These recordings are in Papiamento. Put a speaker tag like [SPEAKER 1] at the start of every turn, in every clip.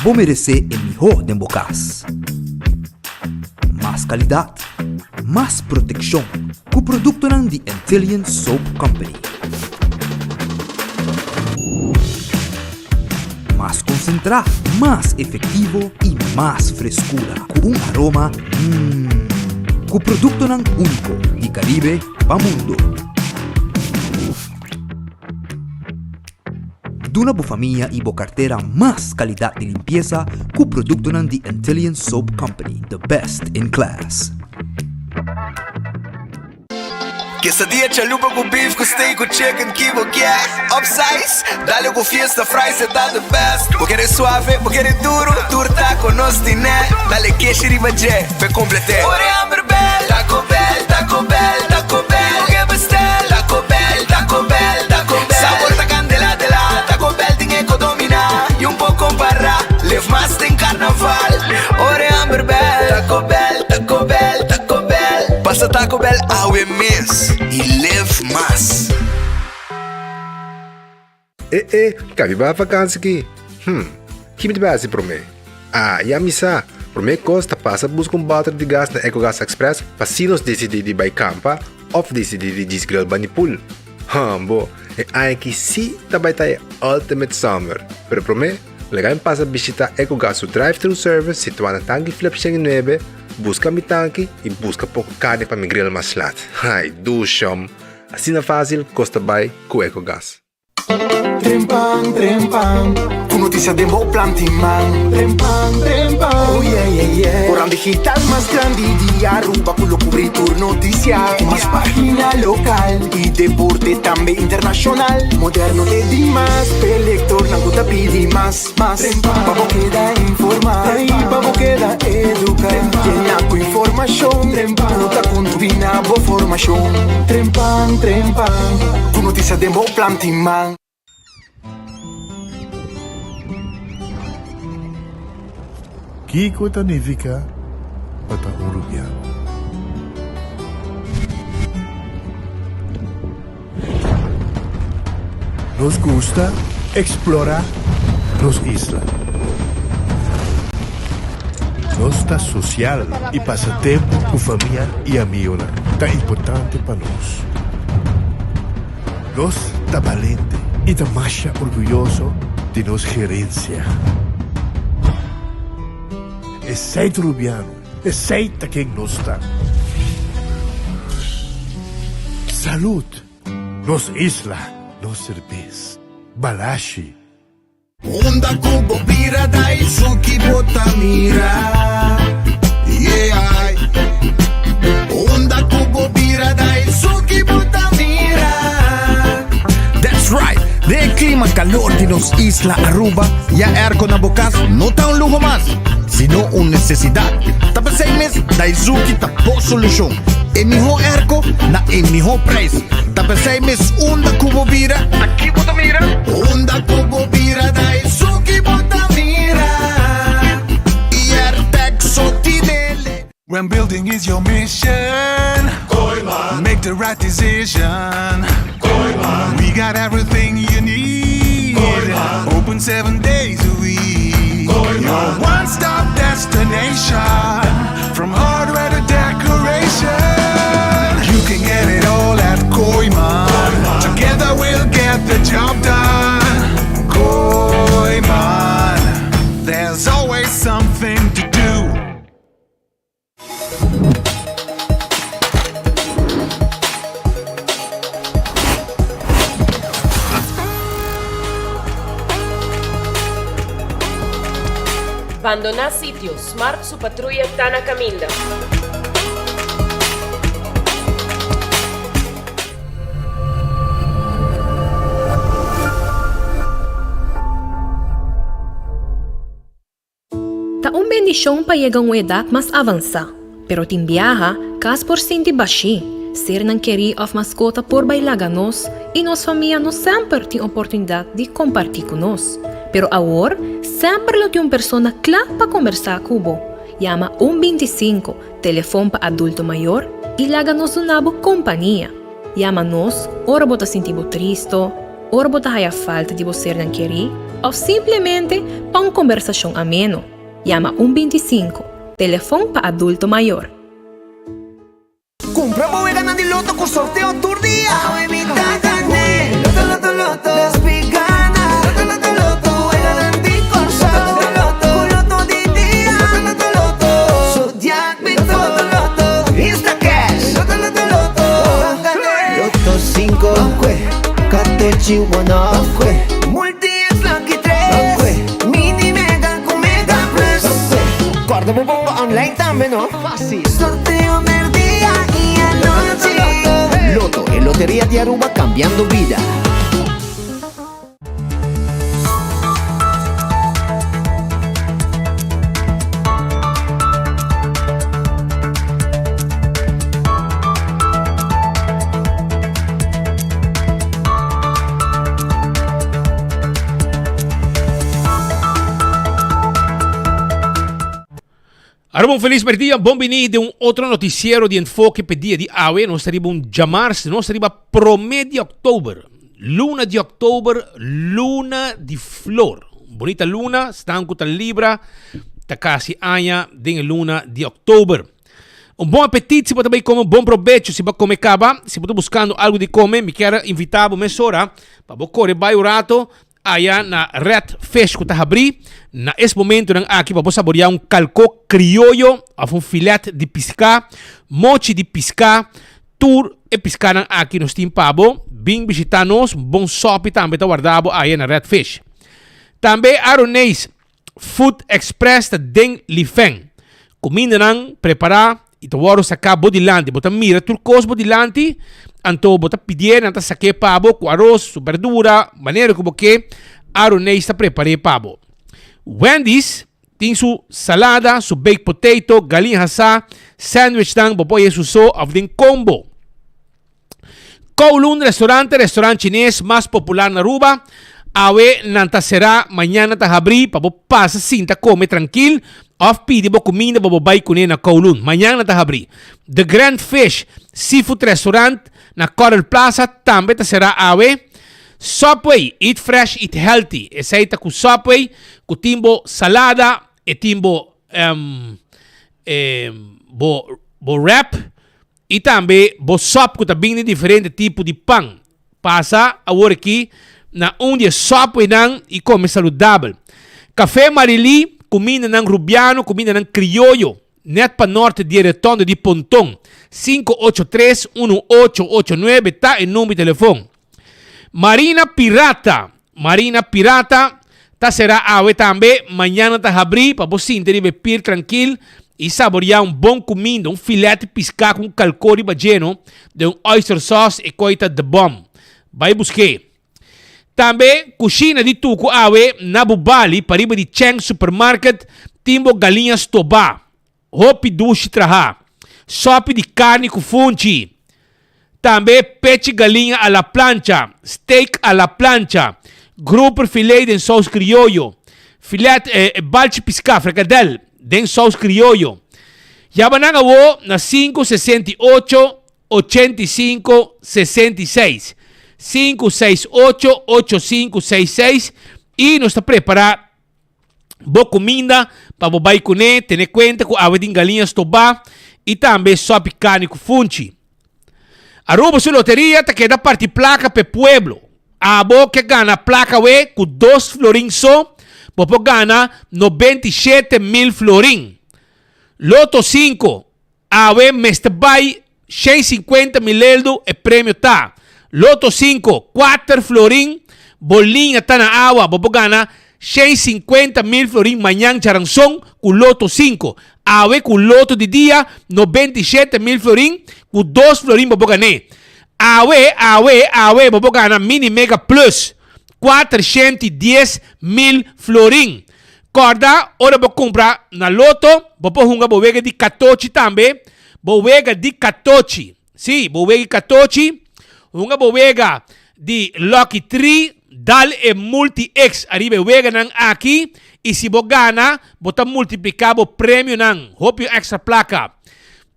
[SPEAKER 1] Bo meresé e mihó den bo kas. Mas kalidat, mas protekshon ku produktonan di Antillian Soap Company. Mas konsentrá, mas efektivo i mas freskura ku un aroma mmm. Ku produktonan úniko di Karibe pa mundo. Duna bo famia i bo kartera mas kalidat di limpiesa ku produktonan di Antillian Soap Company, the best in class.
[SPEAKER 2] Quesadilla chalupa cu beef cu steak cu chicken ki bo kier Upsize, dale cu fiesta fries e ta the best Bo kere suave, bo kere duro, tur taco nos tine Dale keshi riba dje, p'e complete Ora e hamber bel, Taco Bell, Taco Bell, Taco Bell Ki bo ke bestel, Taco Bell, Taco Bell, Taco Bell Sabor ta candela de la, Taco Bell tin e co domina Y un po compara, live mas den carnaval Ora e hamber bel, Taco Bell, Taco Bell, Taco Bell Pasa Taco Bell awe mes y live mas.
[SPEAKER 3] E e, ka mi bai vakansi ki? Hm, ki mi ta bai hasi promé? Ah, ya mi sa! Promé kos ta pasa buska un bòter di gas na Ecogas Express pa si nos disidí di bai kampa òf disidí di djis grill bani pool. Hambo, e aña aki sí ta bai ta e ultimate summer! Pero promé, laga mi pasa bishitá Ecogas su drive-thru service situá na Tanki Flip 109, buska mi tanki i buska poko karni pa mi grill mas lat. Ai, dushom! Asina fásil kos ta bai ku Ecogas.
[SPEAKER 4] Trempan, trempan, ku notisia den bo planti man. Trempan, trempan, oh yeah, yeah, yeah. Koran digital mas grandi di Aruba ku lo kubri tur notisia. Ku mas pagina lokal i deporte tambe internashonal. Moderno te dimas, p'e lektornan ku ta pidi mas, mas. Pa bo keda informa i pa bo keda eduka. Yena ku informashon ku ta kontribuí na bo formashon. Trempan, trempan. Ku notisia den bo planti man.
[SPEAKER 5] Kiko ta nifiká pa ta un rubiano? Nos gusta eksplorá nos isla. Nos ta sosial i pasa tempu ku famia i amigonan ta importante pa nos. Nos ta balente i ta masha orguyoso di nos gerensia. Esei ta Rubiano, esei ta ken nos ta. Salud! Nos isla, nos serbes. Balashi.
[SPEAKER 2] Unda ku bo bira da esun ki bo ta mira Yeah Unda ku bo bira da esun ki bo ta mira
[SPEAKER 6] That's right! Den e klima kalor di nos isla Aruba, ya airco na bo kas no ta un luho mas, sino un nesesidat. Ta p'esei mes Daizuki ta bo solushon. E mihó airco na e mihó prijs. Ta p'esei mes unda ku bo bira, aki bo ta mira.
[SPEAKER 2] Unda ku bo bira da esun ki bo ta mira
[SPEAKER 6] Airtec so tinele.
[SPEAKER 7] When building is your mission
[SPEAKER 8] Kooyman
[SPEAKER 7] Make the right decision
[SPEAKER 8] Kooyman
[SPEAKER 7] We got everything you need
[SPEAKER 8] Kooyman
[SPEAKER 7] Open seven days a week
[SPEAKER 8] Kooyman
[SPEAKER 7] Your one-stop destination From hardware to decoration You can get it all at Kooyman
[SPEAKER 8] Kooyman
[SPEAKER 7] Together we'll get the job done Kooyman There's always something to do
[SPEAKER 9] Bandoná sitio, Smart su patruya ta na kaminda.
[SPEAKER 10] Ta un bendishon pa yega un edat mas avansá, pero tin biaha kas por sinti bashí, sernan kerí òf maskota por bai laga nos i nos famia no semper tin oportunidat di kompartí ku nos. Pero awor semper lo tin un persona kla pa kombersá ku bo. Yama un 25, telefon pa adulto mayor, i laga nos duna bo kompania. Yama nos ora bo ta sinti bo tristo. ora bo ta haya falta di bo sernan kerí òf simplemente pa un kombersashon ameno. Yama un 25, telefon pa adulto mayor.
[SPEAKER 2] Cumpra bo weganan di loto cu sorteo tur dia. Awe mi ta gane. Loto, loto, loto. Despi gana. Loto, loto, loto. Weganan di Corsou. Loto, loto, Cu loto di dia. Loto, loto, loto. Zodiac Big Four. Loto, loto. Instacash. Loto, loto, loto. Ban gane. Loto cinco. Katochi one off. Multi X Lucky tres. Mini Mega cu Mega Plus. Corda bo bomba online tambe no. Fácil. Sorteo merdia y anochi.
[SPEAKER 11] Lotto, e loteria di Aruba cambiando bida.
[SPEAKER 12] Aruba un felis merdia, bon bini den un otro noticiero di Enfoke p'e dia di awe. Nos ta riba un djamars, nos ta riba prome di oktober, luna di oktober, luna di flor. Un bonita luna, stan ku ta libra, ta kasi aña den e luna di oktober. Un bon apetit si bo ta bai kome, un bon probecho si bo a kome kaba. Si bo ta buskando algu di kome, mi kier invita bo mesora pa bo kore bai un rato Aya na Red Fish ku ta habrí na es momentunan aki pa bo saboreá un kalkó krioyo òf un filet di piská, mochi di piská, tur e piskánan aki nos tin pa bo. Bin bishitá nos, un bon sòpi tambe ta warda bo aya na Red Fish. Tambe Aroneis Food Express ta den Lifeng. Kumindanan prepará i ta wòrdu saká bo dilanti. Bo ta mira tur kos bo dilanti, anto bo ta pidié, nan ta sak'é pa bo ku aros, su berdura, manera ku bo ke, Aroneis ta prepar'é pa bo. Wendy's tin su salada, su baked potato, galin hasá, sandwichnan, bo por haña su so òf den kombo. Kowloon Restaurant, restaurant chines mas popular na Aruba. Awe nan ta será, mañan nan ta habrí pa bo pasa sinta kome trankil òf pidi bo kuminda pa bo bai kuné na Kowloon. Mañan nan ta habrí. The Grand Fish Seafood Restaurant na Coral Plaza tambe ta será awe. Subway, eat fresh, eat healthy. Esei ta ku Subway ku tin bo salada, e tin bo bo wrap. I tambe bo sòp ku ta bin di diferente tipo di pan. Pasa awor aki na un di e sòpweinan i kome saludabel. Café Marilí, kumindanan rubiano, kumindanan krioyo, nèt pa nòrte di e retondo di Ponton. 583 1889 ta e number di telefon. Marina Pirata, Marina Pirata ta será awe tambe, mañana ta habrí pa bo sinti riba e pir trankil i saboriá un bon kuminda, un filet di piská ku un kalkó riba djeno den un oyster sauce e koi ta the bom. Bai busk'é. Tambe kushina di tuku awe na Bubali pariba di Cheng Supermarket tin bo galiña stobá. Hopi dushi traha. Sopi di karni ku funchi. Tambe pechi galiña a la plancha, steak a la plancha, grouper filet den sous krioyo, filet eh, balchi piská, frikadel, den sous krioyo. Yama nan awo na 568 85 66. 568 8566 i nos ta prepará Bo kuminda pa bo bai kuné, tene kuenta ku awe tin galiña stobá i tambe sòpi karni ku funchi. Aruba su loteria ta keda parti plaka p'e pueblo. Abo ke gana plaka awe ku dos florin so, bo por gana 97,000 florin. Loto sinku, Awe mester bai 150 mil eldo e premio ta. Loto 5, 4 florin, bo liña ta na awa, bo por gana 150 mil florin mañan djaranson ku Loto 5. Awe ku Loto di dia 97 mil florin, ku 2 florin bo por gané. Awe, awe, awe bo por gana Mini Mega Plus, 410 mil florin. Kòrda, ora bo kumpra na loto, bo por hunga bo wega di katochi tambe. Bo wega di katochi. Sí, bo wega di katochi. Hunga bo wega di Lucky Tree, dal e Multi X ariba e weganan aki i si bo gana, bo ta multipliká bo premionan. Hopi un èkstra plaka.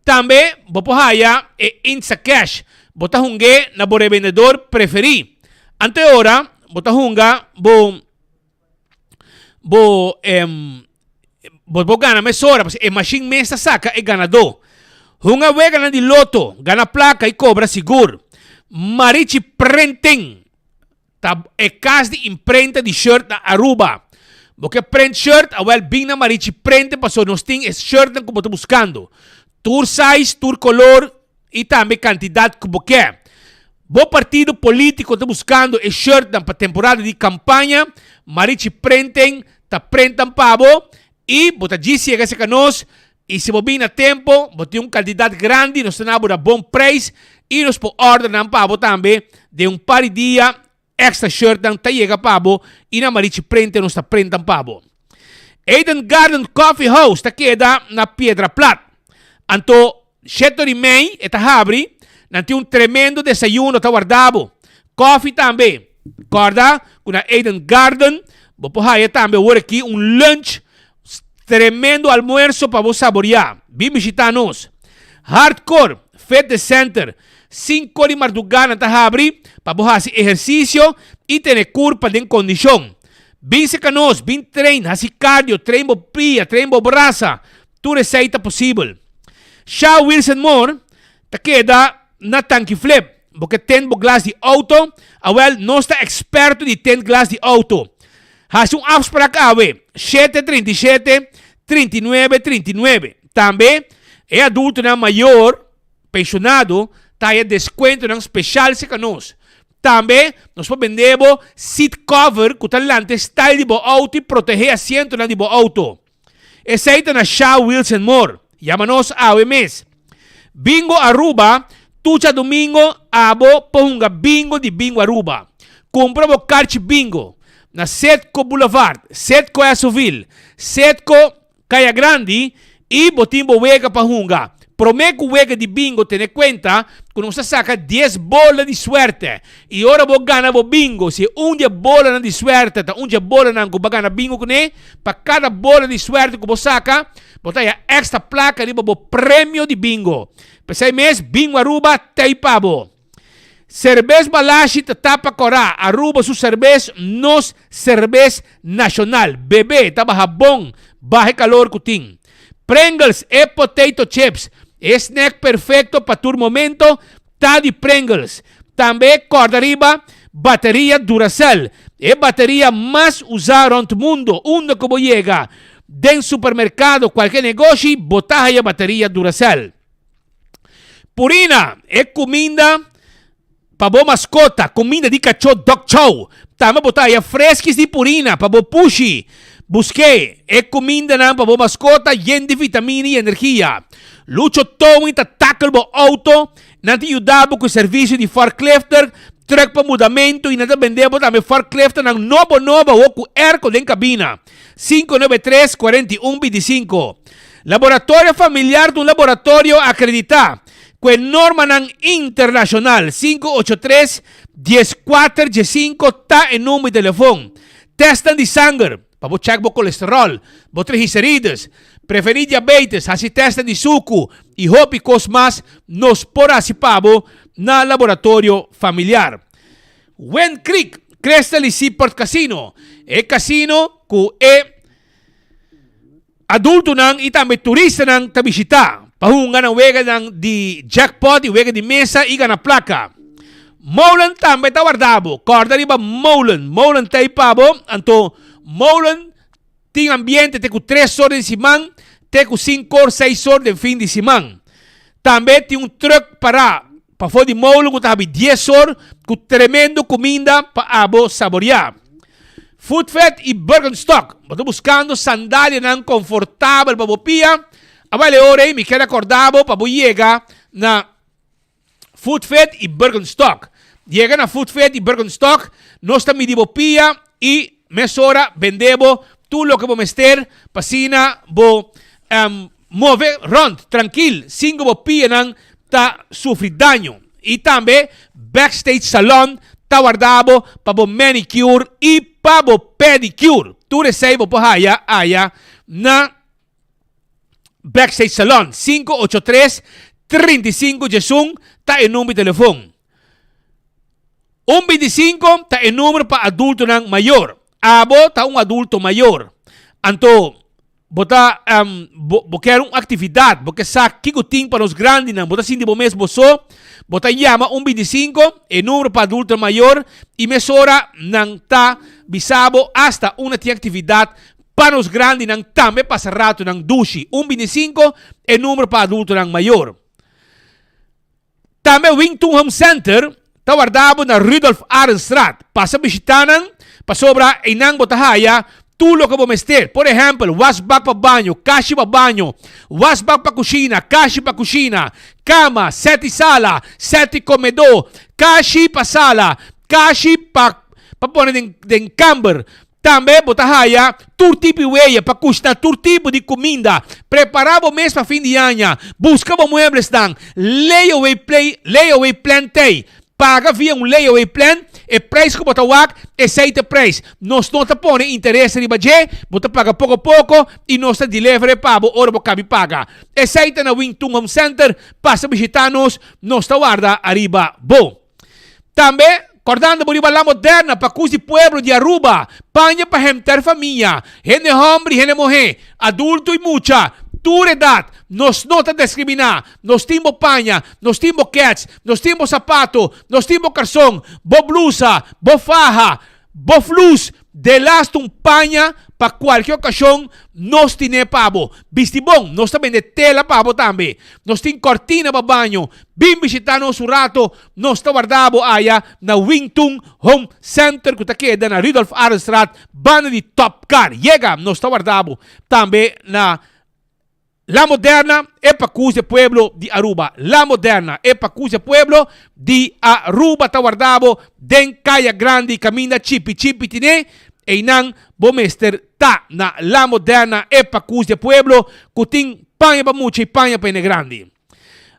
[SPEAKER 12] Tambe bo por haya e Instacash. Bo ta hung'é na bo rebendedor preferí. Ante ora bo ta hunga bo bo em bo bo gana mesora pasobra e mashin mes ta saka e ganadó. Hunga weganan di loto, gana plaka i kobra sigur. Marichi Printing ta e kas di imprenta di shirt na Aruba. Bo ke print shirt? Awel bin na Marichi Printing pasobra nos tin e shirtnan ku bo ta buskando. Tur size, tur kolor i tambe kantidat ku bo ke. Bo partido polítiko ta buskando e shirtnan pa temporada di kampaña? Marichi Printing ta printan pa bo i bo ta djis yega serka nos i si bo bin na tempo bo tin un kantidat grandi nos ta na bo na bon preis i nos por order nan pa bo tambe den un par di dia. Extra shirtnan ta yega pa bo i na Marichi Printer nos ta printan pa bo. Eden Garden Coffee House ta keda na Piedra Plat. Anto shetor i mei e ta habri, nan tin un tremendo desayuno ta warda bo. Koffie tambe. Korda ku na Eden Garden bo por haya tambe awor aki un lunch Tremendo almuerzo pa bo saboreá. Bin bishitá nos. Hardcore Fitness Center, Sinku di mardugá nan ta habri pa bo hasi ehersisio i tene kurpa den kondishon. Bin serka nos, bin train, hasi cardio, train bo pia, train bo brasa. Tur esei ta posibel. Sha Wilson Moore ta keda na Tanki Flip. Bo ke tint bo glas di outo? Awel, nos ta eksperto di tint glas di outo. Hasi un afsprak awe, shete 37, 39, 39. Tambe, e adultonan mayor, penshonado, ta haya deskuentonan speshal serka nos. Tambe, nos por bende bo seat cover ku ta lanta e style di bo outo i protehé asientonan di bo outo. Esei ta na Shaw Wheels and More. Yama nos awe mes. Bingo Aruba, Tur djadumingo abo por hunga bingo di Bingo Aruba. Kumpra bo karchi bingo na Setco Boulevard, Setco Essoville, Setco Kaya Grandi i bo tin bo wega pa hunga. Promé ku wega di bingo tene kuenta ku nos ta saka dies bola di suerte i ora bo gana bo bingo si un di e bolanan di suerte ta un di e bolanan ku bo a gana bingo kuné pa kada bola di suerte ku bo saka bo ta haya extra plaka riba bo premio di bingo. P'esei mes Bingo Aruba t'ei pa bo. Serbes Balashi ta tapa kòrá Aruba su serbes nos serbes nashonal. Bebe ta baha bon baha e kalor ku tin. Pringles e potato chips e snack perfekto pa tur momento ta di Pringles. Tambe kòrda riba bateria Duracell e bateria mas usá rònt mundo unda ku bo yega den supermerkado kualke negoshi bo ta haya bateria Duracell. Purina, e kuminda pa bo maskota, kuminda di kachó Dog Chow. Tambe bo ta haya freskis di Purina pa bo pushi. Busk'é e kumindanan pa bo maskota yen di vitamina i energia. Lucho Towing ta tackle bo outo, nan ta yuda bo ku e servisio di forklifter, truck pa mudamentu i nan ta bende bo tambe forklifternan nobo nobo awor ku airco den kabina. 593 41 25. Laboratorio Familiar ta un laboratorio akreditá ku e normanan internashonal. 583 14 15 ta e number di telefon. Tèstnan di sanger pa bo chèk bo kolesteròl, bo triglicerides, prevení diabetes, hasi tèstnan di suku i hopi kos mas nos por hasi pa bo na Laboratorio Familiar. Wind Creek, Crystal i Seaport Casino, e kasino ku e Adultonan i tambe turistanan ta bishitá pa hunga na weganan di jackpot i wega di mesa i gana plaka. Molen tambe ta warda bo. Kòrda riba Molen. Molen ta ei pa bo. Anto Molen tin ambiente te ku tres or den siman te ku sinku or, seis or den fin di siman. Tambe tin un trùk pará pafó di Molen ku ta habi dies or ku tremendo kuminda pa abo saboriá. Footfed i Birkenstock. Bo ta buskando sandalianan konfortabel pa bo pia? A bale ora ei mi kier akorda bo pa bo yega na Footfed i Birkenstock. Yega na Footfed i Birkenstock, nos ta midi bo pia i mesora bende bo tur loke bo mester pa asina bo move rond trankil sin ku bo pianan ta sufri daño. I tambe Backstage Salon ta warda bo pa bo manicure i pa bo pedicure. Tur esei bo por haya aya na Backstage Salon. 583 35 11 ta e number di telefon. Un bintisinko ta e numero pa adultonan mayor. Abo ta un adulto mayor. Anto bo ta bo bo kier un actividad, bo ke sa kiko tin pa nos grandinan, bo ta sinti bo mes bo so, bo ta yama un bintisinko, e numero pa adulto mayor, y mesora nan ta bisa bo hasta unda tin actividad pa nos grandinan tambe pasa ratonan dushi. Un bintisinko, e numero pa adultonan mayor. Tambe Wington Home Center ta warda bo na Rudolf Arendstraat. Pasa bishita nan pasobra einan bo ta haya tur loke bo mester. Por ehempel, wasbak pa baño, kashi pa baño, wasbak pa kushina, kashi pa kushina, kama, sèt di sala, sèt di komedó, kashi pa sala, kashi pa pa pone den den kamber. Tambe bo ta haya tur tipo di weya pa kushna tur tipo di kuminda. Prepara bo mes pa fin di aña. Buska bo mueblesnan. Layaway play Layaway plan t'ei. Paga via un layaway plan. E prijs ku bo ta wak, esei ta e prijs. Nos no ta pone interes riba dje. Bo ta paga poko poko i nos ta deliver e pa bo ora bo kabi paga. Esei ta na Wing Tun Home Center. Pasa bishita nos. Nos ta warda ariba bo. Tambe, kordando bo riba La Moderna pa kus di pueblo di Aruba, paña pa henter famia, hende homber y hende muhe, adulto y mucha, tur edad, nos no ta discrimina, nos tin bo paña, nos tin bo kets, nos tin bo sapato, nos tin bo karson, bo blusa, bo faha, Bo flus delaste un paña pa kualke okashon nos tine pa bo. Bisti bon, nos ta bende tela pa bo tambe. Nos tin kòrtina pa baño. Bin bishita nos un rato, nos ta warda bo aya na Wingtun Home Center ku ta keda na Rudolf Arendstraat banda di Top Car. Yega, nos ta warda bo tambe na. La Moderna e pacus e pueblo di Aruba La Moderna e pacus e pueblo di Aruba ta warda bo den Caya Grandi caminda chipi chipi tine eynan bo mester ta na La Moderna e pacus e pueblo cu tin paña pa mucha y paña pa hende grandi.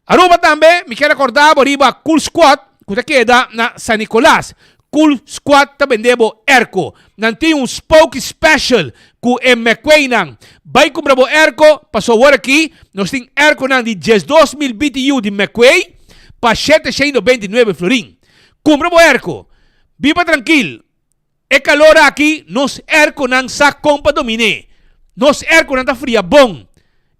[SPEAKER 12] Aruba tambe mi kier acorda bo riba Cool Squad cu ta keda na San Nicolas. Cool Squad ta bende bo airco. Nan tin un Spooky Special cu e McQueenan. Bay cumpra bo airco paso awor aki nos tin airconan di 12000 BTU di McQueen pa 799 florin. Cumpra bo airco. Biba trankil. E calor aki nos airconan sa con pa dominé. Nos airconan ta fria bon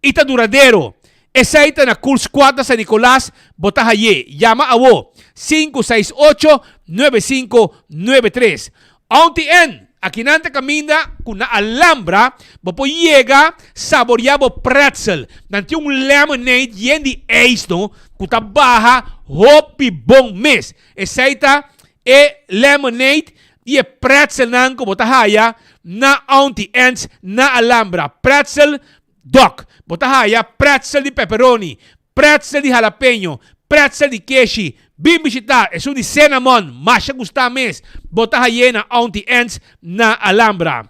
[SPEAKER 12] y ta duradero. Esey ta na Cool Squad na San Nicolas, bo ta hayé. Yama awo, 568 9593. Aunty Ann, akinan ta caminda cu na Alhambra bo por yega saboria bo pretzel. Nan tin un lemonade yen di ijs no cu ta baha hopi bon mes. Esey ta E lemonade y e pretzelnan cu bo ta haya na Auntie Anne's na Alhambra. Pretzel dog. Bo ta haya pretzel di pepperoni, pretzel di jalapeño, pretzel di keshi. Bin bishita esun di cinnamon, masha gusta mes. Bo ta haye na Auntie Anne's na Alhambra.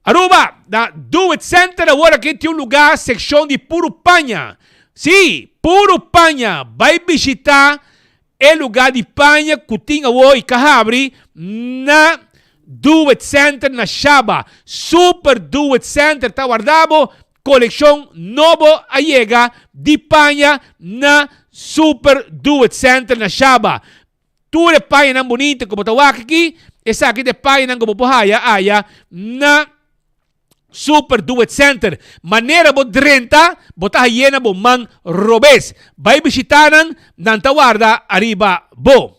[SPEAKER 12] Aruba, na Do It Center awor aki tin un lugar seccion di puru paña. Si, puru paña. Bay bishita E lugá di paña ku tin awor i ka habri na Do It Center na Shaba. Super Do It Center ta warda bo kolekshon nobo a yega di paña na Super Do It Center na Shaba. Tur e pañanan bunita ku bo ta wak aki, esaki ta e pañanan ku bo por haya aya na Super Do It Center. Manera bo drenta, bo ta hayena bo man robes. Bai bishita nan, nan ta warda ariba bo.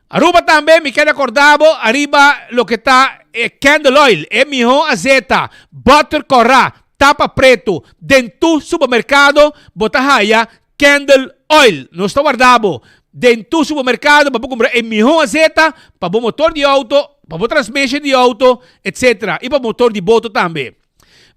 [SPEAKER 12] Aruba tambe mi keda korda bo ariba loke ta e candle oil, e miho azeta, butter kora, tapa pretu. Den tur supermerkado bo ta haya candle oil. Nos ta warda bo den tur supermerkado pa bo kumpra e miho azeta pa bo motor di outo, pa bo transmission di outo, etc. I pa motor di boto tambe.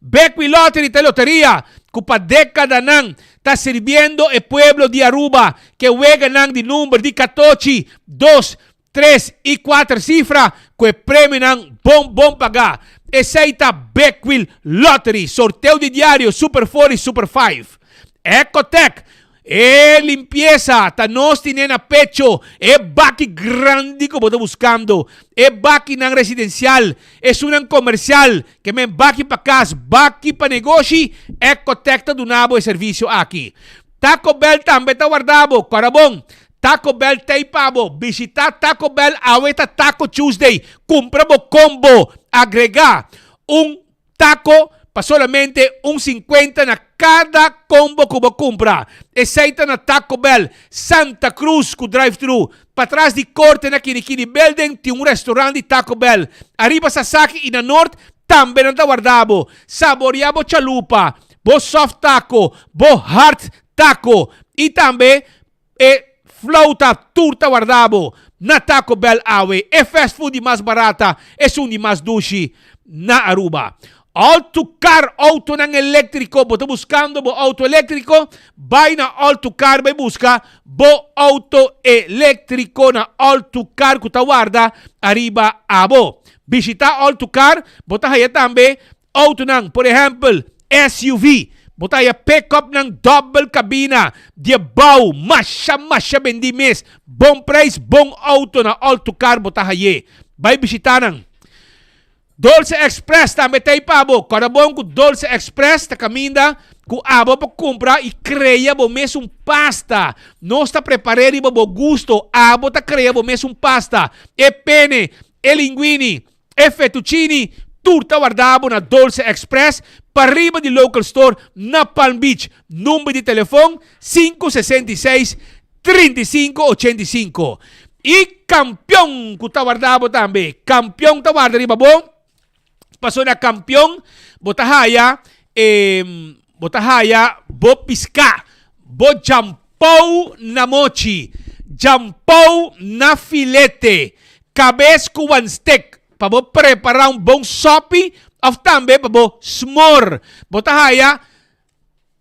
[SPEAKER 12] Bekwin Lottery ta e loteria ku pa dekadanan ta sirbiendo e pueblo di Aruba ke weganan di number di katochi, dos, tres i kuater sifra ku e premionan bon bon pagá. Esei ta Bekwil Lottery, sorteo di diario Super Four i Super Five. Ecotec, E limpiesa ta nos tine na pecho, e baki grandi ku bo ta buskando, e bakinan residensial, esunnan komersial, ke men baki pa kas, baki pa negoshi, Ecotec ta duna bo e servisio aki. Taco Bell tambe ta warda bo, kòrda bon! Taco Bell t'ei pa bo. Bishita Taco Bell awe ta Taco Tuesday. Kumpra bo combo, agrega un taco pa solamente un 50 na kada combo ku bo kumpra. Esei ta na Taco Bell, Santa Cruz ku drive-thru. Patras di korte na Kinikini Building tin un restaurant di Taco Bell. Ariba Sasaki i na Noord tambe nan ta warda bo. Saboria bo chalupa, bo soft taco, bo hard taco i tambe e flauta tur ta warda bo na Taco Bell awe, e fast food di mas barata, esun di mas dushi na Aruba. All to Car autonan electrico, bo ta buscando bo auto electrico? Bay na All to Car bay busca bo auto electrico na All to Car cu ta warda ariba abo. Bishita All to Car, bo ta haya tambe Autonan, por ehèmpel, SUV, bo ta haya pick-upnan dòbel kabina di e bou masha masha bendí mes. Bon preis, bon auto na Altocar bo ta hay'é. Bai bishitá nan. Dolce Express tambe ta ei pa bo. Kòrda bon ku Dolce Express ta kaminda ku abo por kumpra i krea bo mes un pasta. Nos ta prepar'é riba bo gusto. Abo ta krea bo mes un pasta. E pene, e linguini, E fettuccini tur ta warda bo na Dolce Express pariba di Local Store na Palm Beach. Number di telefon 566 3585. I Kampion ku ta warda bo tambe. Kampion ta warda riba bo. Paso na Kampion bo ta haya e bo ta haya bo piská, bo jampou na mochi, jampou na filete, Kabes ku wan stek pa bo prepará un bon sòpi òf tambe pa bo smor. Bo ta haya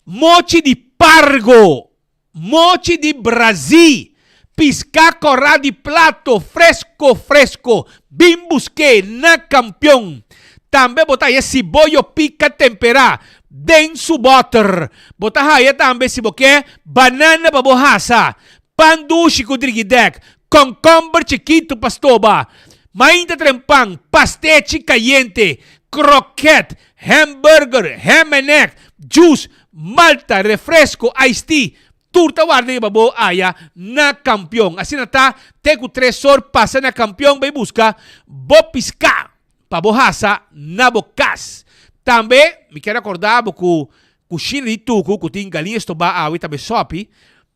[SPEAKER 12] mochi di pargo, mochi di brazí, piská kòrá di plato fresko fresko. Bin busk'é na Kampion. Tambe bo ta haya siboyo pika temperá den su bòter. Bo ta haya tambe si bo ke banana pa bo hasa, Pan dushi ku drigidèk, kònkòmber chikitu pa stoba, mainta trempan, pastechi kayente, krokèt, hèmburger, hèmènèk, djus, malta, refresko, iced tea, tur ta warda riba bo aya na Kampion. Asina ta, te ku tresor pasa na Kampion bai buska bo piská pa bo hasa na bo kas. Tambe mi kier akorda bo ku kushina di Tuku ku tin galiña stobá awe tambe sòpi,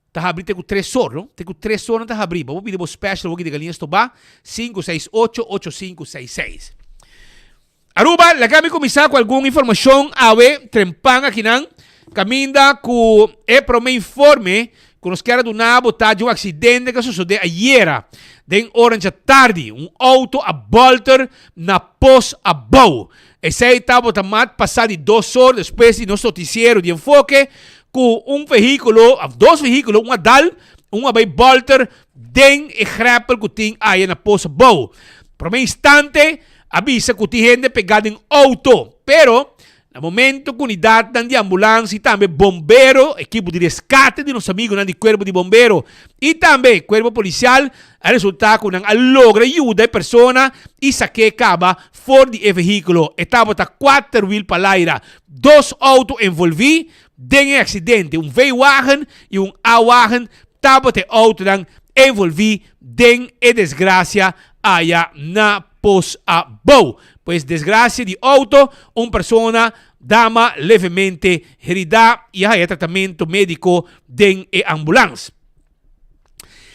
[SPEAKER 12] Ta habri te ku tres or, no? Te ku tres or nan ta habri. Bo por pidi bo special woki di galiña stobá, 568 8566. Aruba, laga mi kuminsá ku algun informashon awe trempan akinan, kaminda ku e promé informe ku nos kier a duna bo ta di un aksidente ku a sosodé ayera den ora djatardi. Un outo a bòlter na Pos Abou. Esei tabata mat pasá di dos or despues di nos notisiero di Enfoke ku un vehíkulo, òf dos vehíkulo, un a dal, un a bai bòlter den e grèpel ku tin aya na Pos Abou. Promé instante a bisa ku tin hende pegá den outo, pero Na momento ku unidatnan di ambulans i tambe bombero, ekipo di reskate di nos amigunan di Kuerpo di Bombero i tambe Kuerpo Polisial a resultá ku nan a logra yuda e persona i sak'é kaba for di e vehíkulo. E tabata kuater wil pa laira. Dos outo envolví den e aksidente, un V-wagen i un A-wagen tabata e outonan envolví den e desgrasia aya na Pos Abou. Pues desgracia di auto, un persona dama levemente herida y a haya tratamento medico den e ambulans.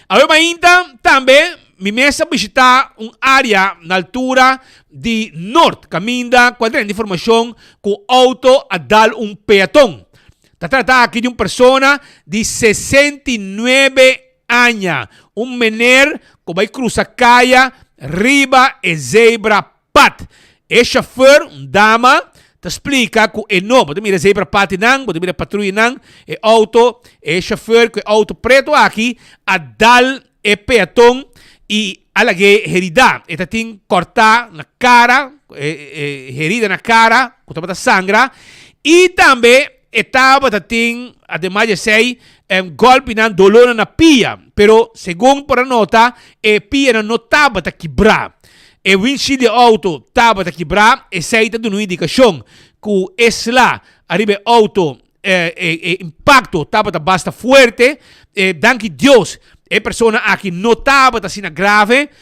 [SPEAKER 12] Awe mainta tambe mi mes a bishita un area na altura di Noord caminda cu a drenta informacion cu auto a dal un peaton. Ta trata aki di un persona di 69 aña, un meneer cu bay cruza caya riba e zebra pad. E chauffeur, un dama, ta splica cu e no. Bo ta mira zebra pad einan, bo ta mira patruyanan, e auto, e chauffeur cu e auto preto aki a dal e peaton y a lag'é herida. E ta tin corta na cara, e herida na cara cu tabata sangra y tambe e tabata tin, ademas di esey, golpinan, dolornan na pia. Pero segun por a nota, e pianan no tabata kibrá. E windshield di e auto tabata kibrá, esey ta duna un indicacion cu e sla ariba e auto, e impacto tabata basta fuerte. Danki Dios. E persona aki no tabata asina grave.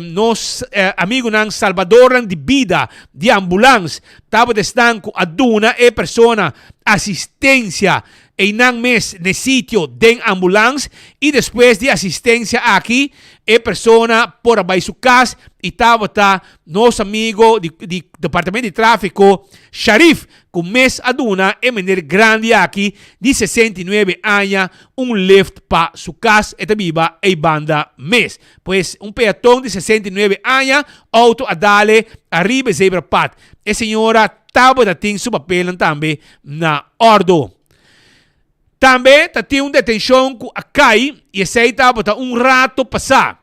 [SPEAKER 12] Nos amigunan salbadornan di bida di ambulans tabata esnan ku a duna e persona asistensia einan mes n'e sitio den ambulans i despues di asistensia aki e persona por a bai su kas i tabata nos amigo di di departamento di trafiko Sharif ku mes a duna e meneer grandi aki di 69 aña un lift pa su kas, e ta biba ei banda mes. Pues un peaton di 69 aña auto a dale ariba e zebrapad. E señora tabata tin su papelnan tambe na ordo. Tambe ta tin un detenshon ku a kai i esei tabata un rato pasá.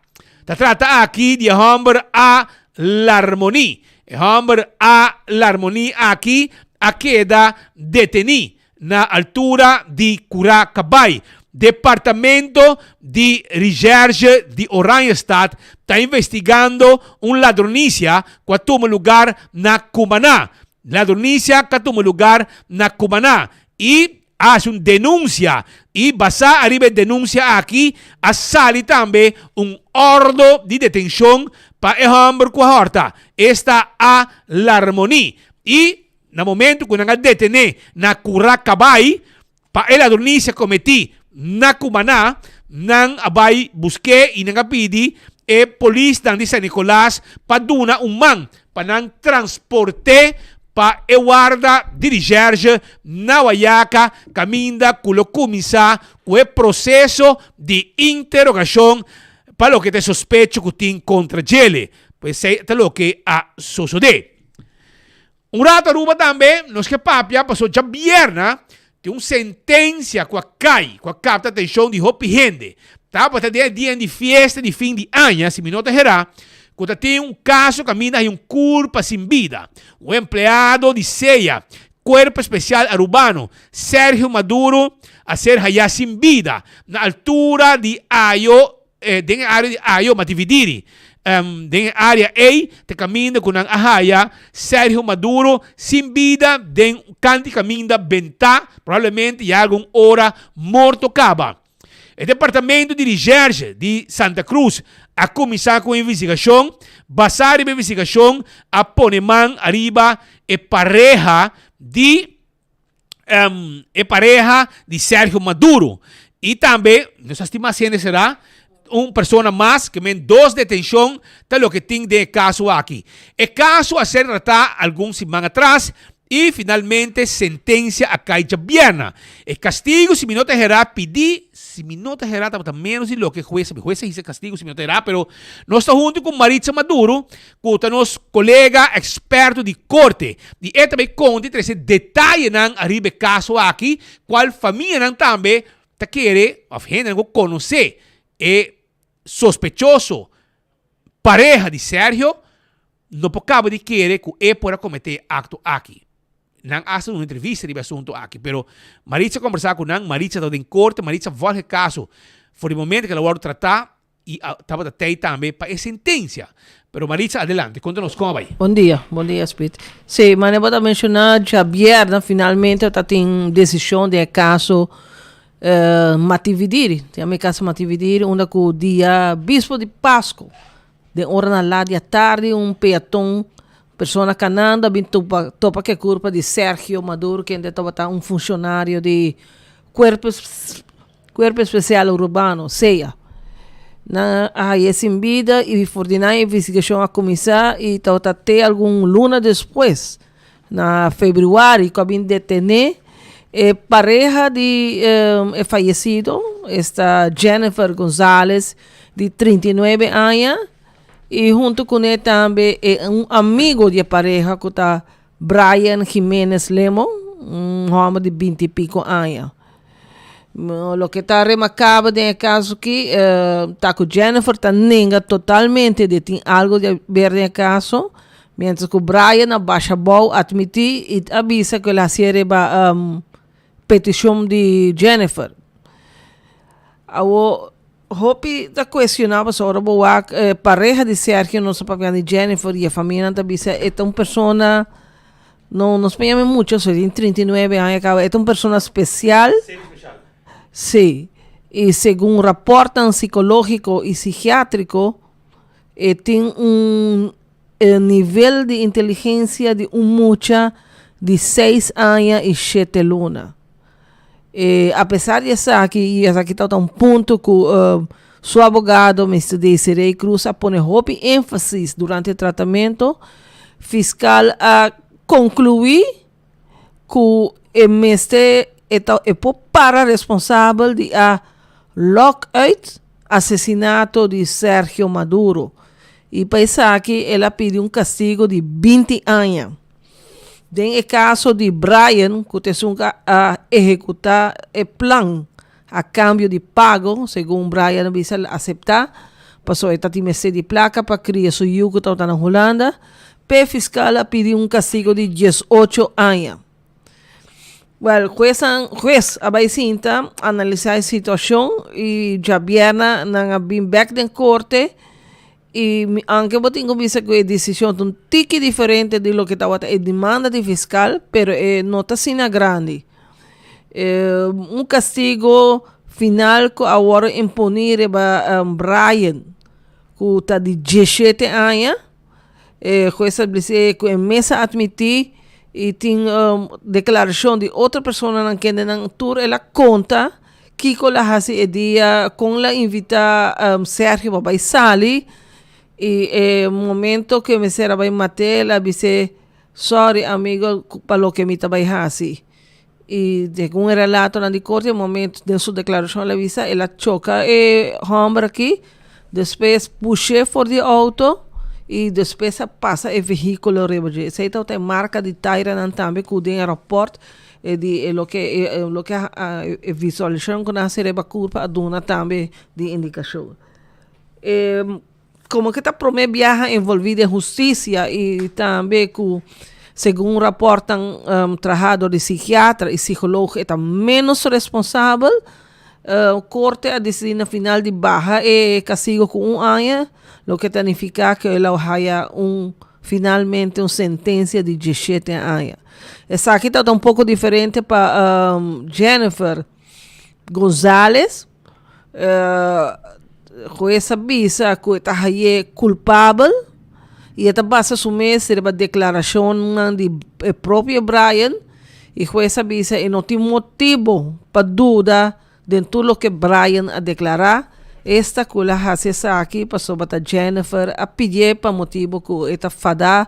[SPEAKER 12] Ta trata aki di e hòmber A. Larmoni. E hòmber A. Larmoni aki a keda detení na altura di Kurá Kabai. Departamento di Recherche di Oranjestad ta investigando un ladronisia ku a tuma lugar na Cumaná. Ladronisia ku a tuma lugar na Cumaná i a hasi un denunsia i basá ariba e denunsia aki a sali tambe un òrdo di detenshon pa e hòmber ku a hòrta, esta A. Larmoni. I na momentu ku nan a detené na Kurá Kabai pa e ladronisia kometí na Kumaná, nan a bai busk'é i nan a pidi e polisnan di San Nicolas pa duna un man pa nan transport'é pa e warda di recherche na Wayaca caminda cu lo cuminsa cu e proceso di interogacion pa loke ta e sospecho cu tin contra djele. Pues esey ta loke a sosode. Un rato Aruba tambe nos ke papia paso djabierna tin un sentencia cu a cay cu a capta atencion di hopi hende. Tabata den e dia di fiesta di fin di aña si mi no ta hera cu ta tin un caso caminda hay un curpa sin bida. Un empleado di sea, Cuerpo Especial Arubano, Sergio Maduro a ser haya sin bida na altura di Ayo den e área di Ayo Matividiri. Den e área ei ta kaminda ku nan a haya Sergio Maduro sin bida den un kanti kaminda bentá, probablemente ya algun ora morto kaba. E departamento di Recherche di Santa Cruz a kuminsá ku investigashon. Basá riba e investigashon a pone man ariba e pareha di e pareha di Sergio Maduro. Y tambe, nos a stima haciendo será, un persona mas, que men dos detencion, ta loke tin den e caso aki. E caso a ser tratá algun siman atras y finalmente sentencia a cay djabièrna. E castigo, si mi no ta herá, pidi, si mi no ta herá tabata menos di loke hues a pidi. Hues a hisa castigo si mi no ta herá, pero nos ta hunto cu Maritza Maduro, ku ta nos kolega eksperto di korte i e ta bai konta i trese detayenan ariba e kaso aki, kual famianan tambe ta kere òf hendenan ku konosé e sospechoso pareha di Sergio no por kaba di kere ku e por a kometé e akto aki. Nan a hasi un entrevista riba e asunto aki, pero Maritza a kombersá ku nan, Maritza ta den korte, Maritza vòlg e kaso for di momento ku el a wòrdu tratá I a tabata tei tambe pa e sentencia. Pero Maritza, adelante, konta nos kon a bai.
[SPEAKER 13] Bon dia, bon dia Speed. Sí, manera bo ta menshoná djabièrnè finalmente ta tin desishon den e kaso Matividiri. Ta yama e kaso Matividiri unda ku dia bispo di Pasku den oranan lat di atardi un peaton persona kanando a bin topa topa ku e kurpa di Sergio Maduro kende tabata un funshonario di Kuerpo Cuerpo Especial Urbano, sea. Nan a haye sin bida y for di nan e investigacion a cuminsa y tabata te algun luna despues, na februari, cu a bin detene e pareha di e fayecido, esta Jennifer Gonzalez di 39 aña y hunto cune tambe e un amigo di e pareha cu ta Brian Jimenez Lemo, un homber di binti y pico aña. Loke ta remarcabel den e caso aki ta cu Jennifer ta nenga totalmente di tin algo di haber den e caso, mientras cu Brian a basha abou admiti y a bisa cu el a hacié riba peticion di Jennifer. Awo hopi ta cuestiona pasobra ora bo wak e pareha di Sergio nos ta papia di Jennifer y e famianan ta bisa e ta un persona No, nos por yama e mucha, so e tin 39 aña caba. E ta un persona special.
[SPEAKER 12] Ser special.
[SPEAKER 13] Sí. Y segun raportnan psicologico y psikiatrico e tin un nivel di inteligencia di un mucha di seis aña y shete luna. E apesar di esaki y esaki tabata un punto cu su abogado Mister Desiree Cruz a pone hopi enfasis durante e tratamento, fiscal a conclui cu e mester e ta e por para responsabel di a lock uit asesinato di Sergio Maduro y pa esaki el a pidi un castigo di binti aña. Den e caso di Brian cu ta esun cu a ehecuta e plan a cambio di pago, segun Brian a bisa el a acepta pasobra e ta tin mester di placa pa cria su yu cu tabata na Hulanda, p'e fiscal a pidi un castigo di diesocho aña. Wel, huesnan, hues a bai sinta, analisa e situacion y djabièrnè nan a bin bek den corte y mi aunke bo tin cu bisa cu e decision ta un tiki diferente di loke tabata e demanda di fiscal, pero e no ta asina grandi. Un castigo final cu a worde imponi riba Brian cu ta di diesshete aña, E hues a bis'é ku e mes a atmití i tin deklarashon di otro personanan kendenan tur el a konta kiko el a hasi e dia, kon el a invitá Sergio pa bai sali i e momento ku e mester a bai mat'é el a bis'é sòri amigo pa loke mi ta bai hasi. I segun e relatonan di korte e momento den su deklarashon el a bisa el a choka e hòmber aki, despues push'é for di e outo i despues a pasa e vehíkulo riba dje. Esei tabata e marka di tairanan tambe ku den e rapòrt e di e loke e loke a e visualisashon ku nan a hasi riba kurpa a duna tambe di indikashon. E Como ke ta prome biaha envolvi den husticia y tambe cu segun raportnan traha dor di psikiatra y psicoloog e ta menos responsabel, corte a dicidi na final di baha e castigo cu un aña, loke ta nifica cu el a haya un finalmente un sentencia di diesshete aña. Esaki ta un poco diferente pa Jennifer Gonzalez. Hues a bisa ku e ta haye kulpabel i e ta basa su mes riba deklarashonnan di e propio Brian i hues a bisa e no tin motibu pa duda den tur loke Brian a deklará, esta ku el a hasi esaki pasobra ta Jennifer a pidié pa motibu ku e ta fadá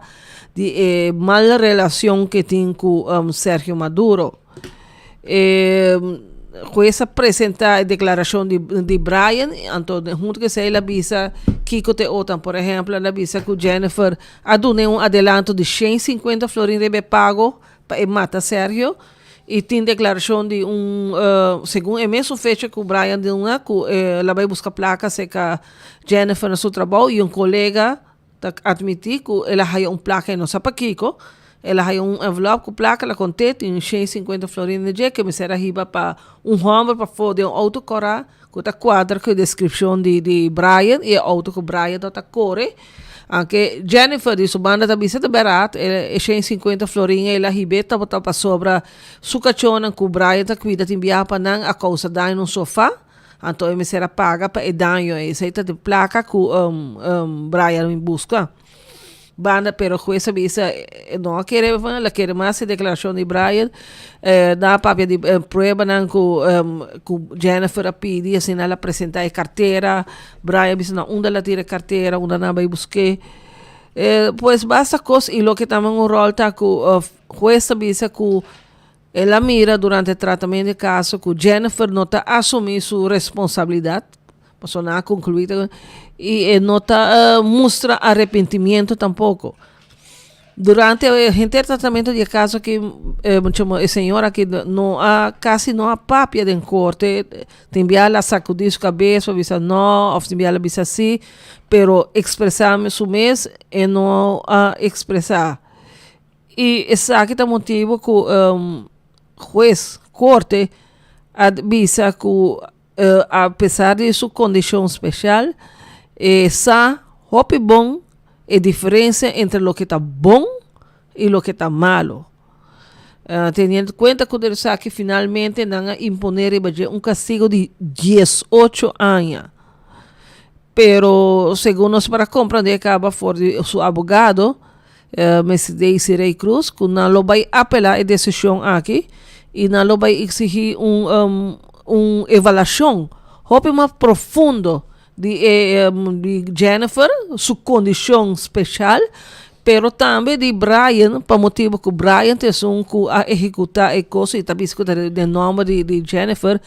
[SPEAKER 13] di e mal relashon ku e tin ku Sergio Maduro. E hues a presenta e declaracion di di Brian, anto hunto cu esey el a bisa kico ta e otro. Por ehemplo, el a bisa cu Jennifer a dun'e un adelanto di shen sinkuenta florin riba e pago pa e mata Sergio y tin declaracion di un segun e mesun fecha cu Brian duna cu el a bay busca placa cerca Jennifer na su trabao y un colega Ta admití ku el a haya un plaka e no sa pakiko. El a haya un envelop ku plaka, el a kont'é tin un shen i sinkuenta florin den dje ku e mester a hiba pa un hòmber pafó den un outo kòrá ku ta kuadra ku e deskripshon di di Brian i e outo ku Brian tabata kore. Anke Jennifer di su banda ta bisa ta bèrdat e shen i sinkuenta florin el a hib'é tabata pasobra su kachónan ku Brian ta kuida tin biaha pa nan a kousa daño na un sofá. Anto e mester a paga pa e daño ei. Esei ta di plaka ku Brian a bin buska. Banda pero hues a bisa e no a kere, el a kere mas e deklarashon di Brian. Nan a papia di pruebanan ku ku Jennifer a pidi, asina el a presenta e kartera. Brian a bisa nan unda el a tira e kartera, unda nan a bai busk'é. Pues basta kos i loke ta un ròl ta ku hues ta bisa ku El a mira durante tratament di e kaso ku Jennifer no ta asumí su responsabilidat, pasobra nan a konkluí ta i e no ta mustra arepentimiento tampoko. Durante henter tratamentu di e kaso aki e señor aki no a kasi no a papia den korte, tin bia el a sakudí su kabes pa bisa no òf tin bia el a bisa sí, pero ekspresá su mes e no a ekspresá. I esaki ta motibu ku hues, korte, a bisa ku apesar di su kondishon speshal, e sa hopi bon e diferensia entre loke ta bon i loke ta malu. Teniendo cuenta cu den esaki finalmente nan a impone riba dje un castigo di 18 aña. Pero segun nos por a comprende caba for di su abogado, Mister Daisy Rey Cruz, cu nan lo bay apela e decision aki y nan lo bay exigi un un evaluacion hopi mas profundo di e di Jennifer su condicion special, pero tambe di Brian pa motibo cu Brian ta esun cu a ehecuta e cos y ta bisa cu ta den nomber di di Jennifer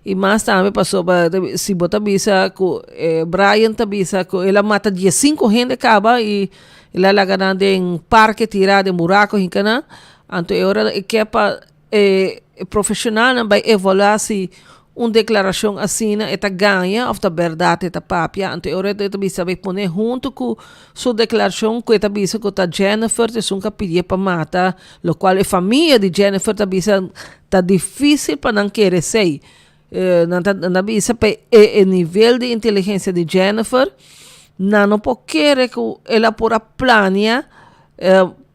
[SPEAKER 13] y mas tambe pasobra si bo ta bisa cu Brian ta bisa cu el a mata diesinco hende caba y el a laga nan den parke tira den buraco hinca nan anto e ora e ke pa E profesionalnan bai evaluá si un deklarashon asina e ta gaña òf ta bèrdat e ta papia. Anto e ora e ta bisa bai pone huntu ku su deklarashon ku e ta bisa ku ta Jennifer ta esun ku a pidié pa mata, lokual e famia di Jennifer ta bisa ta difísil pa nan kere esei. Nan ta nan ta bisa pa e e nivel di inteligensia di Jennifer, nan no por kere ku el a por a plania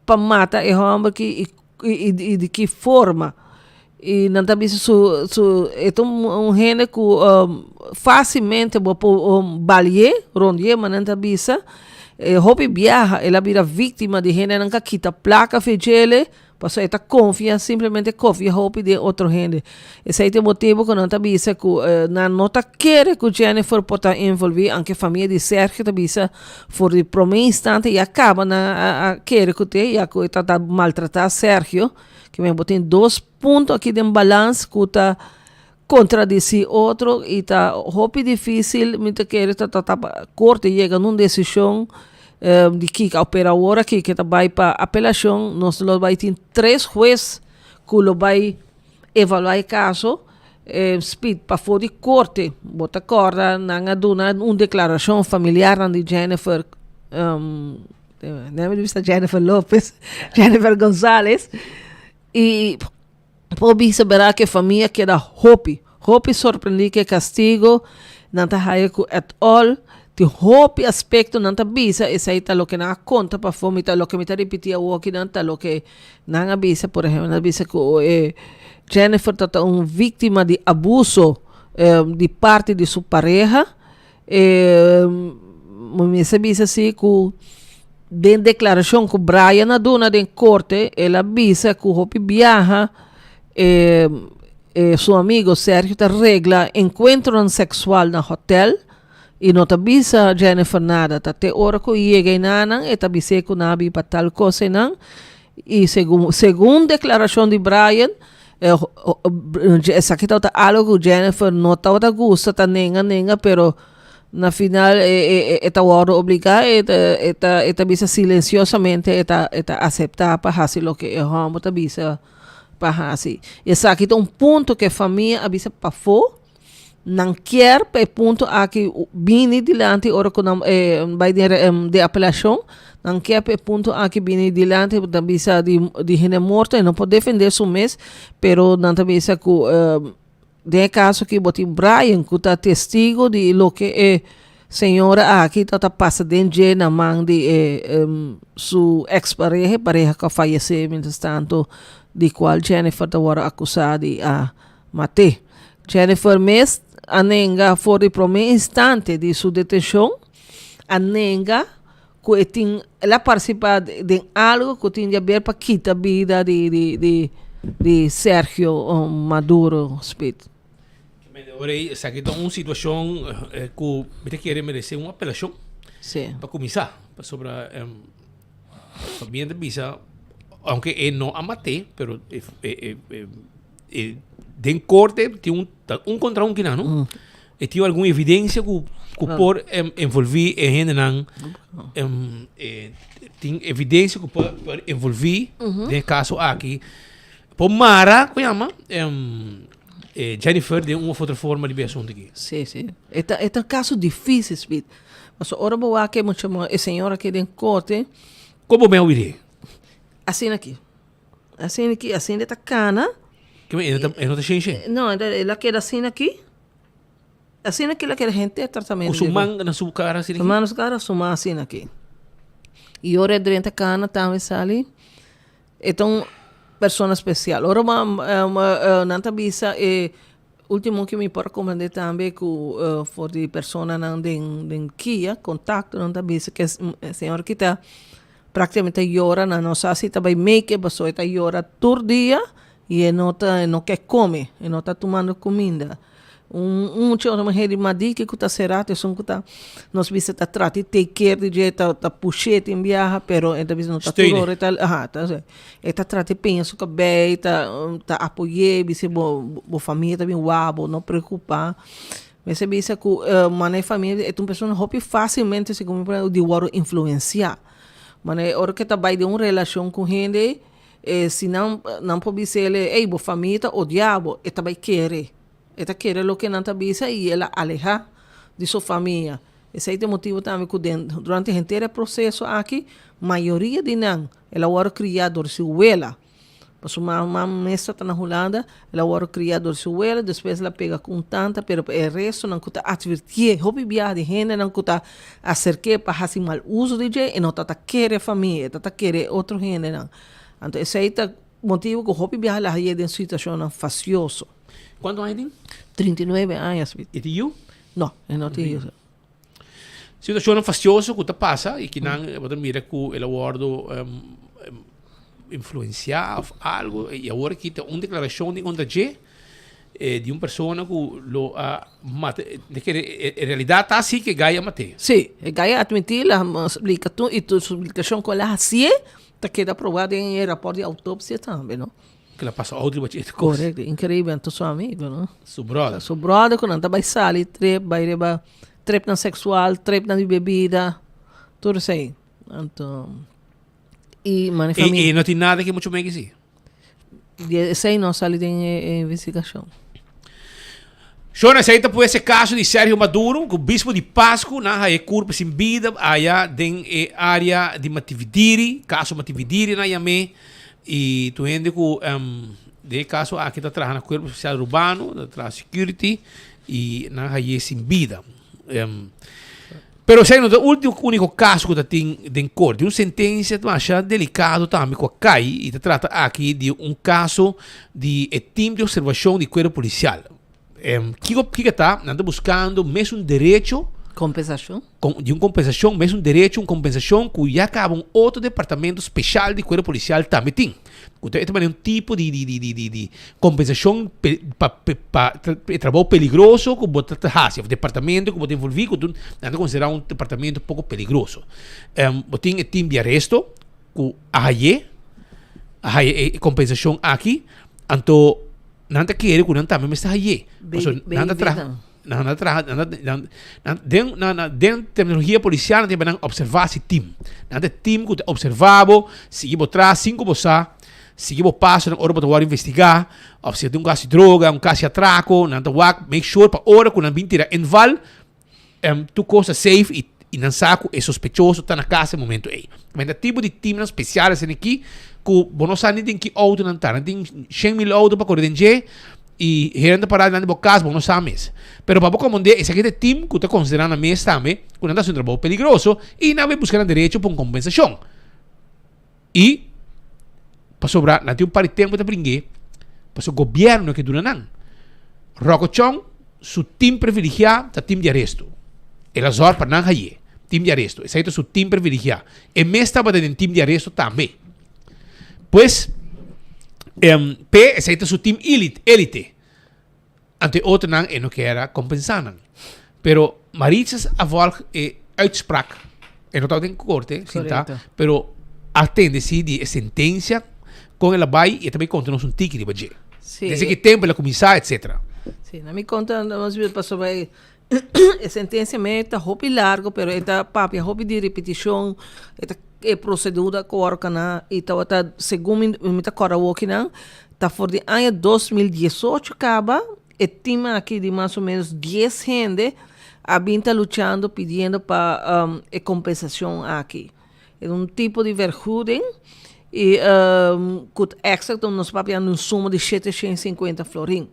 [SPEAKER 13] pa mata e hòmber aki i i di ki forma i nan ta bisa su su e ta un hende ku fásilmente bo por bali'é rondi'é ma nan ta bisa e hopi biaha el a bira víktima di hendenan ka kita plaka for djele pasobra e ta konfia simplemente konfia hopi den otro hende esei ta e motibu ku nan ta bisa ku nan no ta kere ku Jennifer por ta envolví anke famia di Sergio ta bisa For di prome instante ya caba nan a kere cu te ya cu e ta ta maltrata Sergio. Ke men bo tin dos punto aki den balans cu ta contradeci otro y ta hopi dificil mi ta kere ta ta corte yega na un decision di kiko. Pero awor aki ke ta bay pa apelacion nos lo bay tin tres huez cu lo bay Evaluá e kaso, Speed, pafó di korte, bo ta kòrda nan a duna un deklarashon familiarnan di Jennifer, mi bisa Jennifer Lopez, Jennifer Gonzalez, i por bisa bera ku e famia keda hopi, hopi sorprendí ku e kastigo, nan ta haya ku at all tin hopi aspekto nan ta bisa esei ta loke nan a konta pafó, mi ta loke mi ta ripití awor aki nan ta loke Nan a bisa, por ehempel, nan a bisa ku e Jennifer ta ta un víktima di abuso di parti di su pareha. E mi mester bisa si ku den deklarashon ku Brian a duna den korte, el a bisa ku hopi biaha e su amigo Sergio ta regla enkuentronan seksual na hotèl. I no ta bisa Jennifer nada, ta te ora ku yega enanan e ta bis'é ku nan a bin pa tal kos einan. I segun segun deklarashon di Brian, esaki tabata algu ku Jennifer no tabata gusta, ta nenga nenga, pero na final e e ta wòrdu obligá, e ta e ta e ta bisa silensiosamente e ta e ta aseptá pa hasi loke e hòmber ta bisa pa hasi. Esaki ta un punto ku e famia a bisa pafó. Nan kier pa e punto aki bini dilanti ora ku nan bai den den apelashon, nan kier pa e punto aki bini dilanti ta bisa di di hende morto e no por defende su mes, pero nan ta bisa ku den e kaso aki bo tin Brian ku ta testigo di loke e señora aki ta ta pasa den dje na man di e su ex pareha, e pareha ku a fayesé mientras tanto di kual Jennifer ta wòrdu akusá di a Mat'é. Jennifer mes a nenga for di promé instante di su detenshon, a nenga ku e tin el a partisipá den algu ku tin di aber pa kita bida di di di di Sergio Maduro Speed.
[SPEAKER 12] Ora ei esaki ta un situashon ku mi ta kere meresé un apelashon pa kuminsá pasobra famia ta bisa aunke e no a mat'é pero e e e E den korte tin un ta un kontra un kinan no. E tin algun evidensia ku ku por envolví e hendenan e tin evidensia ku por por envolví den e kaso aki por mara ku yama e Jennifer den un of otro forma riba e asuntu aki.
[SPEAKER 13] Sí, sí. E ta e ta un kaso difísil, Speed. Pasobra ora bo wak e mucha muhé e señora aki den korte.
[SPEAKER 12] Kon bo mei a wiri?
[SPEAKER 13] Asina aki. Asina aki, asina e ta kana.
[SPEAKER 12] Ke e no ta, e no ta shen shen?
[SPEAKER 13] No, el a keda asina aki. Asina aki el a keda henter tratamentu.
[SPEAKER 12] Ku su man na su kara asina
[SPEAKER 13] aki? Su man na su kara, su man asina aki. I ora e drenta kana tambe sali, e ta un. persona special. Ora nan ta bisa e ultimo cu mi por comprende tambe cu for di personanan den kia, contactonan ta bisa cu e señor aki ta practicamente ta yora, nan no sa si ta bay make it pasobra e ta yora tur dia y e no ta e no ke come, e no ta tumando cuminda. Un mucha otro muher di Madiki cu ta cera ta esun cu ta nos bisa ta trata di take care di dje ta ta push'é tin biaha pero e ta bisa no ta tur ora e ta aha ta e ta trata di peña su cabey ta ta apoy'é bis'é bo bo famia ta bin wak bo no preocupa mester bisa cu manera e famia e ta un persona hopi facilmente segun mi por di wòrdu influencia manera ora cu e ta bay den un relacion cu hende E si nan nan por bisa el, ey, bo famia ta odia bo, e ta bai kere. E ta kere loke nan ta bisa i el a alehá di su famia. Esei ta e motibu tambe ku den durante henter e proseso aki, mayoria di nan el a wòrdu kriá dor su wela. Pasobra su mama mes ta na Hulanda, el a wòrdu kriá dor su wela, despues el a pega ku un tanta, pero pa e restonan ku ta atvertié hopi biaha di hendenan ku ta aserk'é pa hasi mal uso di dje, e no ta ta kere famia, e ta ta kere e otro hendenan. Anto esei ta motibu ku hopi biaha el a haye den situashonnan fasioso.
[SPEAKER 12] Kuantu aña e tin?
[SPEAKER 13] 39 aña.
[SPEAKER 12] E tin yu?
[SPEAKER 13] No, e no tin yu.
[SPEAKER 12] Situashonnan fasioso ku ta pasa i kinan bo ta mira ku el a wòrdu influensiá òf algu i awor aki ta un deklarashon di kontra dje di un persona ku lo a mata e kere e realidat ta asi ku e gai a mat'é.
[SPEAKER 13] Sí, e gai a atmití el a splika tur i tur su splikashon ku el a hasié ta keda aprobá den e rapòrt di outopsia tambe no.
[SPEAKER 12] Ke la pasa otro riba dje kos.
[SPEAKER 13] Korekto, inkreibel anto su amigo no.
[SPEAKER 12] Su brother.
[SPEAKER 13] Su brother ku nan ta bai sali trip bai riba tripnan seksual, tripnan di bebida, tur esei. Anto i mane
[SPEAKER 12] famia. I no tin nada ke mucho meki si.
[SPEAKER 13] Di esei no a sali den e investigashon.
[SPEAKER 12] Shon esei ta pues e kaso di Sergio Maduro ku bispo di Pasku nan haya e kurpa sin bida aya den e area di Matividiri, kaso Matividiri nan yam'é i tur hende ku den e kaso aki ta traha na Kuerpo Spesial Urbano, ta traha security i nan hay'é sin bida. Pero esei no ta e úniko kaso ku ta tin den korte. Un sentensia masha delikado tambe ku a kai i ta trata aki di un kaso di e tim di opservashon di kuerpo polisial. Kiko kiko ta? Nan ta buskando mesun derecho.
[SPEAKER 13] Kompensashon.
[SPEAKER 12] Di un kompensashon, mesun derecho, un kompensashon ku ya kaba un otro departamento speshal di kuerpo polisial tambe tin. Ku ta e ta manera un tipo di di di di di kompensashon pa pa e trabou peligroso ku bo ta hasi òf departamento ku bo ta envolví ku nan ta konsiderá un departamento poko peligroso. Bo tin e tim di aresto ku a haye a haye e kompensashon aki anto nan ta kere ku nan tambe mester haye. Pasobra nan ta traha Nan ta traha, nan ta, nan, nan, den, nan, nan, den terminologia policial nan ta yama nan observatie team. Nan ta e team ku ta observa bo, sigui bo tras sin ku bo sa, sigui bo pasonan ora bo ta wòrdu investigá, òf si tin un kas di droga, un kas di atrako, nan ta wak, make sure pa ora ku nan bin tira inval, tur kos ta safe i i nan sa ku e sospechoso ta na kas e momento ei. Men ta tipo di teamnan spesial asina aki ku bo no sa ni den ki outo nan ta. Nan tin 100,000 outo pa kore den dje i hende ta pará dilanti bo kas bo no sa mes. Pero pa bo komprendé esaki ta e team ku ta konsiderá nan mes tambe ku nan ta hasi un trabou peligroso i nan a bai buska nan derecho pa un kompensashon. I pasobra nan tin un par di tempu ta bring'é pasobra gobièrnu ke duna nan. Rocco Chong su tim privilegiá ta tim di aresto. El a zòrg pa nan haye tim di aresto. Esei ta su tim privilegiá. E mes tabata den tim di aresto tambe. Pues, p'e esei ta su tim elite. Anto e otronan e no kier a kompensá nan. Pero Maritza a volg e uitspraak. E no tabata den korte, sintá, pero a tende si di e sentensia kon el a bai i e ta bai konta nos un tiki riba dje. Desde ki tempu el a kuminsá, etsetera.
[SPEAKER 13] Sí, na mi konta nos pasobra e e sentensia me ta hopi largo, pero e ta papia hopi di ripitishon, e ta e prosedura ku wòrdu kaná i tabata segun mi mi ta kòrda awokinan ta for di aña 2018 kaba e tim aki di mas o menos dies hende a bin ta luchando pidiendo pa e kompensashon aki. E ta un tipo di vergoeding i ku ta èkstra nos papia un suma di shete shen sinkuenta florin.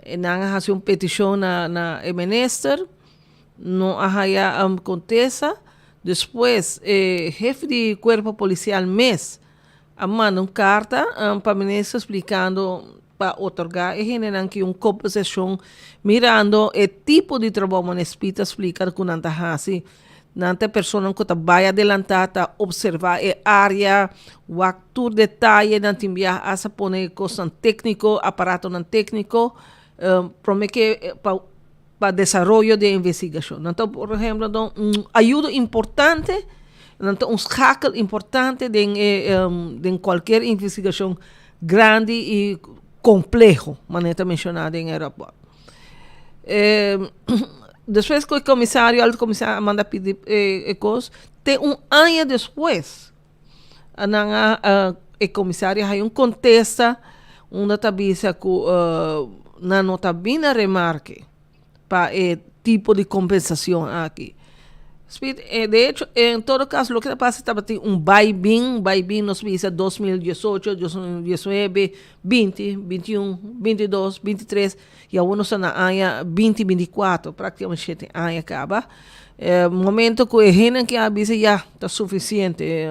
[SPEAKER 13] E nan a hasi un petishon na na e minister, no a haya kontesta. Despues e hefe di kuerpo polisial mes. A manda un karta pa minister splikando pa otorgá e hendenan ki un kompensashon mirando e tipo di trabou manera Speed ta splika ku nan ta hasi. Nan ta e personanan ku ta bai adelantá ta opservá e área, wak tur detaye, nan tin biaha asta pone kosnan tékniko, aparatonan tékniko promé ke pa pa desaroyo di e investigashon. Nan ta por ehemplo nan un ayudo importante, nan ta un schakel importante den e den kualkier investigashon grandi i kompleho, manera ta menshoná den e rapòrt. Despues ku e komisario, alto komisario a manda pidi e kos, te un aña despues nan a e komisario a haña un kontesta unda ta bisa ku nan no ta bin na remarke pa e tipo di kompensashon aki. Speed, de hecho, en todo caso loke ta pasa tabatin un bai bin, bai bin nos bisa 2018, 2019, 20, 21, 22, 23 y awor nos ta na aña 20, 24, prácticamente shete aña caba. Momento cu e hendenan ke a bisa ya ta suficiente,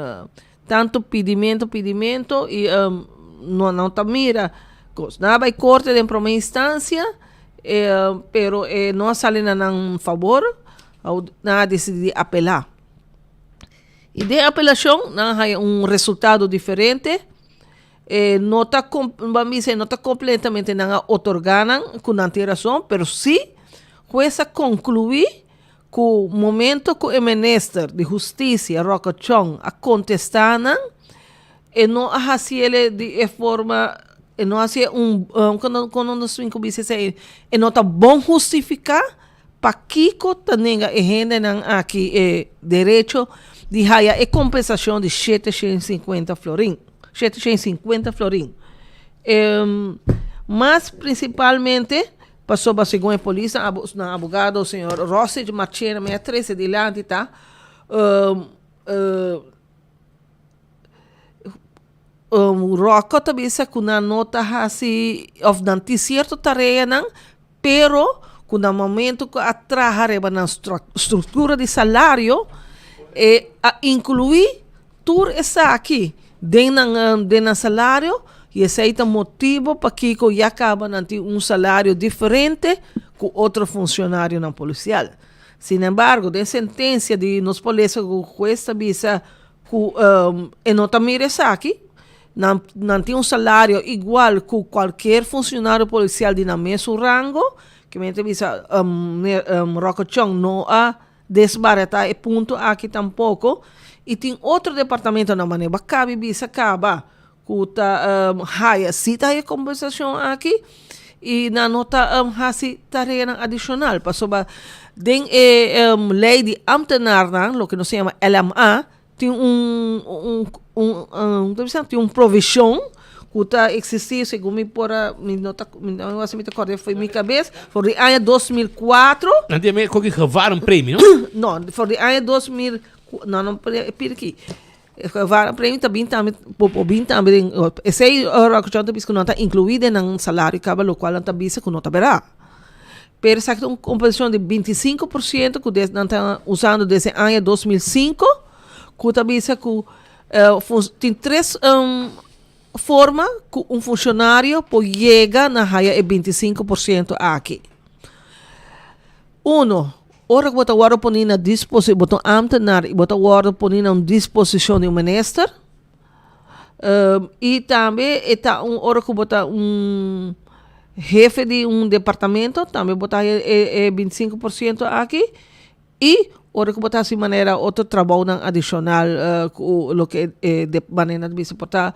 [SPEAKER 13] tanto pidimento, pidimento y no nan ta mira cos. Nan a bay corte den prome instancia, pero e no a sali na nan fabor, nan a dicidi di apela. Y den apelacion nan a haya un resultado diferente. E no ta ban bisa e no ta completamente nan a otorga nan cu nan tin razon, pero si hues a conclui cu momento cu e minister di husticia Rocco Chong a contesta nan, e no a haciele di e forma, e no a hacié un, con nos tin cu bisa esey, e no ta bon hustifica pakico ta nenga e hendenan aki e derecho di haya e compensacion di 750 florin. 750 florin. Mas principalmente pasobra segun e polis nan abogado señor Rosich Marchena mi a trece dilanti ta Rocco ta bisa cu nan no ta haci of nan tin cierto tareanan pero cu na momento cu a traha riba nan structura di salario e a inclui tur esaki den nan den nan salario y esey ta motibo pakico ya caba nan tin un salario diferente cu otro funcionarionan policial. Sin embargo den sentencia di nos por lesa cu huez ta bisa cu e no ta mira esaki, nan nan tin un salario igual cu cualkier funcionario policial di nan mesun rango, ke men ta bisa Rocco Chong no a desbarata e punto aki tampoco, y tin otro departamentonan manera bo a cabi bisa caba cu ta haya si ta haya compensacion aki y nan no ta haci tareanan adicional pasobra den e ley di ambtenaarnan loke nos ta yama LMA tin un un un tin un provision cu ta existi segun mi por a mi no ta mi no wak si mi ta corda for mi cabes for di aña 2004.
[SPEAKER 12] Nan tin e gevarenpremie
[SPEAKER 13] no? No for di aña 2000 no no pidi aki. E gevarenpremie ta bin tambe, bo por bin tambe den, esei ora ku John ta bisa ku nan ta inkluí den nan salario kaba lokual nan ta bisa ku no ta berdad. Pero esaki ta un kompensashon di 25% ku des nan ta usando desde aña 2005 ku ta bisa ku tin tres forma ku un funshonario por yega na haya e 25% aki. Uno, ora ku bo ta wòrdu poni na disposi, bo ta un ámtenar i bo ta wòrdu poni na un disposishon di un minister. I tambe e ta un ora ku bo ta un hefe di un departamento, tambe bo ta haña e e 25% aki. I ora ku bo ta hasi manera otro trabounan adishonal ku loke e manera ta bisa por ta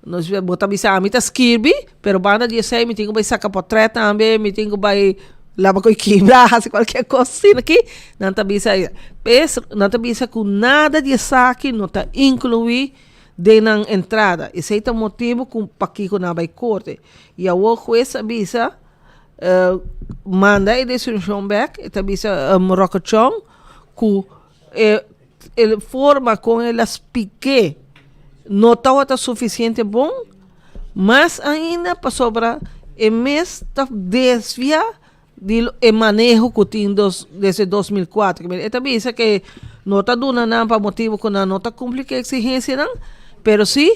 [SPEAKER 13] nos bo ta bisa ami ta skirbi pero banda di esei mi tin ku bai saka potrèt tambe mi tin ku bai laba ku e kibra hasi kualkier kos asina aki nan ta bisa pes nan ta bisa ku nada di esaki no ta inkluí den nan entrada esei ta motibu ku pakiko nan a bai korte i awor hues a bisa Manda e desishon bek, e ta bisa Rocco Chong ku e e forma kon el a spik'é no tabata sufisiente bon, mas ainda pasobra e mes ta desviá di e maneho ku tin dos desde 2004. E ta bisa ke no ta duna nan pa motibu ku nan no ta kumpli ku e eksigensianan, pero si.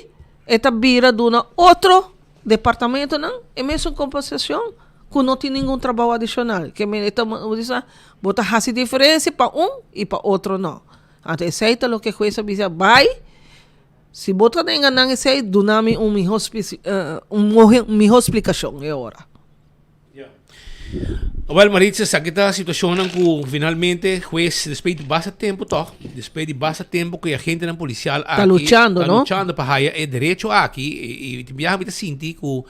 [SPEAKER 13] e ta bira duna otro departamentonan e mesun kompensacion ku no tin ningun trabou adishonal. Ke men e ta bisa bo ta hasi diferensia pa un i pa otro no. Anto esei ta loke hues a bisa bai si bo ta nenga nan esei duna mi un miho un miho splikashon e ora.
[SPEAKER 12] Wel Maritza, esaki ta situacionnan cu finalmente hues despues di basta tempo toch, despues di basta tempo cu e agentenan policial aki
[SPEAKER 13] Ta luchando,
[SPEAKER 12] ta
[SPEAKER 13] no?
[SPEAKER 12] luchando pa haya e derecho aki y, y tin biaha mi ta sinti cu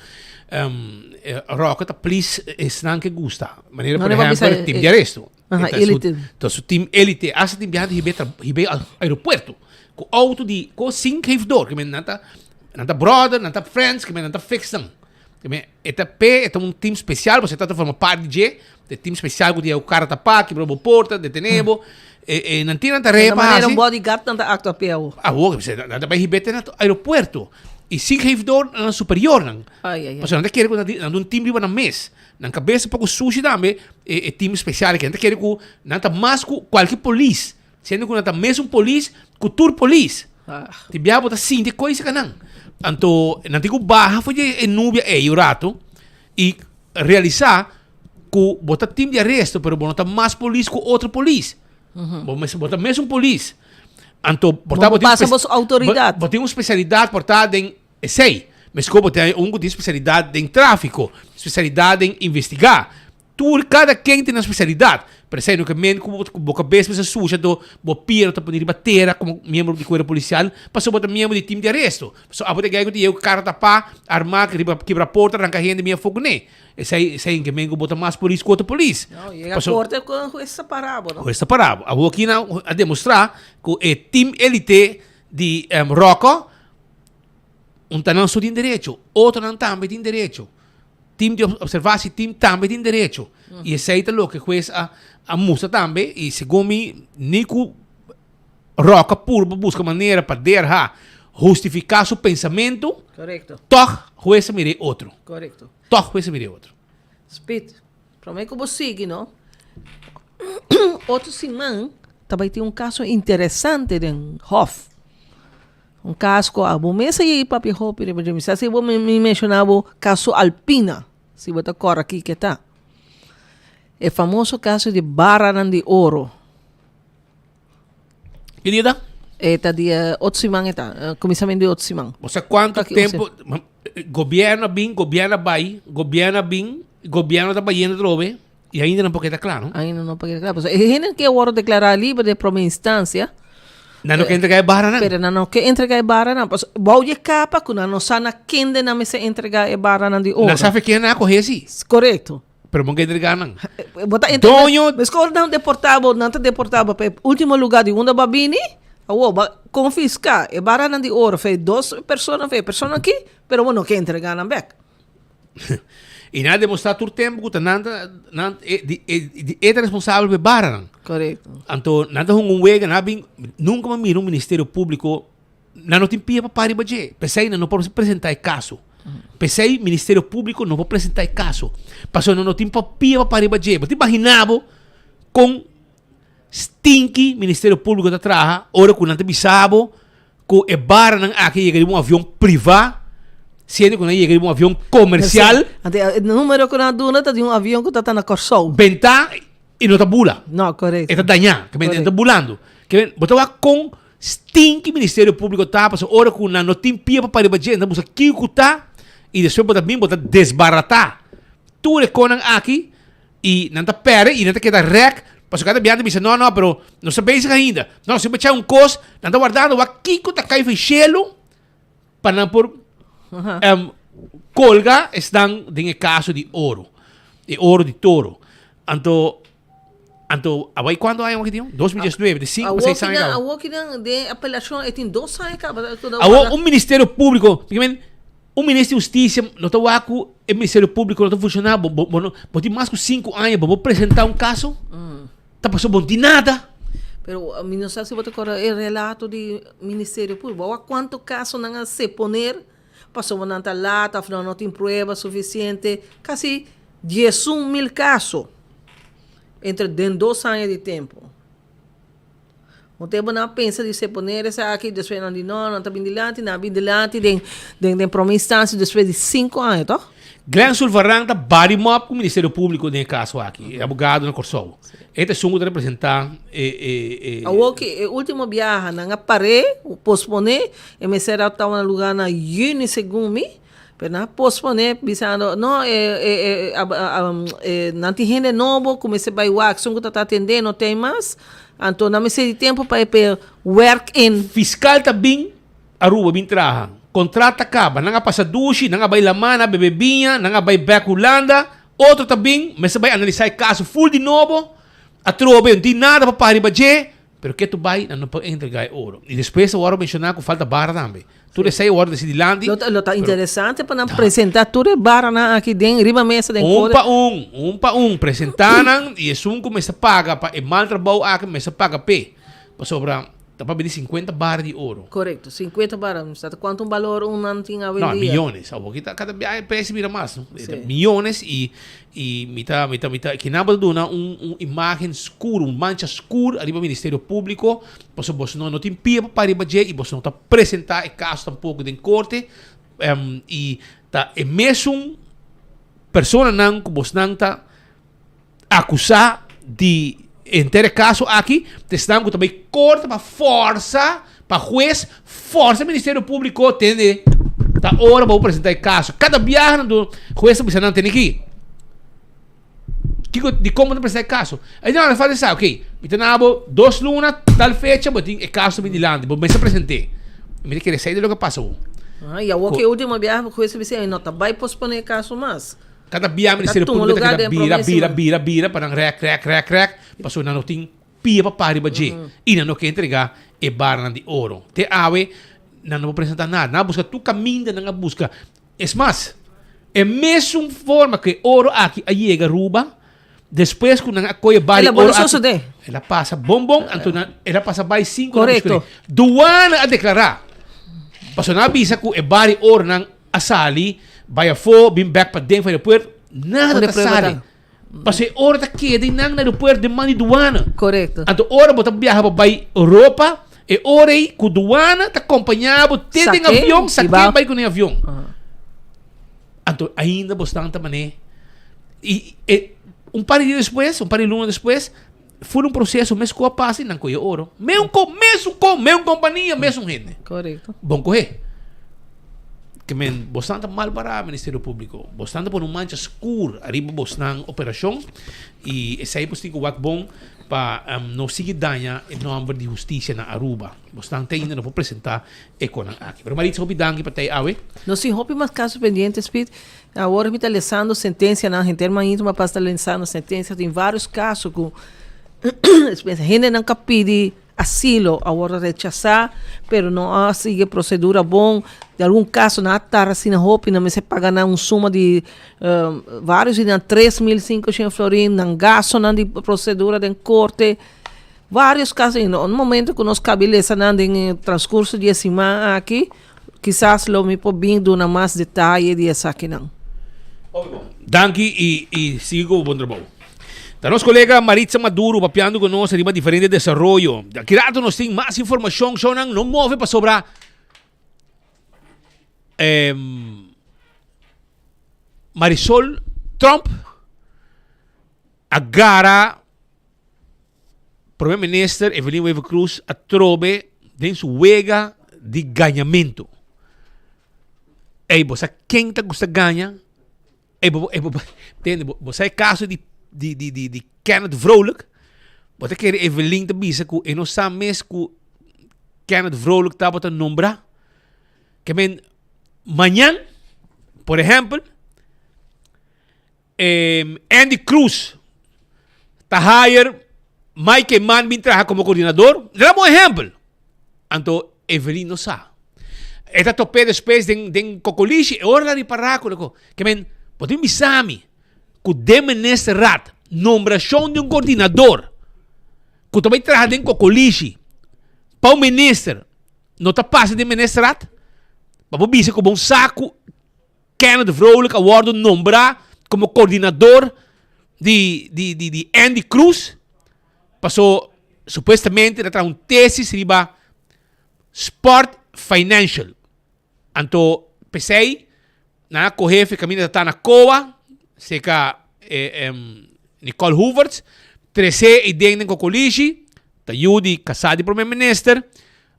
[SPEAKER 12] um, Roque ta please esnan ke gusta. Manera por
[SPEAKER 13] Manera pa bisa,
[SPEAKER 12] ehempel team
[SPEAKER 13] eh,
[SPEAKER 12] di aresto.
[SPEAKER 13] Aha,
[SPEAKER 12] Ta su,
[SPEAKER 13] elite.
[SPEAKER 12] ta su team elite. Hasta tin biaha di hib'é tra, hib'é al aeropuerto cu auto di cu sin geefdor. Ke men nan ta, nan ta brother, nan ta friends, ke men nan ta fix nan. E ta p'e, e ta un team special, pasobra e ta ta forma parti di dje, e team special ku tin e kara tapá, kibra bo porta, detené bo, e, e nan tin nan tarea
[SPEAKER 13] Ta
[SPEAKER 12] pa
[SPEAKER 13] manera
[SPEAKER 12] hasi.
[SPEAKER 13] un bodyguard nan ta actua p'e awor.
[SPEAKER 12] Awor, nan ta bai hib'é te na aeropuerto. I sin geef door na nan superiornan.
[SPEAKER 13] Ai, ai, ai.
[SPEAKER 12] Pasobra nan ta kere ku nan tin un team riba nan mes. Nan kabes ta poko sushi tambe, e, e team special aki. Nan ta kere ku nan ta mas ku kualke polis. Siendo ku nan ta mesun polis ku tur polis. Tin biaha bo ta sinti e koisa ka nan. Anto nan tin ku baha for di e nubia ei un rato i realisá ku bo ta tim di aresto pero bo no ta mas polis ku otro polis. Bo mes bo ta mesun polis. Anto por ta
[SPEAKER 13] Bo
[SPEAKER 12] bo tin
[SPEAKER 13] pasa bo su outoridat.
[SPEAKER 12] Bo tin un spesialidat por ta den esei. Meskos bo tin un ku tin spesialidat den tráfiko, spesialidat den investigá. Tur kada ken tin nan spesialidat, pero esei no ke men ku bo kabes mester susha do bo pia no ta pone riba tera komo miembro di kuerpo polisial pasobra bo ta miembro di tim di aresto. Pasobra abo ta gei ku ta yega ku kara tapá, armá, riba kibra porta, ranka hende mia afó kuné. Esei esei ke men ku bo ta mas polis ku otro polis.
[SPEAKER 13] No, yega korte ku hues ta para bo no.
[SPEAKER 12] Hues ta para bo. Awor aki nan a demostrá ku e tim elite di Rocco un ta nan so tin derecho, otronan tambe tin derecho. Team di observatie team tambe tin derecho. Y esey ta loke hues a a mustra tambe y segun mi ni cu Rock a purba busca manera pa derha hustifica su pensamento,
[SPEAKER 13] Correcto.
[SPEAKER 12] toch hues a mira e otro.
[SPEAKER 13] Correcto.
[SPEAKER 12] Toch hues a mira e otro.
[SPEAKER 13] Speed, prome cu bo sigui no, otro siman ta bay tin un caso interesante den Hof. Un kaso abo mes a yei papia hopi riba dje. Mi sa si bo mi menshoná bo kaso Alpina, si bo ta kòrda kiko e ta. E famoso kaso di baranan di oro.
[SPEAKER 12] Ki dia ta?
[SPEAKER 13] E ta dia otro siman e ta, kuminsamentu di otro siman.
[SPEAKER 12] Bo sa kuantu tempu gobièrnu a bin, gobièrnu a bai, gobièrnu a bin, gobièrnu ta bayendo atrobe y ainda no por keda kla, no?
[SPEAKER 13] Ainda no por keda kla. Pasobra e hende ke a wòrdu deklará liber den promé instansia.
[SPEAKER 12] Nan no ke entregá e baranan.
[SPEAKER 13] Pero nan no ke entregá e baranan. Pasobra bou di e kapa ku nan no sa na kende nan mester entregá e baranan di oro.
[SPEAKER 12] Nan sa fe ken nan a kohe si.
[SPEAKER 13] Korekto.
[SPEAKER 12] Pero bo no ke entregá nan.
[SPEAKER 13] Bo ta entregá.
[SPEAKER 12] Doño.
[SPEAKER 13] Meskos nan deportá bo, nan ta deportá bo pa e último lugá di unda bo a bini. Awor bo a konfiská e baranan di oro fe dos persona, fe e persona aki, pero bo no ke entregá nan bèk.
[SPEAKER 12] I nan a demostrá tur tempu ku ta nan ta nan e di e di e ta responsabel pa e baranan.
[SPEAKER 13] Korekto.
[SPEAKER 12] Anto nan ta hunga un wega, nan a bin nunka mi a mira un ministerio públiko nan no tin pia pa para riba dje. P'esei nan no por presentá e kaso. P'esei ministerio públiko no por presentá e kaso. Pasobra nan no tin pia pa para riba dje. Bo ta imaginá bo kon stinky ministerio públiko ta traha ora ku nan ta bisa bo Ku e baranan aki yega riba un avion privá, siendo ku nan yega riba un avion komersial.
[SPEAKER 13] Anto e numero ku nan a duna ta di un avion ku ta ta na Kòrsou.
[SPEAKER 12] Bentá i no ta bula.
[SPEAKER 13] No, korekto.
[SPEAKER 12] E ta dañá, ke men e ta bulando. Ke men bo ta wak kon stinki Ministerio Públiko ta pasobra ora ku nan no tin pia pa para riba dje, nan ta buska kiko ku ta i despues bo ta bin bo ta desbaratá tur e konan aki. I nan ta perde i nan ta keda rek pasobra kada biaha ta bisa no no pero nos ta bezig ainda no si bo echa un kos nan ta wardando wak kiko ta kai for shelu pa nan por kolga esnan den e kaso di oro e oro di toro anto anto awor kuantu aña awor tin 2019 di sinku pa seis aña kaba
[SPEAKER 13] Awor kinan den apelashon e tin dos aña kaba
[SPEAKER 12] awor un ministerio públiko Un minister di hustisia no ta wak ku e ministerio públiko no ta funshoná, bo bo bo no bo tin mas ku sinku aña bo por presentá un kaso? Ta pasobra bo no tin nada.
[SPEAKER 13] Pero mi no sa si bo ta kòrda e relato di ministerio públiko. Bo wak kuantu kaso nan a seponer pasobra nan ta lat òf nan no tin prueba sufisiente. Kasi 11 mil kaso entre den dos aña di tempu. Un tempo nan a pensa di seponer esaki, despues nan di no, nan ta bin dilanti, nan a bin dilanti den den den prome instancia despues di cinco aña, toch?
[SPEAKER 12] Glenn Sulvaran ta bari mop ku Ministerio Públiko den e kaso aki, e abogado na Kòrsou. E ta esun ku ta representá e e e.
[SPEAKER 13] Awor ki e último biaha nan a par'é, posponé, e mester a tabata na lugá na yüni segun mi, Pero nan a posponé bisando, no, e, e, e, e, nan tin hende nobo ku mester bai wak, esun ku ta ta atendé no ten mas, anto nan mester di tempu pa e pe werk in.
[SPEAKER 12] Fiskal ta bin Aruba bin traha, kontrat ta kaba, nan a pasa dushi, nan a bai laman, nan a bebe biña, nan a bai bek Hulanda, otro ta bin, mester bai analisá e kaso ful di nobo, atrobe no tin nada pa para riba dje, Pero ke tu bai, nan no por entregá e oro. I despues a wòrdu menshoná ku falta bara tambe. Tur esei a wòrdu desi dilanti.
[SPEAKER 13] Lo ta, lo ta interesante pa nan presentá tur e baranan aki den riba mesa den
[SPEAKER 12] Un
[SPEAKER 13] kore.
[SPEAKER 12] pa un, un pa un, presentá nan i esun ku mester paga pa e mal trabou aki mester paga p'e. Pasobra ta papia di sinkuenta bara di oro.
[SPEAKER 13] Korekto, sinkuenta bara. Sa ta kuantu un balor un nan tin awendia?
[SPEAKER 12] No, miyones. Awor ki ta kada biaha e preis bira mas, no? Miyones i I mi ta, mi ta, mi ta, kinan bo ta duna un, un imagen skur, un mancha skur ariba Ministerio Públiko, pasobra boso no, no tin pia pa para riba dje i boso no ta presentá e kaso tampoko den korte, i ta e mesun personanan ku bosnan ta akusá di henter e kaso aki, ta esnan ku ta bai korte pa fòrsa, pa hues fòrsa Ministerio Públiko tende ta ora bo presentá e kaso. Kada biaha nan do hues ta bisa nan tene ki. Kiko dikon bo ta presentá e kaso? Ei nan a sa, ok, mi ta na bo dos luna tal fecha bo tin e kaso bin dilanti, bo mester present'é. Mi ta kere esei ta loke a pasa awo.
[SPEAKER 13] Ah, i awo ku e último biaha hues a bisa no ta bai posponé e kaso mas.
[SPEAKER 12] Kada biaha Ministerio Públiko ta keda bira, bira, bira, bira pa nan rèk, rèk, rèk, rèk, pasobra nan no tin pia pa para riba dje i nan no ke entregá e baranan di oro. Te awe nan no por presentá nada. Nan a buska tur kaminda nan a buska. Es mas, e mesun forma ku e oro aki a yega Aruba, despues ku nan a kohe e bar di oro aki, el a pasa bon bon, anto nan el a pasa bai sin ku nan buska. Duana a deklará, pasobra nan a bisa ku e bar di oronan a sali bai afó, bin bèk paden for aeropuerto, nada ta sali. Pasobra e ora ta keda ei nan na aeropuerto den man di duana.
[SPEAKER 13] Korekto.
[SPEAKER 12] Anto ora bo ta biaha pa bai Europa, e ora ei ku duana ta kompañá bo te den avion, sak'é bai ku den avion. Anto ainda bo stan ta man'é. I e un par di dia despues, un par di luna despues, ful un proseso mes ku a pasa i nan kohe oro. Meun ko, mesun ko, meun kompania, mesun hende.
[SPEAKER 13] Korekto.
[SPEAKER 12] Bon kohe. Ke men bosnan ta mal pará Ministerio Públiko. Bosnan ta pone un mancha skur ariba bosnan operashon i esei bos tin ku wak bon pa no sigui daña e nòmber di hustisia na Aruba. Bosnan te ainda no por presentá e konan aki. Pero Maritza hopi danki pa tei awe.
[SPEAKER 13] Nos tin hopi mas kaso pendiente Speed. Awor mi ta lesando sentensianan henter mainta mi a pasa ta lesando sentensia tin vários kaso ku hendenan ka pidi Asilo a wòrdu rechasá, pero no a sigui e prosedura bon. Den algun kaso nan a tarda asina hopi, nan mester paga nan un suma di vários di nan 3500 florin, nan gastonan di prosedura den korte. Vários kaso ainda. Un momento ku nos kabi lesa nan den e transkurso di e siman aki, kisas lo mi por bin duna mas detaye di esakinan.
[SPEAKER 12] Danki y y sigui cu bo bon trabou. Ta nos colega Maritza Maduro papiando cu nos riba diferente desaroyo. Aki rato nos tin mas informacion, shownan no move pasobra em Marisol Tromp a gara Prome Minister Evelyn Wever Croes atrobe den su wega di gañamento. Ey, bo sa ken ta gusta gaña? Ey, bo, ey, bo, tende, bo, bo sa e caso di, di, di, di, di Kenneth Vrolijk? Bo ta kere Evelyn ta bisa ku e no sa mes ku Kenneth Vrolijk tabata nombra? Ke men, mañan, por ehempel, Andy Cruz ta hire Mike Eman bin traha como coordinador. Dá un ehempel. Anto Evelyn no sa. E ta topé despues den, den Cocolishi e ora la ripará ku loko. Ke men, bo tin bisa mi ku den ministerraad nombrashon di un coordinador ku ta bai traha den Cocolishi pa un minister no ta pasa den ministerraad? Pa bo bisa ku bo un sa ku Kenneth Vrolijk a wordo nombra como coordinador di, di, di, di Andy Cruz. Paso Supuestamente ta traha un tesis riba Sport Financial. Anto p'esei nan a kohe fe kaminda ta ta na Koa, seka Nicole Hoevertsz, tres'é eiden den Kokolishi, ta yu di kasá di prome minister.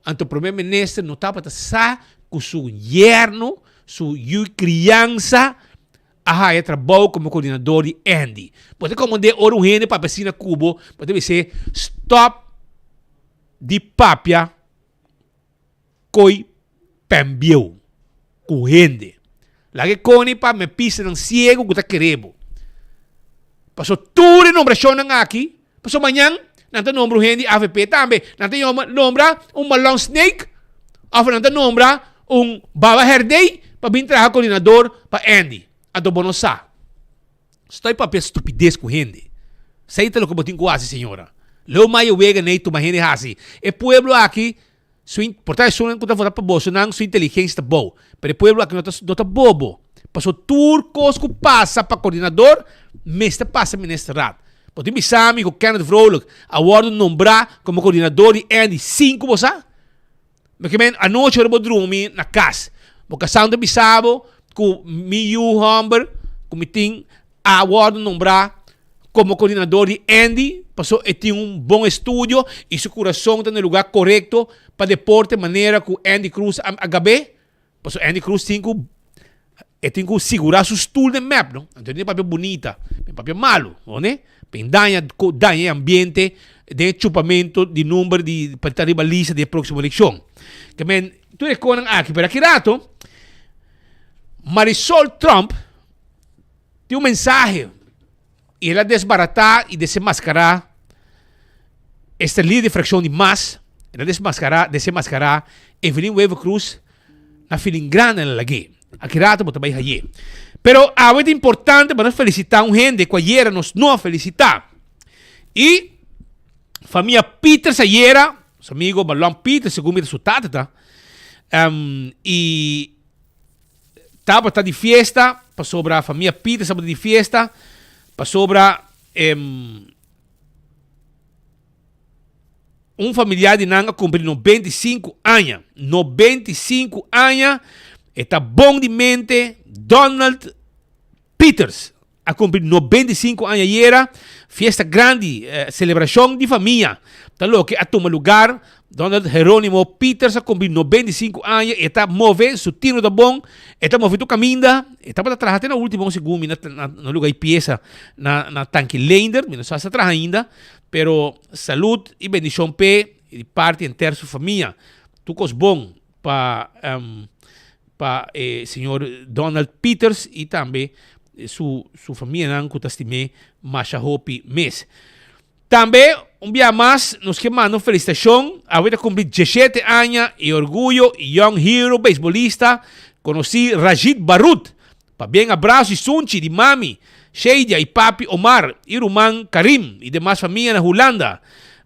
[SPEAKER 12] Anto prome minister no tabata sa ku su yerno, su yu kriansa a haya trabou komo koordinador di Andy. Bo ta komprendé ora un hende papia asina ku bo, bo ta bis'é stòp di papia koi pèmbieu ku hende. Laga e koni pa me pistanan siegu ku ta kere bo. Paso tur e nombrashonnan aki, paso mañan nan ta nombra un hende di avp tambe. Nan ta yoma nombra un Malon Snake of nan ta nombra un Baba Herdey pa bin traha koordinador pa Andy. Anto bo no sa. Stoi papia stupides ku hende. Esei ta loke bo tin ku hasi señora. Leu maya wega nei tuma hende hasi. E pueblo aki su in por ta esunnan ku ta vota pa boso nan su inteligensia ta bou. Pero e pueblo aki no ta no ta bobo. Paso tur kos ku pasa pa koordinador mester pasa ministerraad. Bo tin bisa mi ku Kenneth Vrolijk a wòrdu nombrá komo koordinador di Andy sin ku bo sa? Mi ke men anochi ora bo drumi na kas, bo kasá no ta bisa bo ku mi yu hòmber ku mi tin a wòrdu nombrá komo koordinador di Andy pasobra e tin un bon estudio i su kurason ta na e lugá korekto pa deporte manera ku Andy Cruz a gab'é. Pasobra Andy Cruz tin ku e tin ku sigurá su stul den mep no. Anto e tin papia bunita, e papia malu, no? P'e daña daña e ambiente den e chupamento di number di pa ta riba lista di e próksimo elekshon. Ke men tur e konan aki, pero aki rato Marisol Trump tin un mensahe i el a desbaratá i desenmaskará esta lider di frakshon di mas, el a desmaskará desenmaskará Evelyn Wever Croes na filingrana el a lag'é. Aki rato bo ta bai hay'é. Pero awe ta importante pa nos felisitá un hende ku ayera nos no a felisitá. I famia Pieters ayera, su amigo Marlon Pieters, segun mi ta su tata ta, i tabata di fiesta pasobra famia Pieters tabata di fiesta pasobra Un familiar di nan a cumpli 95 aña. 95 aña, e ta bon di mente. Donald Peters a cumpli 95 aña ayera. Fiesta grandi, eh, celebracion di famia. Ta loke a tuma lugar. Donald Heronimo Peters a cumpli 95 aña. E ta move, su tino ta bon. E ta move tu caminda. E tabata traha te na ultimo, segun mi, na, na, na lugar di pieza, na, na Tanki Leendert. Mi no sa si ta traha ainda. Pero salud y bendicion p'e y di parti henter su famia. Tur cos bon pa pa e señor Donald Peters y tambe su su famianan cu ta stim'é masha hopi mes. Tambe un bia mas nos ke manda un felicitacion, awe ta cumpli diesshete aña e orguyo y young hero beisbolista conoci Rajit Barut Pabien abraso y sunchi di mami, Sheidia y papi Omar y ruman Karim y demas famia na Hulanda,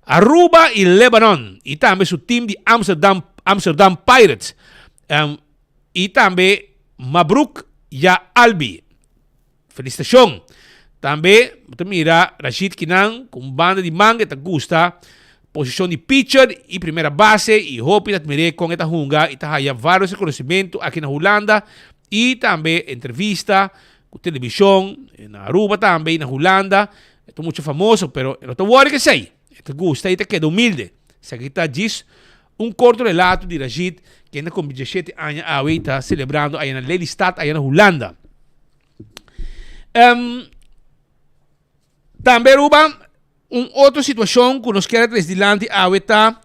[SPEAKER 12] Aruba y Lebanon y tambe su team di Amsterdam Amsterdam Pirates y tambe Mabruk ya Albi. Felicitacion. Tambe bo ta mira Rashid Kinan cu un banda di manga e ta gusta posicion di pitcher y primera base y hopi ta admir'é con e ta hunga y ta haya varios reconocimento aki na Hulanda y tambe entrevista cu television na Aruba tambe y na Hulanda. E ta mucho famoso pero e no ta worry cu esey. E ta gusta y ta keda humilde. Esaki ta djis un corto relato di Rashid kende a cumpli diesshete aña awe y ta celebrando aya na Lelystad aya na Hulanda. Um, tambe Aruba, un otro situacion cu nos kier tres dilanti awe ta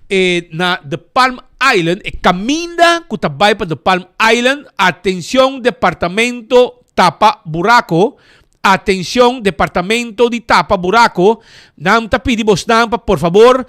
[SPEAKER 12] eh, na The Palm Island, e caminda cu ta bay pa The Palm Island. Atencion departamento tapa buraco, atencion departamento di tapa buraco, nan ta pidi bosnan pa por favor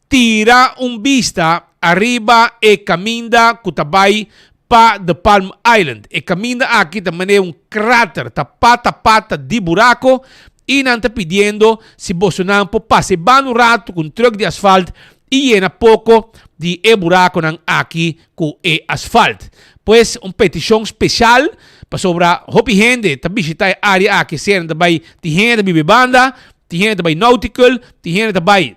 [SPEAKER 12] Tira un bista ariba e kaminda ku ta bai pa The Palm Island. E kaminda aki ta manera un krater, ta pata pata di burako i nan ta pidiendo si bosonan por pasa e banda un ratu ku un trùk di asfalt i yena poko di e burakonan aki ku e asfalt. Pues un petishon spesial pasobra hopi hende ta bishita e área aki, sea nan ta bai tin hende ta biba e banda, tin hende ta bai Nautical, tin hende ta bai.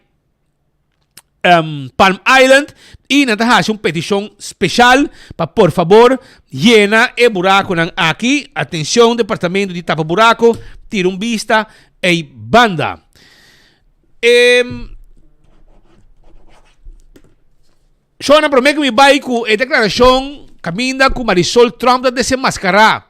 [SPEAKER 12] Palm Island y nan ta haci un peticion special pa por fabor yena e buraconan aki. Atencion departamento di tapa buraco, tira un bista ey banda. Shona prome cu mi bay cu e declaracion caminda cu Marisol Trump ta desenmascara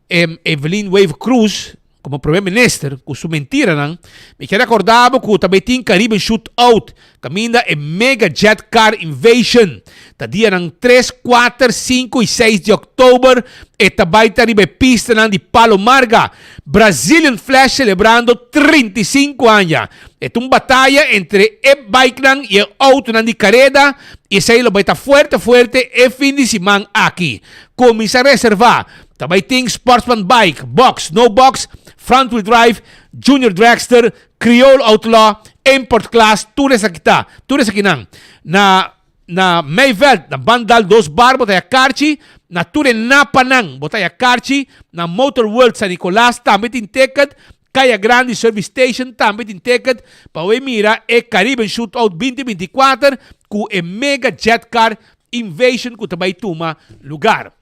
[SPEAKER 12] Evelyn Wave Cruz como Prome Minister cu su mentiranan, mi kier acorda bo cu tambe tin Caribbean Shoot Out caminda e Mega Jet Car Invasion ta dianan tres, cuater, cinco y seis di october e ta bay ta riba e pistanan di Palo Marga. Brazilian Flash celebrando 35 aña. E ta un bataya entre e bikenan y e autonan di careda y esey lo bay ta fuerte fuerte e fin di siman aki. Cuminsa reserva. Ta bay tin Sportsman Bike, Box, No Box, Front Wheel Drive, Junior Dragster, Creole Outlaw, Import Class, tur esaki ta, tur esakinan. Na na Meiveld, na Bandal Dos Bar bo ta haya karchi, na tur e Napanan bo ta haya karchi, na Motor World San Nicolas tambe tin ticket, Kaya Grandi Service Station tambe tin ticket pa bo mira e Caribbean Shootout 2024 ku e Mega Jet Car Invasion ku ta bai tuma lugar.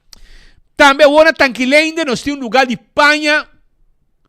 [SPEAKER 12] Tambe awor na Tankileinde nos tin un lugar di paña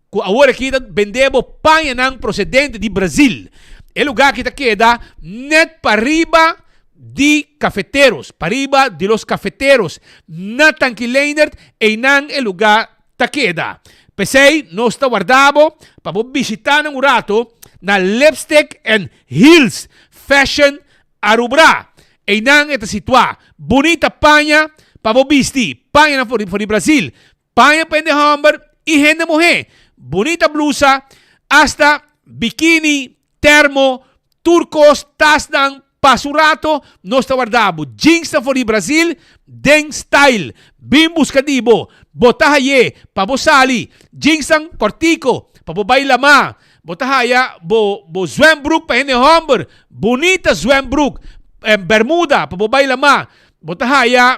[SPEAKER 12] ku awor aki ta bende bo pañanan procedente di Brazil. E lugar aki ta keda net pariba di Cafeteros, pariba di los Cafeteros na Tankileindert, einan e lugar ta keda. P'esei nos ta warda bo pa bo bishita nan un rato na Lipstick and Heels Fashion Arubra. Einan e ta situá. Bunita paña pa bo bisti. Pañanan for di Brazil. Paña pa hende hòmber i hende muhé. Bunita blusa, asta bikini, termo, tur kos, tasnan, pasa un rato, nos ta warda bo. Jeansnan for di Brazil den style. Bin buska di bo. Bo ta hay'é pa bo sali. Jeansnan kòrtiko pa bo bai lamá. Bo ta haya bo bo zwembroek pa hende hòmber, bunita zwembroek, bermuda pa bo bai lamá. Bo ta haya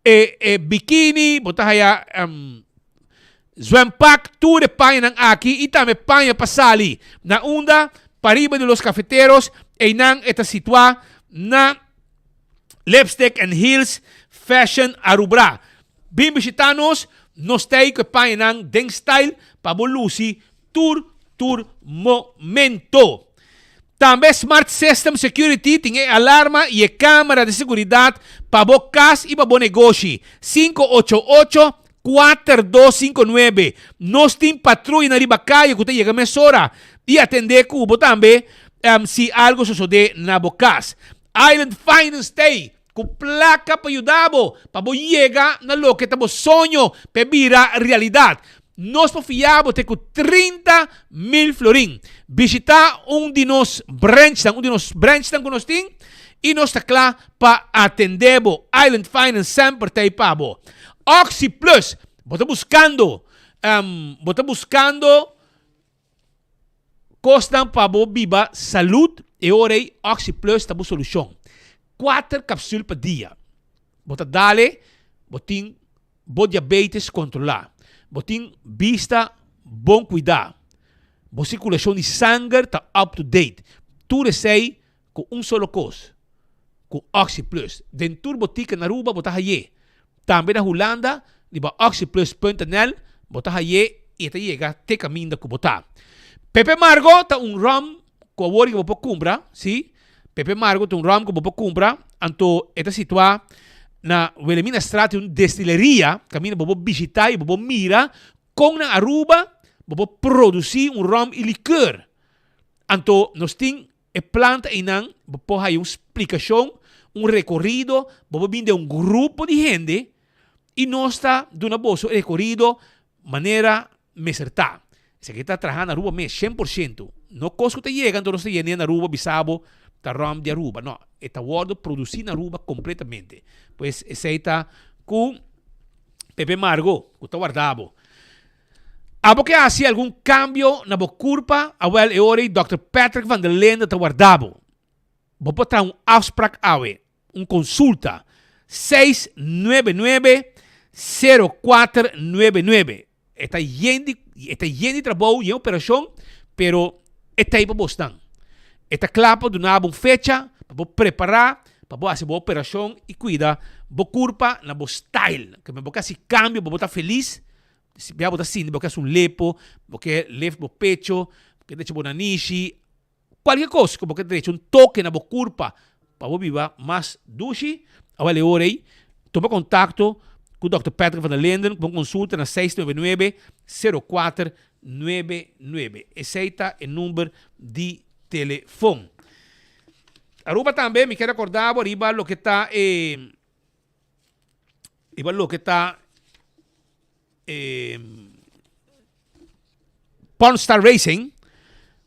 [SPEAKER 12] e e bikini, bo ta haya zwempak, tur e pañanan aki i tambe paña pa sali. Na unda? Pariba di Los Cafeteros, einan e ta situá na Lipstick and Heels Fashion Arubra. Bin bishita nos, nos ta ei ku e pañanan den style pa bo lusi tur tur momento. Tambe Smart System Security tin e alarma i e camera di seguridad pa bo cas i pa bo negoshi. 588 4259 Nos tin patruyanan riba caye cu ta yega mesora i atende cu bo tambe si algo sosode na bo cas. Island Finance ta ei cu placa pa yuda bo pa bo yega na loke ta bo soño pa e bira realidad. Nos por fia bo te cu 30,000 florin. Bishita un di nos branchnan, un di nos branchnan cu nos tin y nos ta cla pa atende bo. Island Finance semper ta ei pa bo. Oxi Plus, bo ta buscando, bo ta buscando Kosnan pa bo biba salud, e ora ei Oxi Plus ta bo solushon. Kuater kapsul pa dia. Bo ta dale, bo tin bo diabetes kontrolá. Bo tin bista bon kuidá. Bo sirkulashon di sanger ta up to date. Tur esei ku un solo kos, ku Oxi Plus. Den tur botika na Aruba bo ta hay'é. Tambe na Hulanda riba oxiplus.nl bo ta hay'é i e ta yega te kaminda ku bo ta. Pepe Margo ta un rum ku awor bo por kumpra, si. Pepe Margo ta un rum ku bo por kumpra, anto e ta situá na Wilhelminastraat, un destileria kaminda bo por bishitá i bo por mira kon na Aruba bo por produsí un rum i likeur. Anto nos tin E planta einan bo por haya un splikashon, un rekorido, bo por bin den un grupo di hende i nos ta duna boso e rekorido manera mester ta. Esaki ta traha na Aruba mes 100%. No kos ku ta yega anto nos ta yene na Aruba bisa bo ta ròm di Aruba. No, e ta wòrdu produsí na Aruba kompletamente. Pues esei ta ku Pepe Margo ku ta warda bo. Abo ke hasi algun kambio na bo kurpa? Awel, e ora ei Dòkter Patrick van der Linde ta warda bo. Bo por traha un afsprak awe, un konsulta, 699 0499. E ta yen di, e ta yen di trabou, yen operashon, pero e ta ei pa bosnan. E ta kla pa duna bo un fecha pa bo prepará pa bo hasi bo operashon i kuida bo kurpa na bo style. Ke men bo ke hasi kambio pa bo ta felis, si bia bo ta sinti bo ke hasi un lepo, bo ke lift bo pecho, bo ke drecha bo nanishi, kualke kos ku bo ke drecha un toke na bo kurpa pa bo biba mas dushi, awel e ora ei tuma kontakto ku Dòkter Patrick van der Linden pa un konsulta na seis nuebe nuebe, sero kuater, nuebe nuebe. Esei ta e number di telefon. Aruba tambe mi kier recorda bo riba loke ta e riba loke ta e Pornstar Racing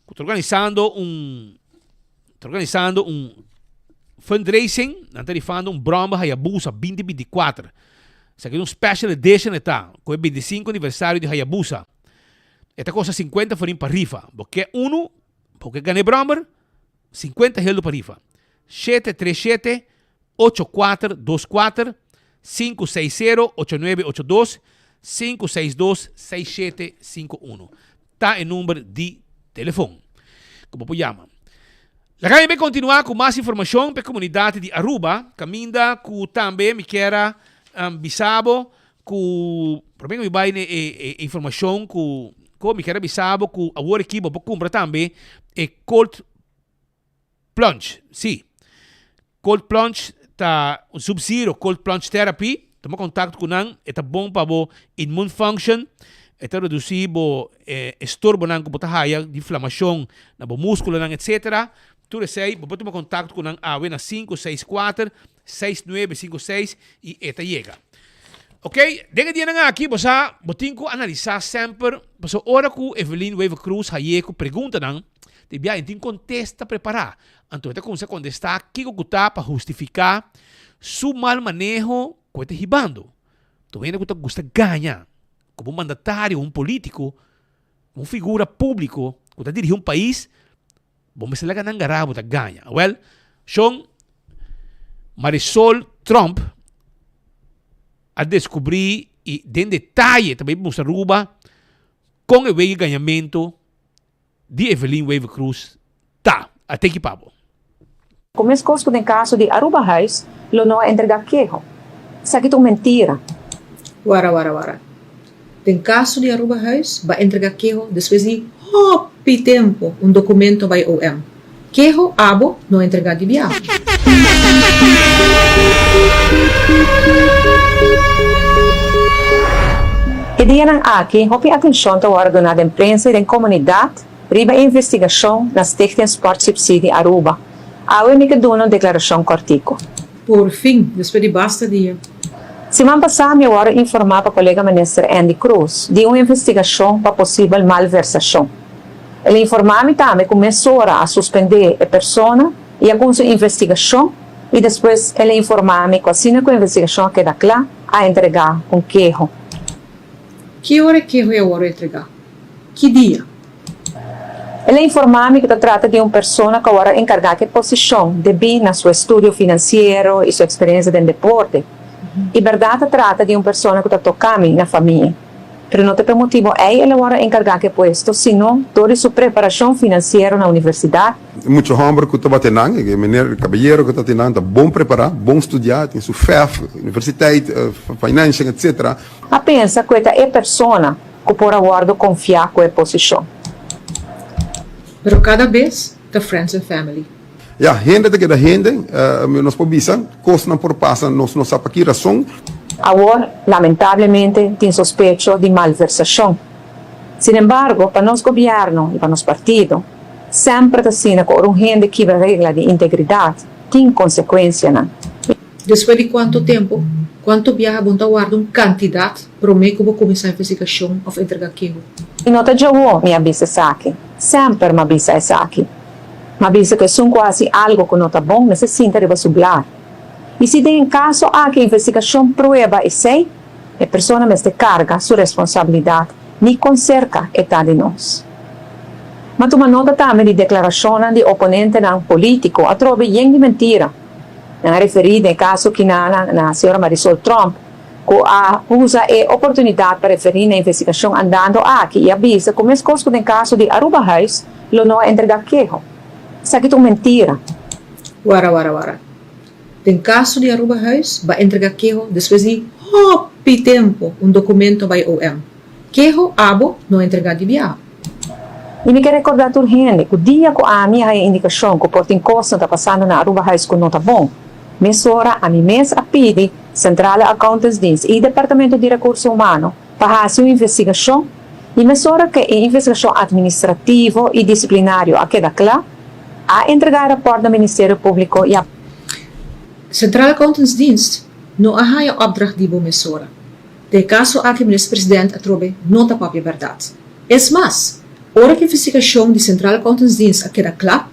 [SPEAKER 12] ku ta organisando un ta organisando un fundraising nan ta rifando un Brommer Hayabusa binti binti kuater. Esaki ta un special edition e ta ku e binti sinku aniversario di Hayabusa. E ta kosta sinkuenta forin pa rifa. Bo ke unu, bo ke gana e brommer, sinkuenta heldu pa rifa. Shete tres shete, ocho kuater dos kuater, sinku seis sero, ocho nuebe ocho dos, sinku seis dos, seis shete sinku unu. Ta e number di telefon ku bo por yama. Laga mi bay continua cu mas informacion pa e comunidad di Aruba, caminda cu tambe mi kier a bisa bo cu, prome cu mi bay na e informacion cu mi kier a bisa bo cu awor aki bo por cumpra tambe e cold plunge, si, cold plunge ta un sub zero cold plunge therapy, tuma contacto cu nan, e ta bon pa bo immune function, e ta reduci bo estorbonan cu bo ta haya di inflamacion na bo musculonan etc. Tur esey bo por tuma contacto cu nan awe na sinku seis kuater, seis nuebe sinku seis y e ta yega. Ok, den e dianan aki bo sa bo tin cu analisa semper, pasobra ora cu Evelyn Wever-Croes haye cu preguntanan, Di bia e tin kontesta prepará. Anto e ta kuminsá kontestá kiko ku ta pa hustifiká su mal maneho ku e ta hibando. Tur hende ku ta gusta gaña komo un mandatario, un polítiko, un figura públiko ku ta dirigí un pais, bo mester laga nan gará bo ta gaña. Awèl, shon Marisol Tromp a deskubrí i den detaye ta bai mustra Aruba kon e wega gañamentu di Evelyn Wever-Croes ta. A teki pa bo.
[SPEAKER 14] Cu mescos cu den caso di Arubahuis lo no a entrega keho. Esaki ta un mentira.
[SPEAKER 15] Wara wara wara. Den caso di Arubahuis ba entrega keho despues di hopi tempo un documento bay OM. Keho abo no a entrega di biaha.
[SPEAKER 14] E dianan aki hopi atencion ta worde duna den prensa y den comunidad riba e investigacion na Stichting Sportsubsidie Aruba. Awe mi ke duna un declaracion cortico.
[SPEAKER 15] Por fin, despues di basta dia.
[SPEAKER 14] Siman pasá mi a wòrdu informá pa kolega minister Endy Croes di un investigashon pa posibel malversashon. El a informá mi tambe ku mesora a suspendé e persona i a kunsa un investigashon i despues el a informá mi ku asina ku e investigashon a keda kla a entregá un keho.
[SPEAKER 15] Ki ora e keho a wòrdu entregá? Ki dia?
[SPEAKER 14] El a informá mi ku ta trata di un persona ku a wòrdu enkargá ku e posishon debí na su estudio finansiero i su eksperensia den deporte. I bèrdat ta trata di un persona ku ta toká mi na famia. Pero no ta p'e motibu ei el a wòrdu enkargá ku e puesto, sino dor di su preparashon finansiero na universidat.
[SPEAKER 16] Mucha hòmber ku tabata nan, e meneer, e kabayero ku tabata nan ta bon prepará, bon studiá, tin su fèf, universiteit, financiën, etsetera.
[SPEAKER 14] A pensa ku e ta e persona ku por a wòrdu konfiá ku e posishon.
[SPEAKER 15] Pero kada bes ta friends and family.
[SPEAKER 16] Ya, hende ta keda hende, nos por bisa, kosnan por pasa, nos no sa pa ki rason.
[SPEAKER 14] Awor, lamentablemente, tin sospecho di malversashon. Sinembargo, pa nos gobièrnu i pa nos partido, semper ta asina ku ora un hende kibra regla di integridat, tin konsekuensianan.
[SPEAKER 15] Despues di kuantu tempu? Kuantu biaha bo ta warda un kantidat promé ku bo kuminsá investigashon òf entregá keho?
[SPEAKER 14] I no ta djawo mi a bisa esaki. Semper m'a bisa esaki. M'a bisa ku esun ku a hasi algu ku no ta bon mester sinta riba su blar. I si den e kaso aki e investigashon prueba esei, e persona mester karga su responsabilidat ni kon serka e ta di nos. M'a tuma nota tambe di deklarashonnan di oponentenan polítiko atrobe yen di mentira. Nan a referí den e kaso kina na señora Marisol Tromp ku a usa e oportunidat pa referí na investigashon andando aki i a bisa ku meskos ku den kaso di Arubahuis lo no a entregá keho. Esaki ta un mentira.
[SPEAKER 15] Wara wara wara. Den kaso di Arubahuis ba entrega keho despues di hopi tempo un documento bay OM. Keho abo no entrega di biaha.
[SPEAKER 14] I mi ke rekordá tur hende ku dia ku ami a haña indikashon ku por tin kosnan ta pasando na Arubahuis ku no ta bon, mesora ami mes a pidi Centrale Accountantsdienst i Departamento di Rekurso Humano pa hasi un investigashon i mesora ku e investigashon administrativo i disiplinario a keda kla, a entregá e rapòrt na Ministerio Públiko i a.
[SPEAKER 15] Centrale Accountantsdienst no a haña opdracht di bo mesora. Den e kaso aki Minister President atrobe no ta papia bèrdat. Es mas, ora ku investigashon di Centrale Accountantsdienst a keda kla,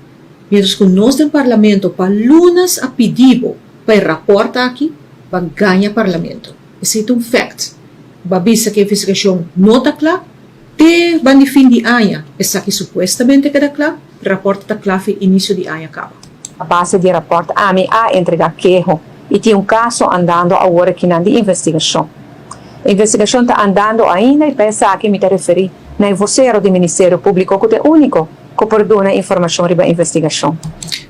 [SPEAKER 15] mientras ku nos den Parlamento pa lunas a pidi bo pa e rapòrt aki, ba gaña Parlamento. Esei ta un fact. Ba bisa ku e investigashon no ta kla, te ban di fin di aña esaki supuestamente keda kla, rapòrt ta kla fi inisio di aña kaba.
[SPEAKER 14] A base di e rapòrt ami a entregá keho i tin un kaso andando awor akinan di investigashon. E investigashon ta andando ainda i pa esaki mi ta referí na e vosero di Ministerio Públiko ku ta e úniko ku por duna informashon riba e investigashon.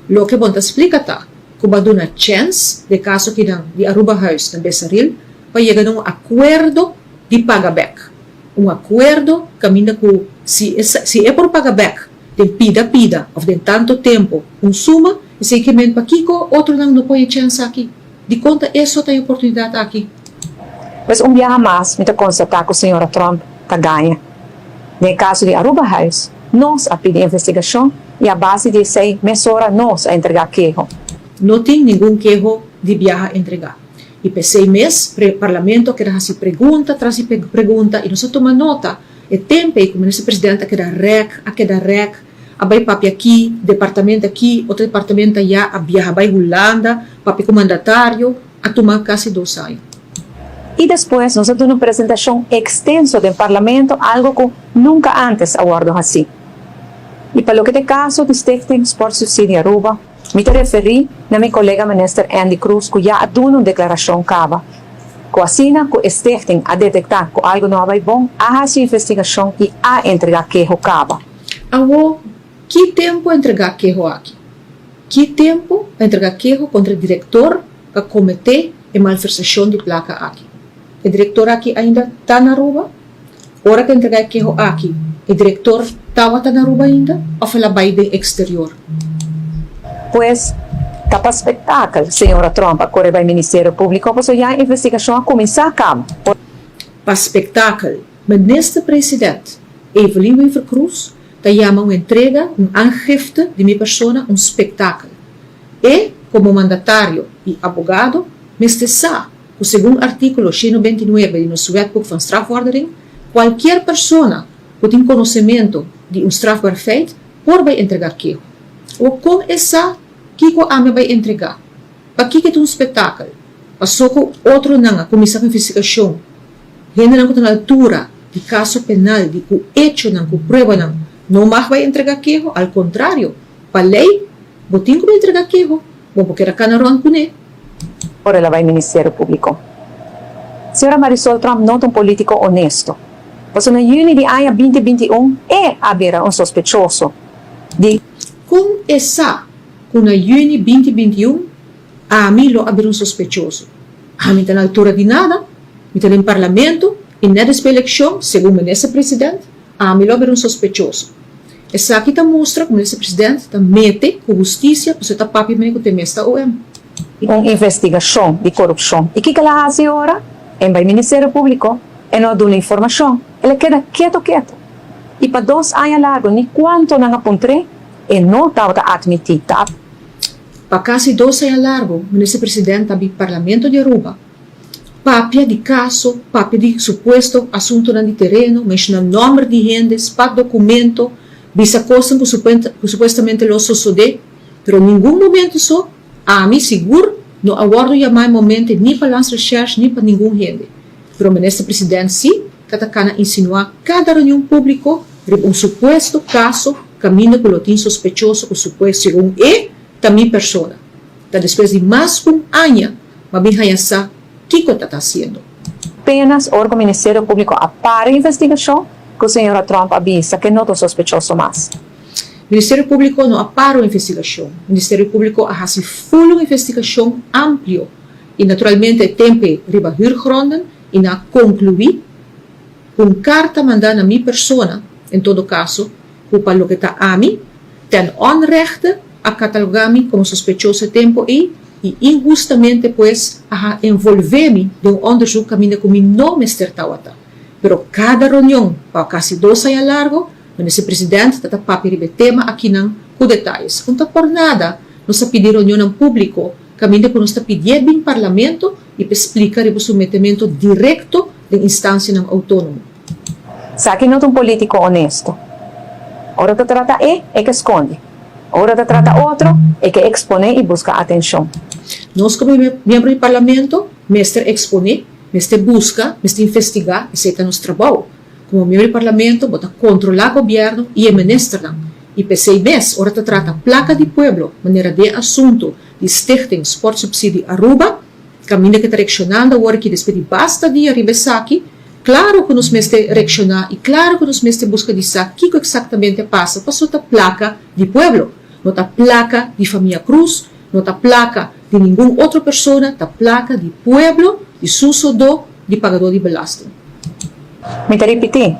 [SPEAKER 15] Loke bon ta splika ta ku bo a duna chèns de kaso kinan di Arubahuis na Besaril pa yega na un akuerdo di paga bèk. Un akuerdo kaminda ku si e si e por paga bèk den pida pida òf den tantu tempu un suma, esei ke men pakiko otronan no pon e chèns aki? Dikon ta eso ta e oportunidat aki?
[SPEAKER 14] Pues un biaha mas mi ta konstatá ku señora Tromp ta gaña. Den e kaso di Arubahuis, nos a pidi investigashon i a base di esei mesora nos a entregá keho.
[SPEAKER 15] No tin ningun keho di biaha entregá. I p'esei mes Parlamento a keda hasi pregunta tras di pregunta i nos a tuma nota e tempu ei ku Minister President a keda rèk, a keda rèk, a bai papia aki, departamento aki, otro departamento ayá, a biaha bai Hulanda, papia ku mandatario, a tuma kasi dos aña.
[SPEAKER 14] I despues nos a duna un presentashon ekstenso den Parlamento, algo ku nunka ántes a wòrdu hasí. I pa loke ta e kaso di Stichting Sportsubsidie Aruba, Mi ta referí na mi kolega Minister Endy Croes ku ya a duna un deklarashon kaba ku asina ku e stichting a detektá ku algu no a bai bon, a hasi investigashon i a entregá keho kaba.
[SPEAKER 15] Awor, ki tempu a entregá keho aki? Ki tempu a entregá keho kontra e direktor ku a kometé e malversashon di plaka aki? E direktor aki ainda ta na Aruba? Ora ku entregá e keho aki, e direktor tawata na Aruba ainda òf el a bai den eksterior?
[SPEAKER 14] Pues, ta pa spektakel señora Tromp a kore bai Ministerio Públiko pasobra ya e investigashon a kuminsá kaba.
[SPEAKER 15] Pa spektakel, Minister President Evelyn Wever-Croes ta yama un entrega, un aangifte di mi persona un spektakel. E, komo mandatario i abogado, mester sa ku segun artíkulo 129 di nos Wetboek van Strafvordering, kualkier persona ku tin konosementu di un strafbaar feit por bai entregá keho. O kon e sa kiko ami a bai entregá? Pakiko e ta un spektakel? Pasó ku otronan a kuminsá ku investigashon, hendenan ku ta na altura di kaso penal, di ku echonan, ku pruebanan, no mag bai entregá keho. Al kontrario, pa lei bo tin ku bai entregá keho. Bo por keda kana rònt kuné.
[SPEAKER 14] Ora el a bai Ministerio Públiko. Señora Marisol Tromp no ta un polítiko onesto. Pasobra na yüni di aña binti 21 e a bira un sospechoso di.
[SPEAKER 15] Kon e sa ku na yüni binti 21 ami lo a bira un sospechoso? Ami ta na altura di nada. Mi ta den Parlamento i nèt despues elekshon, segun Minister President, Ami lo a bira un sospechoso. Esaki ta mustra ku Minister President ta mete ku hustisia pasobra e ta papia mei ku te mes ta OM.
[SPEAKER 14] Un investigashon di korupshon. I kiko el a hasi ora? En bai Ministerio Públiko, e no a duna informashon. El a keda keto keto. I pa dos aña largu ni kuantu nan a puntr'é, e no tabata atmití ta.
[SPEAKER 15] Pa kasi dos aña largu Minister President ta bi Parlamento di Aruba Papia di kaso, papia di supuesto asuntunan di tereno, menshoná nòmber di hende, spat dokumento, bisa kosnan ku ku supuestamente lo sosodé, pero ningun momento so, ami sigur no a wòrdu yamá e momente ni pa Landsrecherche ni pa ningun hende. Pero Minister President sí ta ta kana insinuá kada reunion públiko riba un supuesto kaso kaminda ku lo tin sospechoso ku supuesto segun e ta mi persona. Ta despues di mas ku un aña ma bin haña sa kiko ta ta hasiendo.
[SPEAKER 14] Apenas ora ku Ministerio Públiko a para e investigashon, ku señora Trump a bisa ku e no ta un sospechoso mas.
[SPEAKER 15] Ministerio Públiko no a para un investigashon. Ministerio Públiko a hasi ful un investigashon amplio i naturalmente e tempe riba huurgronden i nan a konkluí ku un karta mandá na mi persona, en todo kaso ku pa loke ta ami, ten onrechte a katalogá mi komo sospechoso e tempu ei i inhustamente pues a envolvé mi den un onderzoek kaminda ku mi no mester tawata. Pero kada reunion pa kasi dos aña largo, Minister President ta ta papia riba e tema akinan ku detayes. Un ta por nada nos a pidi reunionnan públiko kaminda ku nos ta pidié bin Parlamento i pa e splika riba su metemento direkto den instansianan outónomo.
[SPEAKER 14] Esaki no ta un polítiko onesto. Ora ta trata e, e ke skonde. Ora ta trata otro, e ke eksponé i buska atenshon.
[SPEAKER 15] Nos komo miembro di Parlamento mester eksponé, mester buska, mester investigá, esei ta nos trabou. Komo miembro di Parlamento bo ta kontrolá gobièrnu i e ministernan. I p'esei mes ora ta trata plaka di pueblo, manera den asuntu di Stichting Sportsubsidie Aruba, kaminda ke ta reakshonando awor aki despues di basta dia riba esaki, klaro ku nos mester reakshoná i klaro ku nos mester buska di sa kiko eksaktamente a pasa paso ta plaka di pueblo, no ta plaka di famia Cruz, no ta plaka di ningun otro persona, ta plaka di pueblo, di su sodó, di pagadó di belasting.
[SPEAKER 14] Mi ta ripití,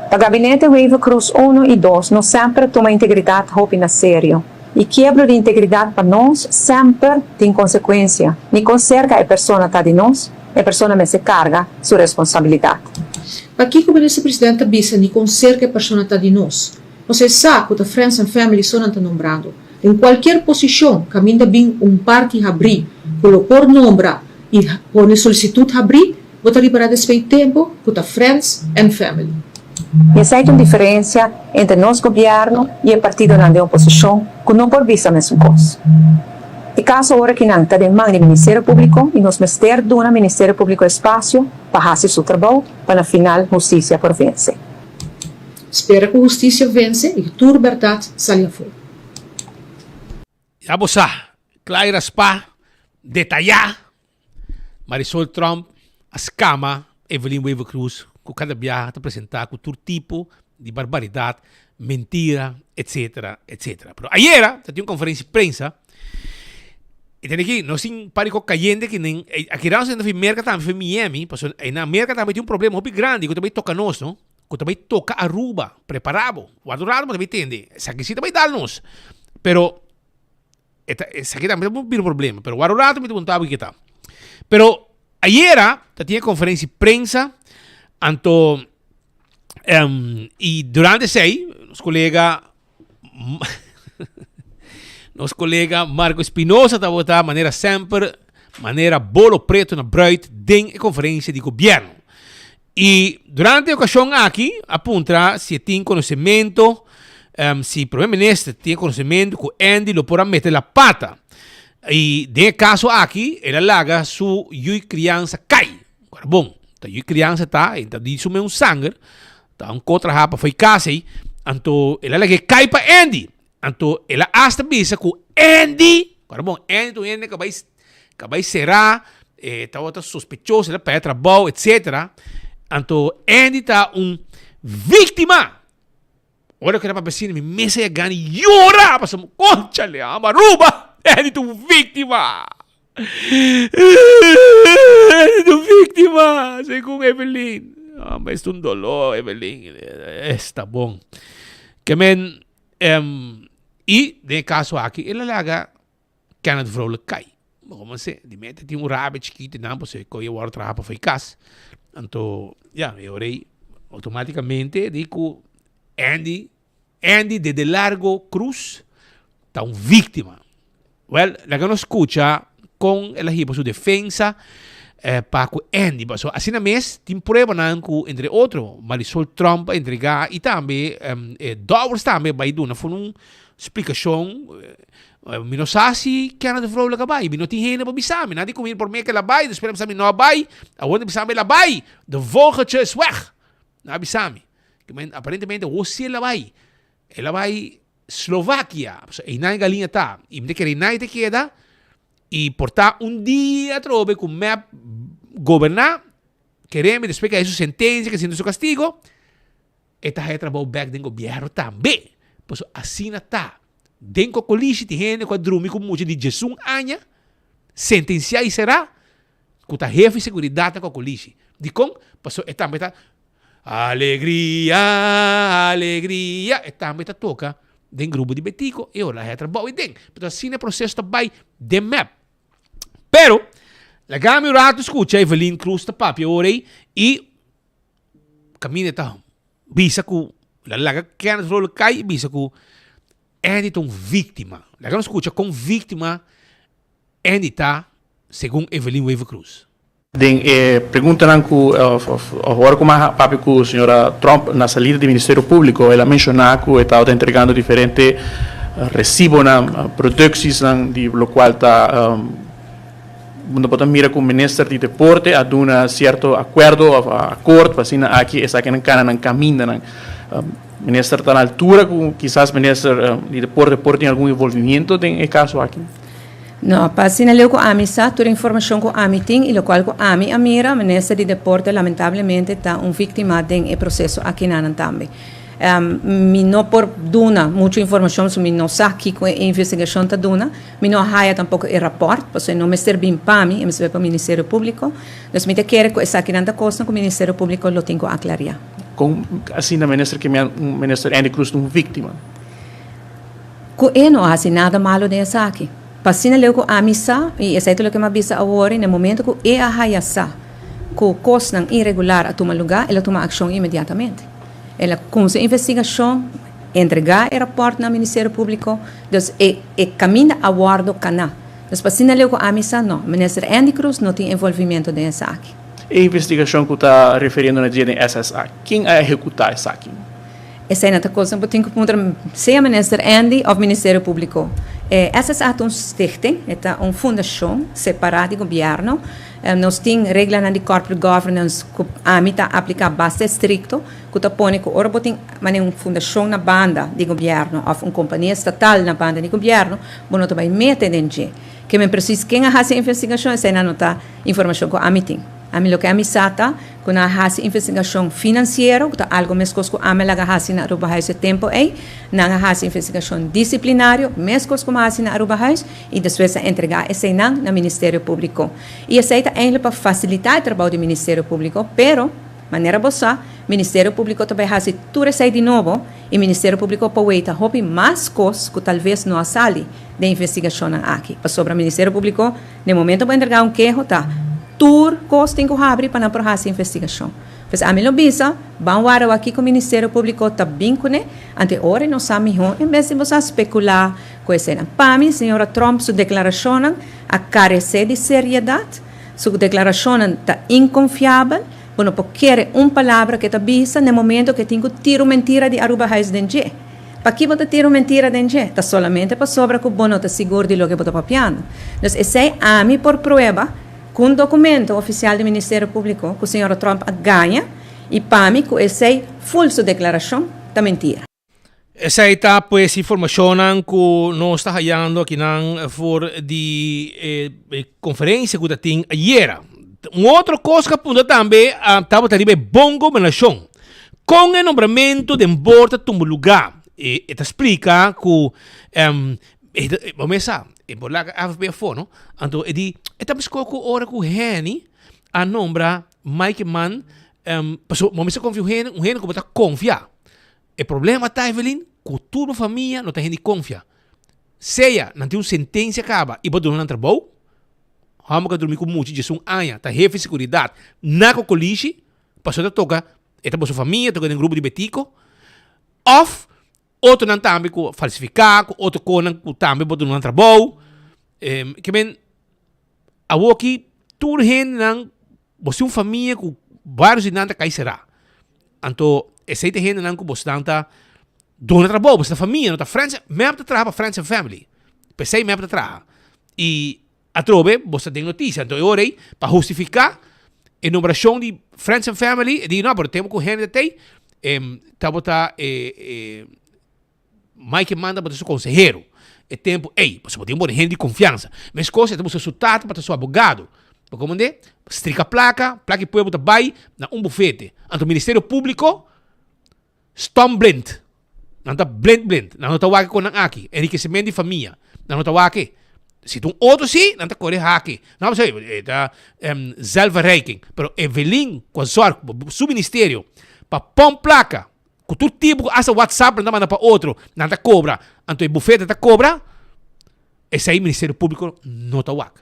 [SPEAKER 14] pa Gabinete Wever-Croes uno i dos no semper a tuma integridat hopi na serio. I kiebro di integridat pa nos semper tin konsekuensia, ni kon serka e persona ta di nos, e persona mester karga su responsabilidat.
[SPEAKER 15] Pakiko Minister President ta bisa ni kon serka e persona ta di nos? Nos e sa ku ta friends and family so nan ta nombrando. Den kualkier posishon kaminda bin un parti habrí ku lo por nombra i pone solisitut habrí, bo ta ripará despues tempu ku ta friends and family.
[SPEAKER 14] I esei ta un diferensia entre nos gobièrnu i e partidonan den oposishon ku no por bisa mesun kos. E kaso ora ki nan ta den man di Ministerio Públiko i nos mester duna Ministerio Públiko espasio pa hasi su trabou pa na final hustisia por vense.
[SPEAKER 15] Spera ku hustisia vense i tur bèrdat sali afó.
[SPEAKER 12] Ya bo sa, Clyra Spa detayá Marisol Tromp a skama Evelyn Wever-Croes ku kada biaha ta presentá ku tur tipo di barbaridat, mentira, etcetera, etcetera. Pero ayera ta tin un konferensia di prensa i tene ki nos tin par di kos kayente ki nen aki nos ta fi Merka tambe fi Miami pasobra na Merka tambe tin un problema hopi grandi ku ta bai toka nos no, ku ta bai toka Aruba. Prepara bo, wak un rato bo ta bai tende esaki si ta bai dal nos. Pero E ta, esaki tambe ta bira un problema, pero wak un rato mi ta punta bo kiko ta. Pero ayera ta tin e conferencia di prensa, anto um, y durante esei nos colega nos colega Marco Espinosa tabata manera semper, manera bolo preto na bruid den e conferencia di gobierno. Y durante e ocasion aki a puntra si e tin conocemento, si Primer Minister tin conocemento cu Andy lo por a mete la pata. Y den e caso aki el a laga su yui crianza cay. Ora bon, ta yui crianza ta, e ta di su meun sanger, ta un co traha pa fo'i cas ey, anto el a lag'e cay pa Andy. Anto el a hasta bisa cu Andy, ora bon, Andy ta un hende cu a bay Ka bai será, e tabata sospechoso, el a pèrdè trabou, etcetera. Anto Andy ta un víktima. Ora ku el a papia asina, mi mes a yega gana di yora, pasobra kónchale, amo Aruba, Andy ta un víktima. Andy ta un víktima, segun Evelyn. Amo, es ta un doló, Evelyn. Esta bon. Ke men, i den e kaso aki, el a laga Kenneth Vrolijk kai. Bo komo se, di mete tin un rabia chikito nan pasobra e koe a wòrdu traha pa fo'i kas. Anto, ya, e ora ei outomátikamente di ku Andy, Andy Dede Largo Cruz ta un víktima. Wèl, laga nos skucha kon el a hiba su defensa pa ku Andy. Pasobra asina mes tin pruebanan ku entre otro Marisol Tromp a entregá i tambe e Dowers tambe a bai duna for un splikashon. Mi no sa si Kenneth Vrolijk a bai. Mi no tin hende pa bisa mi. Nan di ku mi promé ku el a bai, despues nan bisa mi no a bai. Awor nan bisa mi el a bai. De vogeltje is weg. Nan a bisa mi. Aparentemente awor si el a bai. El a bai Slovakia. Pasobra einan e galiña ta. I mi ta kere einan e ta keda. I por ta un dia atrobe ku mep goberná, kere mi despues ku a hei su sentensia, ku a sinti su kastigo, e ta haya trabou bèk den gobièrnu tambe. Pasobra asina ta. Den Kokolishi tin hende ku a drumi ku mucha di diesun aña, sentensiá i será, ku ta hefe di seguridat na Kokolishi. Dikon? Pasobra e tambe ta Alegria, alegria, e tambe ta toka den grupo di Betico i ora a trabou ei den. Pasobra asina e proseso ta bai den mep. Pero, laga mi un rato skucha Evelyn Cruz ta papia ora ei i kaminda ta bisa ku la laga Kenneth Vrolijk kai i bisa ku Andy ta un víktima. Laga nos skucha kon víktima Andy ta segun Evelyn Wever Croes.
[SPEAKER 17] Den e preguntanan ku òf ora ku mi a papia ku señora Tromp na salida di Ministerio Públiko el a menshoná ku e tabata entregando diferente resibonan, produksisnan di lokual ta No por ta mira cu minister di deporte a duna cierto acuerdo of akkoord pa asina aki esakinan cana nan camindanan. Minister ta na altura cu kisas minister di deporte por tin algun involvimiento den e caso aki?
[SPEAKER 14] No, pa asina leu cu ami sa, tur e informacion cu ami tin y locual cu ami a mira, minister di deporte lamentablemente ta un victima den e proceso akinanan tambe. Mi no por duna mucho informacion pasobra mi no sa kico e investigacion ta duna. Mi no a haya tampoco e rapport, pasobra e no mester bin pa mi, e mester bai pa Ministerio Publico. Dus mi ta kere cu esakinan ta cosnan cu Ministerio Publico lo tin cu aclaria.
[SPEAKER 17] Con asina Minister ke Minister Andy Cruz ta un victima?
[SPEAKER 14] Cu e no a haci nada malo den esaki. Pa asina leu cu ami sa, y esai ta loke mi a bisa awor, na e momento cu e a haya sa cu cosnan iregular a tuma lugar, el a tuma accion inmediatamente. El a cuminsa investigacion, Entregá e rapòrt na Ministerio Públiko, dus e e kaminda a wòrdu kaná. Dus pa asina leu ku ami sa, no, Minister Endy Croes no tin envolvimento den esaki.
[SPEAKER 17] E investigashon ku ta referiendo na dje den SSA, ken a ehekutá esaki?
[SPEAKER 14] Esei no ta kos bo tin ku puntra sea Minister Endy òf Ministerio Públiko. E SSA ta un stichting, e ta un fundashon separá di gobièrnu. Nos tin reglanan di corporate governance ku ami ta apliká basta estrikto. ku ta pone ku ora bo tin manera un fundashon na banda di gobièrnu òf un kompania estatal na banda di gobièrnu, bo no ta bai mete den dje. Ke men presis ken a hasi e investigashon, esei nan no ta informashon ku ami tin. Ami loke ami sa ta ku nan a hasi investigashon finansiero, ku ta algu meskos ku ami a laga hasi na Arubahuis e tempu ei. Nan a hasi investigashon disiplinario, meskos ku mi a hasi na Arubahuis, i despues a entregá eseinan na Ministerio Públiko. I esei ta eindelijk pa fasilitá e trabou di Ministerio Públiko, pero, Manera bo sa, Ministerio Publico ta bay haci tur esey di nobo y Ministerio Publico por weita hopi mas cos cu talves no a sali den investigacionnan aki. Pasobra Ministerio Publico den momento bo entrega un keho ta tur cos tin cu habri pa nan por haci investigacion. Pues ami lo bisa, ban wara wak kico Ministerio Publico ta bin cune, ante ora y nos sa miho en bes di bo sa specula cu eseynan. Pa mi, señora Tromp su declaracionnan a carece di seriedad. Su declaracionnan ta inconfiabel, bo no por kere un palabra ke ta bisa n'e momento ke tin ku tira un mentira di Arubahuis den dje. Paki bo ta tira un mentira den dje? Ta solamente pasobra ku bo no ta sigur di loke bo ta papiando. Dus esei ami por prueba ku un documento oficial di Ministerio Publico ku señora Tromp a gaña y pa mi ku esei full su declaracion ta mentira.
[SPEAKER 12] Esei ta pues informashonnan ku nos ta hayando akinan for di e konferensia ku ta tin ayera. Un otro kos ku a punta tambe tabata riba e bon gobernashon. Kon e nombramentu den bor ta tumba lugá? E ta splika ku bo mes sa e por laga avp afó no. Anto e di e ta meskos ku ora ku Henny a nombra Mike Eman pasobra bo mester konfia un hende, un hende ku bo ta konfia. E problema ta, Evelyn, ku tur bo famia no ta hende konfia. Sea nan tin un sentensia kaba i bo duna nan trabou, hòmber ku a drumi ku mucha djes un aña ta hefe seguridat na Kokolishi, pasobra ta toka e ta boso famia, toka den grupo di Betico, òf otronan tambe ku a falsifiká, ku otro konan ku tambe bo duna nan trabou. Ke men awoki tur hendenan Bo tin un famia ku varios di nan ta kai será. Anto esei ta hendenan ku bosnan ta duna trabou, boso ta famia, no ta friends, mep ta traha pa friends and family. P'esei mep ta traha. I atrobe bo ta den notisia. Anto e ora ei pa hustifiká e nombrashon di friends and family e di no, pero tempu ku hende ta tei tabata e Mike manda bo ta su konsehero e tempu ei, pasobra bo tin un bon hende di konfiansa. Meskos e ta buska su tata pa ta su abogado. Bo komprendé? Strika plaka, plaka di pueblo ta bai na un bufete. Anto Ministerio Públiko stom blind. Nan ta blind blind. Nan no ta wak kon nan aki. Enriquecimento di famia. Nan no ta wak. Si ta un otro si, nan ta kore haki. Nan a bisa, e ta zelfverrijking. Pero Evelyn ku a zorg su ministerio pa pon plaka ku tur tipo ku hasta WhatsApp nan ta manda pa otro, nan ta kobra. Anto e bufete ta kobra, esei Ministerio Públiko no ta wak.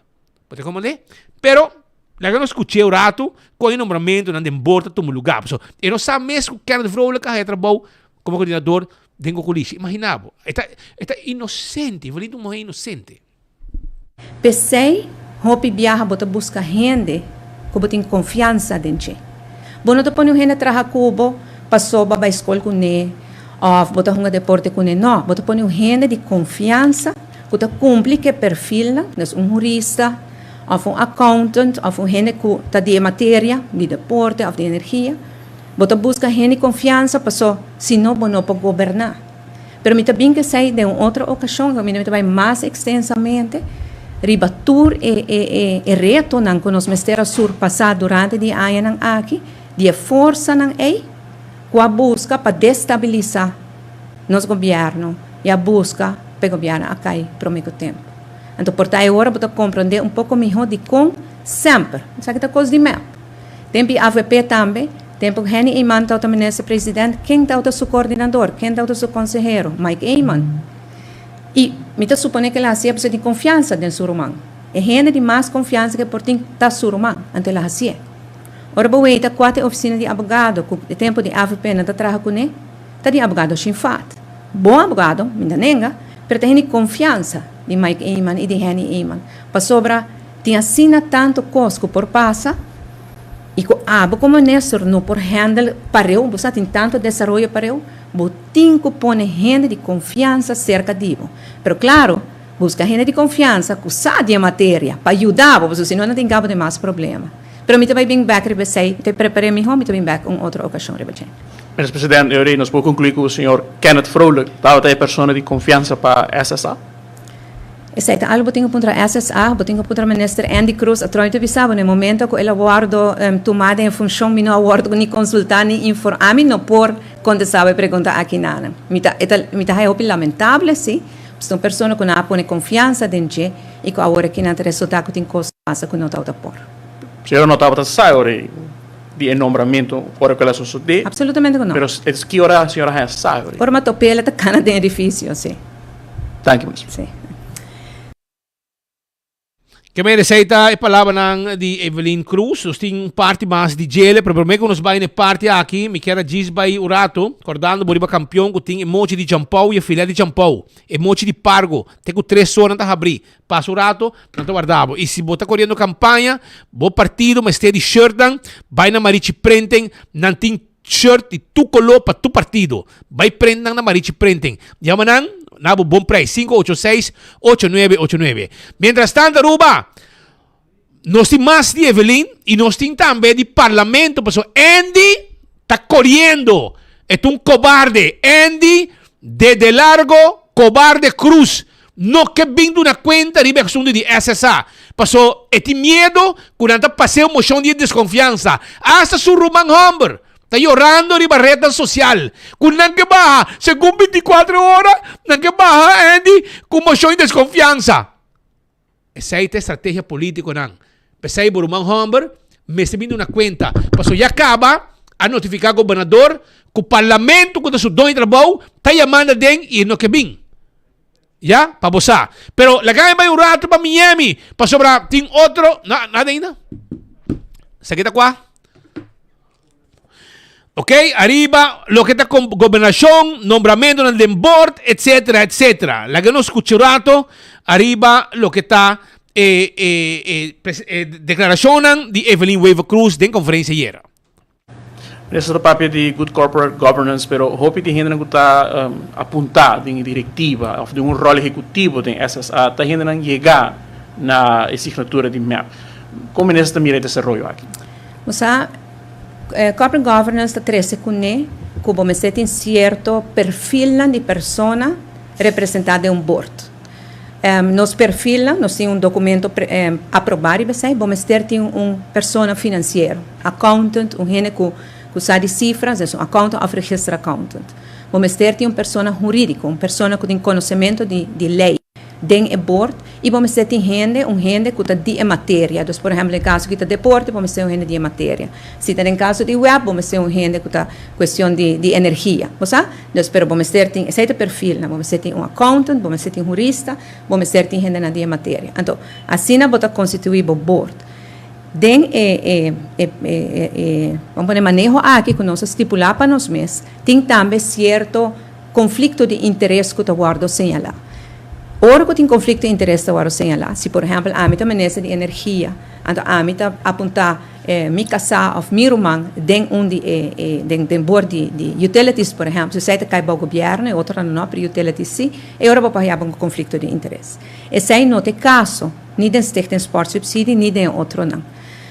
[SPEAKER 12] Bo ta komprendé? Pero laga nos skuch'é un ratu kon e nombramentunan den bor ta tuma lugá. Pasobra e no sa mes ku Kenneth Vrolijk a haña trabou komo koordinador den Kokolishi. Imaginá bo, e ta e ta inosente, Evelyn ta un muhé inosente.
[SPEAKER 18] P'esei, hopi biaha bo ta buska hende ku bo tin konfiansa den dje. Bo no ta pone un hende traha ku bo pasobra bo a bai skol kuné òf bo ta hunga deporte kuné. Nò, bo ta pone un hende di konfiansa ku ta kumpli ku e perfilnan, dus un hurista òf un accountant òf un hende ku ta di e materia di deporte òf di energia. Bo ta buska hende di konfiansa paso si no bo no por goberná. Pero mi ta bin ku esei den un otro okashon kaminda mi ta bai mas ekstensamente riba tur e e e retonan ku nos mester a surpasá durante di e añanan aki, di e forsanan ei ku a buska pa destabilisá nos gobièrnu i a buska pa e gobièrnu a kai promé ku tempu. Anto por ta e ora bo ta komprondé un poko mihó dikon semper esaki ta kos di mep. Tempu di avp tambe, tempu ku Henny Eman tabata minister president, ken tabata su koordinador, ken tabata su konsehero? Mike Eman. I mi ta suponé ku el a hasié pasobra e tin konfiansa den su ruman. E hende di mas konfiansa ku e por tin ta su ruman, anto el a hasié. Ora bo weita kua ta e ofisina di abogado ku e tempu di avp nan ta traha kuné, ta di abogado Shinfat. Bon abogado, mi ta nenga, pero ta hende di konfiansa di Mike Eman i di Henny Eman. Pasobra tin asina tantu kos ku por pasa i ku abo komo minister no por handle pareu, bo sa tin tantu desaroyo pareu, bo tin ku pone hende di konfiansa serka di bo. Pero klaro, buska hende di konfiansa ku sa di e materia pa yuda bo, pasobra si no nan tin kaba den mas problema. Pero mi ta bai bin bek riba esei, mi ta prepar'é mihó, mi ta bin bek un otro okashon riba dje.
[SPEAKER 17] Minister President, e ora ei nos por conclui cu señor Kenneth Vrolijk tabata e persona di confiansa pa SSA?
[SPEAKER 18] Esei ta algo bo tin cu puntra SSA, bo tin cu puntra Minister Endy Croes. Atroy ta bisa bo, na e momento cu el a wordo tuma den e funcion mi no a wordo ni consulta ni informa. Ami no por contesta bo e pregunta aki nanan. Mi ta, e ta, mi ta haya hopi lamentable si, pasobra un persona cu nan a pone confiansa den dje y cu awor aki nan ta resulta cu tin cos pasa cu no tabata por.
[SPEAKER 17] Señora no tabata sa ora ei. Di e nombramentu ora ku el a sosodé.
[SPEAKER 18] Absolutamente ku no.
[SPEAKER 17] Pero es ki ora señora haña sa ora?
[SPEAKER 18] Ora Matopela ta kana den edifisio, si.
[SPEAKER 17] Danki, minister.
[SPEAKER 18] Si.
[SPEAKER 12] Ke men esei ta e palabranan di Evelyn Cruz. Nos tin un parti mas di djele, pero prome ku nos bai na e parti aki, mi kier a djis bai un rato, kordando bo riba kampion ku tin e mochi di champou i e filet di champou, e mochi di pargo, te ku tres ora nan ta habrí. Pasa un rato, nan ta warda bo. I si bo ta koriendo kampaña, bo partido mester di shirtnan, bai na Marichi Printing, nan tin shirt di tur koló pa tur partido. Bai print nan na Marichi Printing. Yama nan na bo bon prijs, 586 8989. Mientras tanto Aruba, nos tin mas di Evelyn i nos tin tambe di Parlamento, pasobra Andy ta koriendo. E ta un kobarde. Andy de Largo Kobarde Cruz. No ke bin duna kuenta riba e asuntu di SSA, paso e tin miedo ku nan ta pas'é un moshon di deskonfiansa. Asta su ruman hòmber ta yorando riba retnan sosial ku nan ke baha segun bintikuatro ora, nan ke baha Andy ku moshon di deskonfiansa. Esei ta e strategia politiconan. P'esei bo ruman homber mester bin duna cuenta. Pasobra ya caba a notifica gobernador cu parlamento cu ta su doño di trabou ta yamando aden y e no ke bin. Ya, pa bo sa. Pero laga mi bai un rato pa Miami pasobra tin otro, na, nada ainda? Esaki ta cua? Ok, ariba loke ta gobernacion, nombramentonan den board, etcetera, etcetera. Laga nos scucha un rato ariba loke ta e, e, e, pres, e declaracionnan di Evelyn Wever-Croes den conferencia ayera.
[SPEAKER 17] Minister ta papia di good corporate governance, pero hopi di hendenan cu ta apunta den e directiva of den un rol ehecutivo den SSA ta hendenan yega na e signatura di mep. Con minister ta mira e desaroyo aki?
[SPEAKER 18] Bo sa, corporate governance ta trese kuné ku bo mester tin sierto perfilnan di persona representá den un bord. Nos perfilnan, nos tin un dokumento aprobá riba esei, bo mester tin un persona finansiero, accountant, un hende ku ku sa di sifras, es un accountant òf register accountant. Bo mester tin un persona hurídiko, un persona ku tin konosementu di di lei den e board i bo mester tin hende, un hende ku ta di e materia. Dus por ehèmpel den kaso ku ta deporte bo mester un hende di e materia. Si ta den kaso di web bo mester un hende ku ta kuestion di di energia. Bo sa? Dus pero bo mester tin, esei ta perfilnan, bo mester tin un accountant, bo mester tin hurista, bo mester tin hendenan di e materia. Anto asina bo ta konstituí bo board. Den e e e e e ban pone maneho aki ku nos a stipulá pa nos mes, tin tambe sierto konflikto di interes ku ta wòrdu señalá. Ora ku tin konflikto di interes ta wòrdu señalá, si por ehèmpel ami ta minister di energia, anto ami ta apuntá mi kasá òf mi ruman den un di e e den den bord di di utilities por ehèmpel, si esei ta kai bou gobièrnu e otronan no, pero utilities si, e ora bo por haya un konflikto di interes. Esei no ta e kaso. ni den Stichting Sportsubsidie ni den otronan.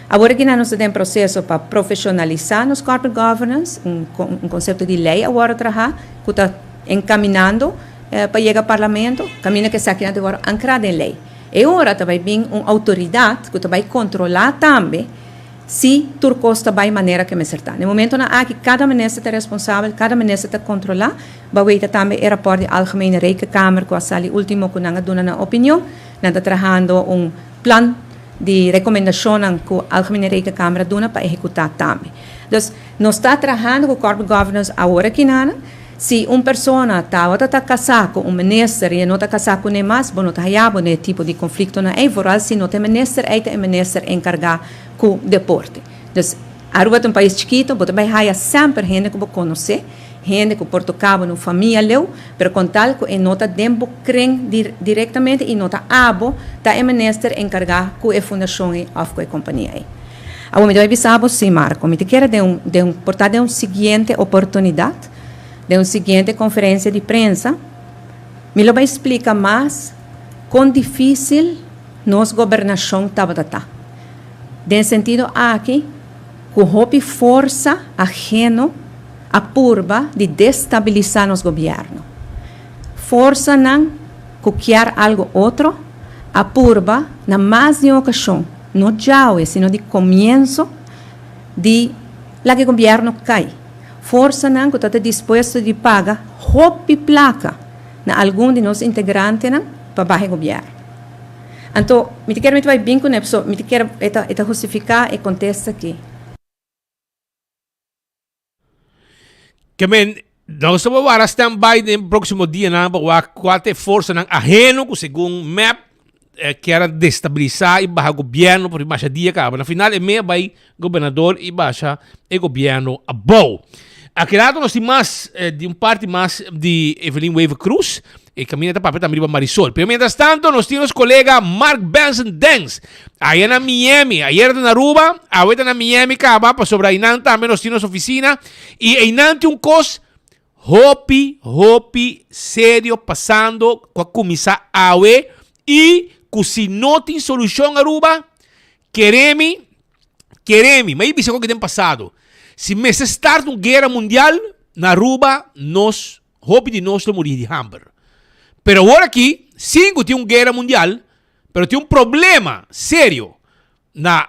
[SPEAKER 18] Awor aki nos ta den proceso pa profesionalisa nos corporate governance, un un concepto di ley a worde traha cu ta encaminando pa yega Parlamento, caminda cu esakinan ta worde ancra den ley. E ora ta bay bin un autoridad cu ta bay controla tambe si tur cos ta bay manera cu mester ta. Na e momentonan aki cada minister ta responsabel, cada minister ta controla, bo a weta tambe e rapport di Algemene Rekenkamer cu a sali ultimo cu nan a duna nan opinion. Nan ta trahando un plan di rekomendashonnan ku Algemene Rekenkamer a duna pa ehekutá tambe. Dus, nos ta trahando ku Corporate Governance awor aki nan. Si un persona tabata ta kasá ku un minister i e no ta kasá kuné mas, bo no ta haya bo den e tipo di konfliktonan ei, vooral si no ta e minister ei ta e minister enkargá ku deporte. Dus, Aruba ta un pais chikito, bo ta bai haya semper hende ku bo konosé. Hende ku por toka bo na un famia leu, pero kon tal ku e no ta den bo kren direktamente i no ta abo ta e minister enkargá ku e fundashon ei òf ku e kompania ei. Awor mi ta bai bisa bo si, Marco, mi ta kere den un den un por ta den un siguiente oportunidat, den un siguiente konferensia di prensa, mi lo bai splika mas kon difísil nos gobernashon tabata ta. Den sentido aki ku hopi forsa aheno a purba di destabilisá nos gobièrnu. Forsanan ku kier algu otro a purba na mas di un okashon, no djawe sino di komienso di laga e gobièrnu kai. Forsanan ku ta ta dispuesto di paga hopi plaka na algun di nos integrantenan pa baha e gobièrnu. Anto, mi ta kier mi ta bai bin kuné pasobra mi ta kier e ta e ta hustifiká e kontesta aki.
[SPEAKER 12] Ke men, nos ta wara stand by den próximo dianan pa wak kua ta e forsanan aheno ku segun mep kier a destabilisá i baha gobièrnu por masha dia kaba. Na final e mea bai gobernador i basha e gobièrnu abou. Aki rato nos tin mas di un parti mas di Evelyn Wever Croes. E caminda ta papia tambe riba Marisol. Pero mientras tanto nos tin nos colega Mark Benson Dens aya na Miami. Ayer ta na Aruba, awe ta na Miami caba pasobra einan tambe nos tin nos oficina y einan tin un cos hopi hopi serio pasando cu a cuminsa awe y cu si no tin solucion Aruba, keremi Keremi, ma i bisa koke den pasado. Si mester start un guera mundial na Aruba, nos, hopi di nos lo muri di hamber. Pero awor aki, sin ku tin un guera mundial, pero tin un problema serio na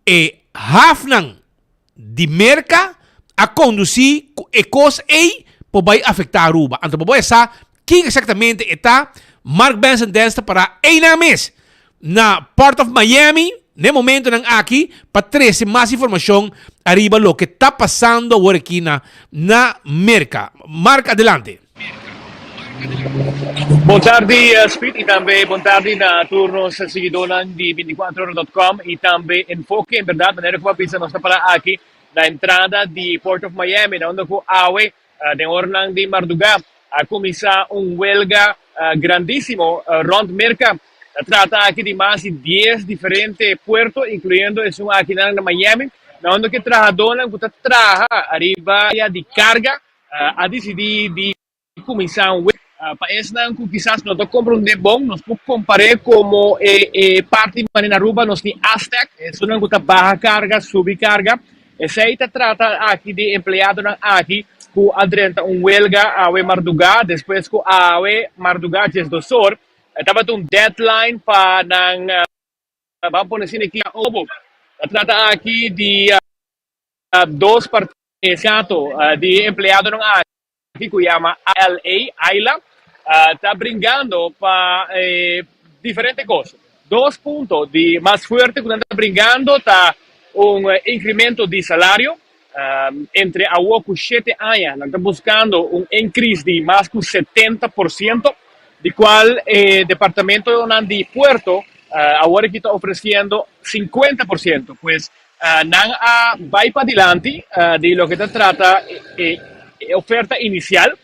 [SPEAKER 12] e hafnan di Merka a kondusí ku e kos ei por bai afektá Aruba. Anto bo por sa Ken exactamente e ta? Mark Benson Dance ta pará einan mes na Port of Miami n'e momentonan aki pa trece mas informacion ariba loke ta pasando awor aki na na Merca. Mark adelante.
[SPEAKER 19] Bon tardi Speed y tambe bon tardi na tur nos siguidónan di binticuatro ora dot com y tambe Enfoke. En berdad manera cu bo a bisa nos ta pará aki na entrada di Port of Miami na unda cu awe Den oranan di mardugá a kuminsá un welga grandísimo rònt Merka. Ta trata aki di mas di dies diferente puerto, inkluyendo esun akinan na Miami, na unda ku e trahadónan ku ta traha ariba área di karga a disidí di kuminsá un welga. Pa esnan ku kisas no ta komprondé bon, nos por kompar'é komo e parti manera na Aruba nos tin Aztec, esunnan ku ta baha karga, subi karga. Esei ta trata aki di empleadonan aki ku a drenta un welga awe mardugá despues ku awe mardugá diesdosor tabata un deadline pa nan ban pone sindikia obo. Ta trata aki di dos partido di empleadonan aki. aki ku yama ALA, AILA, ta bringando pa diferente kos. Dos punto di mas fuerte ku nan ta bringando ta un incremento di salario. Entre awo ku shete aña nan ta buskando un increase di mas ku 70%, di kual e departamentonan di puerto awor aki ta ofresiendo 50%. Pues nan a bai padilanti di loke ta trata e oferta inisial,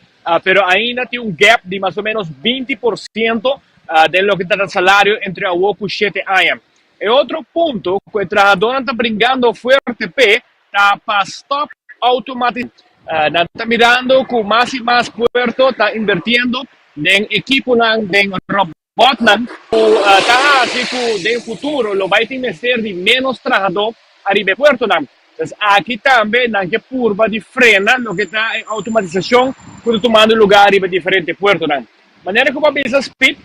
[SPEAKER 19] pero ainda tin un gap di mas o menos 20% den loke ta trata salario entre awo ku shete aña. E otro punto ku e trahadónan ta bringando fuerte p'e ta pa stòp outomatisashon. Nan ta mirando ku mas i mas puerto ta invertiendo den ekiponan, den robòtnan ku ta hasi ku den futuro lo bai tin mester di ménos trahadó ariba e puertonan. Pues aki tambe nan ke purba di frena loke ta e outomatisashon ku ta tumando lugá ariba diferente puertonan. Manera ku bo a bisa Speed,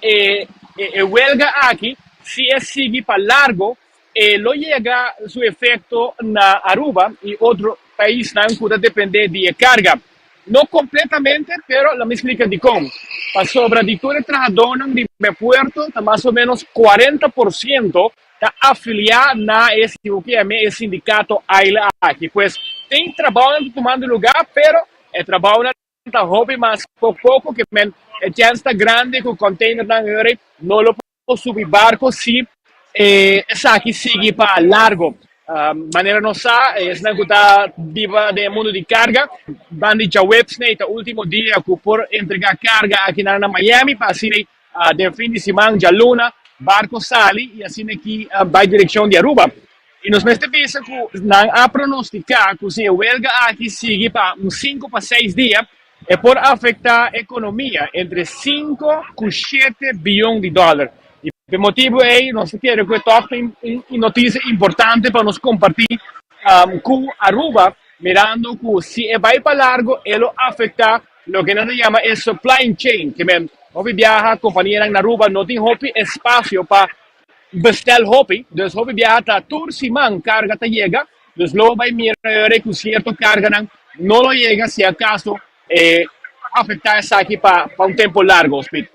[SPEAKER 19] e e welga aki si e sigui pa largo e lo yega su efekto na Aruba i otro paisnan ku ta dependé di e karga. No kompletamente, pero lo mi splika dikon. Pasobra di tur e trahadónan di e puerto ta mas o ménos 40% ta afiliá na e si bo kier e sindikato AILA aki. Pues tin trabounan ta tumando lugá, pero e trabounan ta hopi mas poko ke men e chèns ta grandi ku kònteinernan hori no lo por subi barko si esaki sigui pa largo. Manera nos sa, esnan ku ta biba den e mundu di karga, ban di djaweps nei ta último dia ku por entregá karga akinan na Miami pa asina den fin di siman djaluna barko sali i asina aki bai direkshon di Aruba. I nos mester bisa ku nan a pronostiká ku si e welga aki sigui pa un sinku pa seis dia, e por afektá ekonomia entre sinku ku shete bion di dòler. I pa e motibu ei nos ta kere ku e tòg ta un notisia importante pa nos kompartí ku Aruba, mirando ku si e bai pa largo e lo afektá loke nan ta yama e supply chain, ke men hopi biaha kompanianan na Aruba no tin hopi espasio pa Bestel hopi, dus hopi biaha ta tur siman karga ta yega, dus lo bai mira ora ku sierto karganan no lo yega si akaso e afektá esaki pa pa un tempu largo, Speed.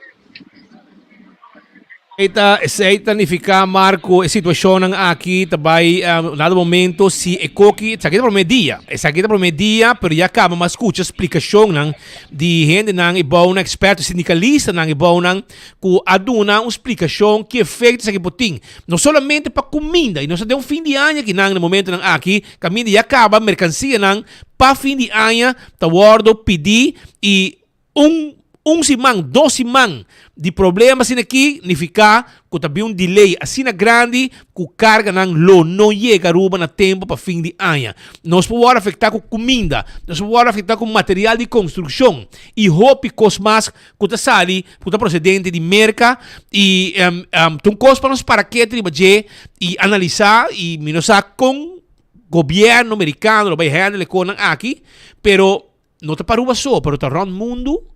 [SPEAKER 12] Esei ta nifiká, Mark, ku e situashonnan aki ta bai dado momento si e koki, esaki ta promé dia, esaki ta promé dia, pero ya kaba mas skucha splikashonnan di hendenan e bounan, eksperto, sindikalistanan e bounan, ku a duna un splikashon ki efekto esaki por tin, no solamente pa kuminda, i nos ta den un fin di aña akinan na momentonan aki, kaminda ya kaba merkansianan pa fin di aña ta wòrdu pidí i un un siman, dos siman di problema asina aki nifiká ku ta bin un delay asina grandi ku karganan lo no yega Aruba na tempu pa fin di aña. Nos por wòrdu afektá ku kuminda, nos por wòrdu afektá ku material di konstrukshon i hopi kos mas ku ta sali, ku ta prosedente di Merka i ta un kos pa nos para ketu riba dje i analisá i mi no sa kon gobièrnu merikano lo bai handle e konan aki, pero no ta pa Aruba so, pero ta rònt mundu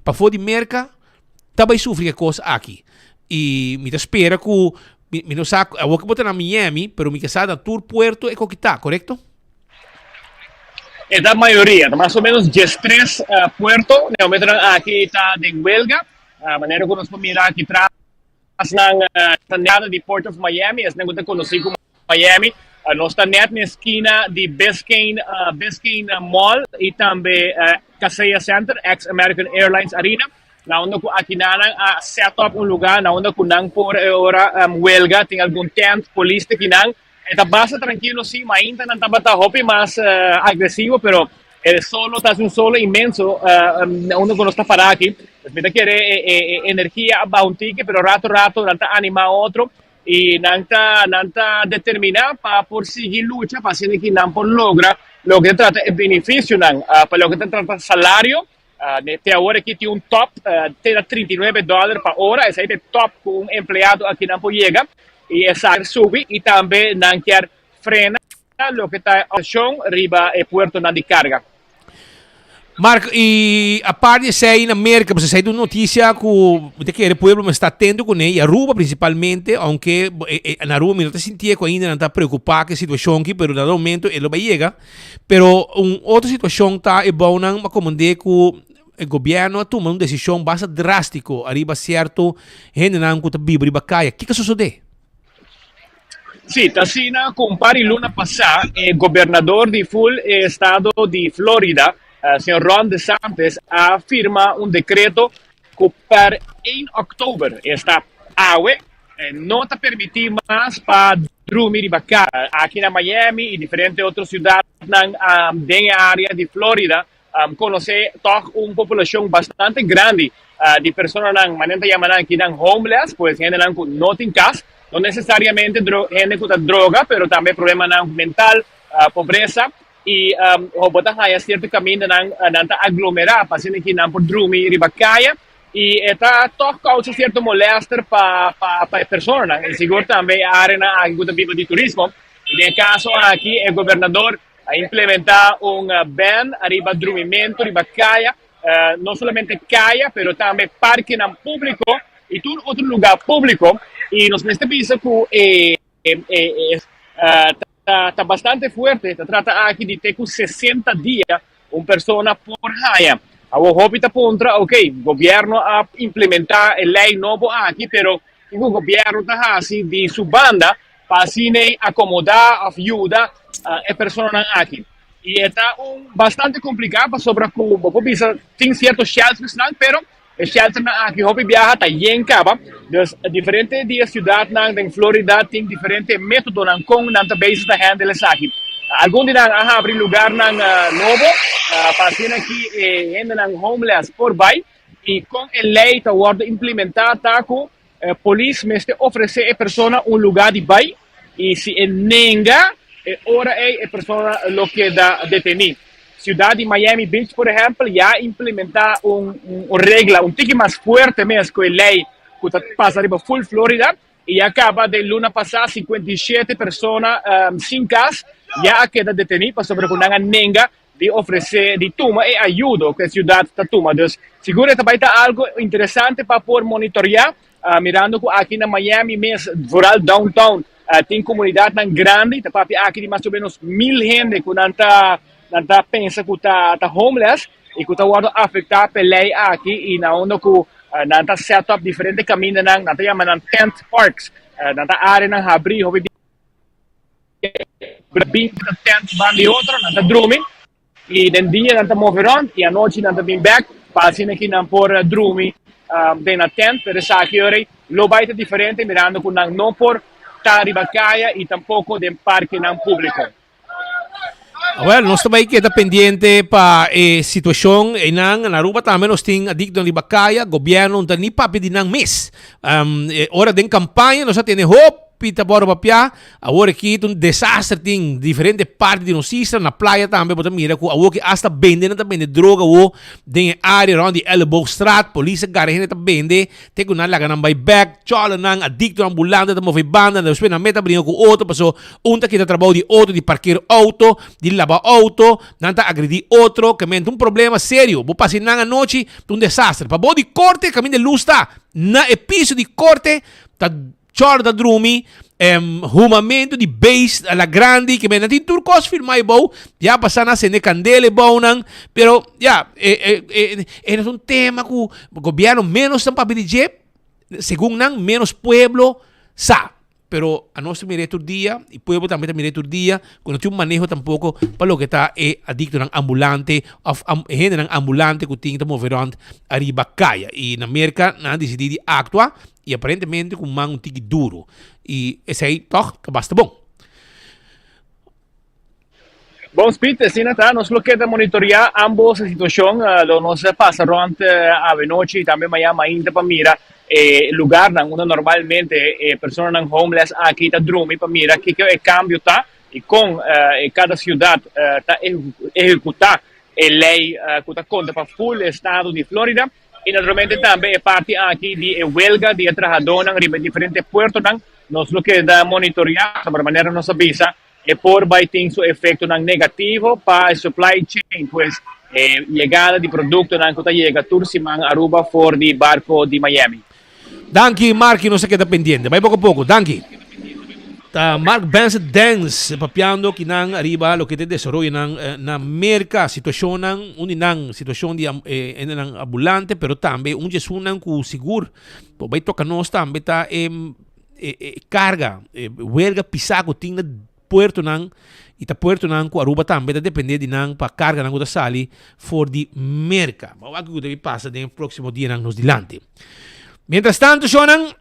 [SPEAKER 12] pafó di Merka ta bai sufri e kos aki. I mi ta spera ku mi no sa awor ku bo ta na Miami, pero mi ke sa na tur puerto e koki ta, korekto?
[SPEAKER 19] E ta mayoria, ta mas o menos 13 puerto na e momentonan aki ta den welga. Manera ku nos por mira aki tras nan ta nada di Port of Miami, esnan ku ta konosí komo Miami. Nos ta nèt na e skina di Biscayne, Biscayne Mall i tambe Kaseya Center, ex American Airlines Arena, na unda ku akinanan a set up un lugá na unda ku nan por e ora welga. Tin algun tent, polis ta kinan. E ta basta trankilo si, mainta nan tabata hopi mas agresivo, pero e solo ta un solo inmenso na unda ku nos ta para aki. Pues mi ta kere e energia a baha un tiki, pero rato rato nan ta anima otro i nan ta nan ta determina pa por sigui lucha pa asina ki nan por logra loke ta trata e beneficionan pa loke ta trata salario. Te awor aki tin un top te na 39 dòler pa ora, esei ta e top ku un empleado akinan por yega i esaki subi i tambe nan kier frena loke ta e opshon riba e puertonan di karga.
[SPEAKER 12] Mark, y aparte di esey na Merca, pasobra esey ta un noticia cu mi ta kere pueblo mester sta atento cune, y Aruba principalmente, aunke na Aruba mi no ta sintié cu ainda nan ta preocupa cu e situacion aki, pero na dado momento e lo bay yega. Pero un otro situacion ta e bounan a comende cu e gobierno a tuma un decision basta drastico ariba cierto hendenan cu ta biba riba caya. Kico a sosode?
[SPEAKER 19] Sí, ta asina ku un par di luna pasá e gobernador di ful e estado di Florida, señor Ron DeSantis, a firma un dekreto ku per ein òktober, esta awe, no ta permití mas pa drumi riba kaya. Aki na Miami i diferente otro siudatnan den e área di Florida Konosé tòg un populashon bastante grandi di personanan, manera ta yama nan aki nan homeless, pues hendenan ku no tin kas, no nesesariamente hende ku ta droga, pero tambe problemanan mental, pobresa, i bo ta haña sierto kamindanan nan ta aglomerá pa asina ki nan por drumi riba kaya i e ta tòg kousa sierto molèster pa pa e personanan i sigur tambe e áreanan aki ku ta biba di turismo. I den e kaso aki e gobernador A implementá un ban ariba drumimentu riba kaya, no solamente kaya pero tambe parkenan públiko i tur otro lugá públiko. I nos mester bisa ku e ta bastante fuerte, ta trata aki di te ku 60 dia un persona por haña. Awor hopi ta puntra, ok, gobièrnu a implementá e lei nobo aki, pero kiko gobièrnu ta hasi di su banda pa asina ei akomodá òf yuda e personanan aki. I e ta un bastante kompliká pasobra ku bo por bisa tin sierto sheltersnan, pero e shelternan aki hopi biaha ta yen kaba. Dus diferente di e siudatnan den Florida tin diferente métodonan kon nan ta bezig ta handle esaki. Algun di nan a habri lugarnan nobo pa asina ki e hendenan homeless por bai. I kon e lei ta wòrdu implementá ta ku Polis mester ofresé e persona un lugá di bai i si e nenga e ora ei e persona lo keda detení. Siudat di Miami Beach por ehèmpel ya a implementá un regla un tiki mas fuerte mes ku e lei ku ta pasa riba ful Florida i ya kaba den luna pasá 57 persona sin kas ya a keda detení pasobra ku nan a nenga di ofresé, di tuma e ayudo ku e siudat ta tuma. Dus sigur e ta bai ta algu interesante pa por monitoriá, mirando ku aki na Miami mes, vooral downtown, tin komunidatnan grandi, ta papia aki di mas o ménos mil hende ku nan ta nan ta pensa ku ta ta homeless i ku ta wòrdu afektá pa e lei aki i na unda ku nan ta set up diferente kamindanan, nan ta yama nan tent parks, nan ta áreanan habrí hopi. Bin ta tent ban di otro, nan ta drumi y den dia nan ta move rond y anochi nan ta bin bek pa asina ki nan por drumi den nan tent. Pero esaki ora lo bay ta diferente mirando cu nan no por ta riba caya y tampoco den parkenan publico.
[SPEAKER 12] Awel, nos ta bay keda pendiente pa e situacion einan. Na Aruba tambe nos tin adictonan riba caya. Gobierno no ta ni papia di nan mes. Ora den campaña nos a tene hopi ta boro papia. Awor aki ta un desaster tin diferente parti di nos isla, na playa tambe bo ta mira ku awor ki asta bende nan ta bende droga awo den e area rond di Elleboogstraat, polis a gara hende ta bende te ku nan laga nan bai bek, chòlernan, adiktonan ambulante ta move banda, despues nan mes ta bringa ku otro paso un ta kita trabou di otro di parker outo, di laba outo, nan ta agredi otro, ke men ta un problema serio, bo pasa nan anochi ta un desaster, pabou di korte kaminda e lus ta na e piso di korte ta. Chòr ta drumi, humamentu di beest a la grandi, ke men tin tur kos firmá e bou, ya pasá nan sende kandela e bounan, pero ya, e e e ta un tema ku gobièrnu ménos ta papia di dje, segun nan ménos pueblo sa, pero anos ta mir'é tur dia i pueblo tambe ta mir'é tur dia ku no tin un maneho tampoko pa loke ta e adiktonan ambulante òf hendenan ambulante ku tin ta move rònt ariba kaya i na Merka nan a disidí di aktua. I aparentemente ku man un tiki duru. I esei tòg ta basta bon.
[SPEAKER 19] Bon Speed, asina ta, nos lo keda monitoreá ambos e situashon. Lo nos pasa rònt avenochi i tambe mañan mainta pa mira e lugarnan unda normalmente e personanan homeless aki ta drumi pa mira kiko e kambio ta i kon e kada siudat ta ehekutá e lei ku ta konta pa ful estado di Florida. I naturalmente tambe e parti aki di e welga di e trahadónan riba e diferente puertonan, nos lo keda monitoreá, pasobra manera nos a bisa, E por bai tin su efectonan negativo pa e supply chain, pues e yegada di productonan cu ta yega tur siman Aruba for di barco di Miami.
[SPEAKER 12] Danki Marky nos a keda pendiente. Bai poco poco. Danki. Ta Mark Benson Dance papiando kinan ariba loke ta e desaroyonan na Merca, situacionnan, un di nan situacion di e hendenan ambulante pero tambe un di esunnan cu sigur por bai toca nos tambe ta e e carga, e huelga pisa cu tin na puertonan y ta puertonan cu Aruba tambe ta depende di nan pa carganan cu ta sali for di Merca. Bo wak kico debe pasa den e proximo dianan nos dilanti. Mientras tanto, shownan,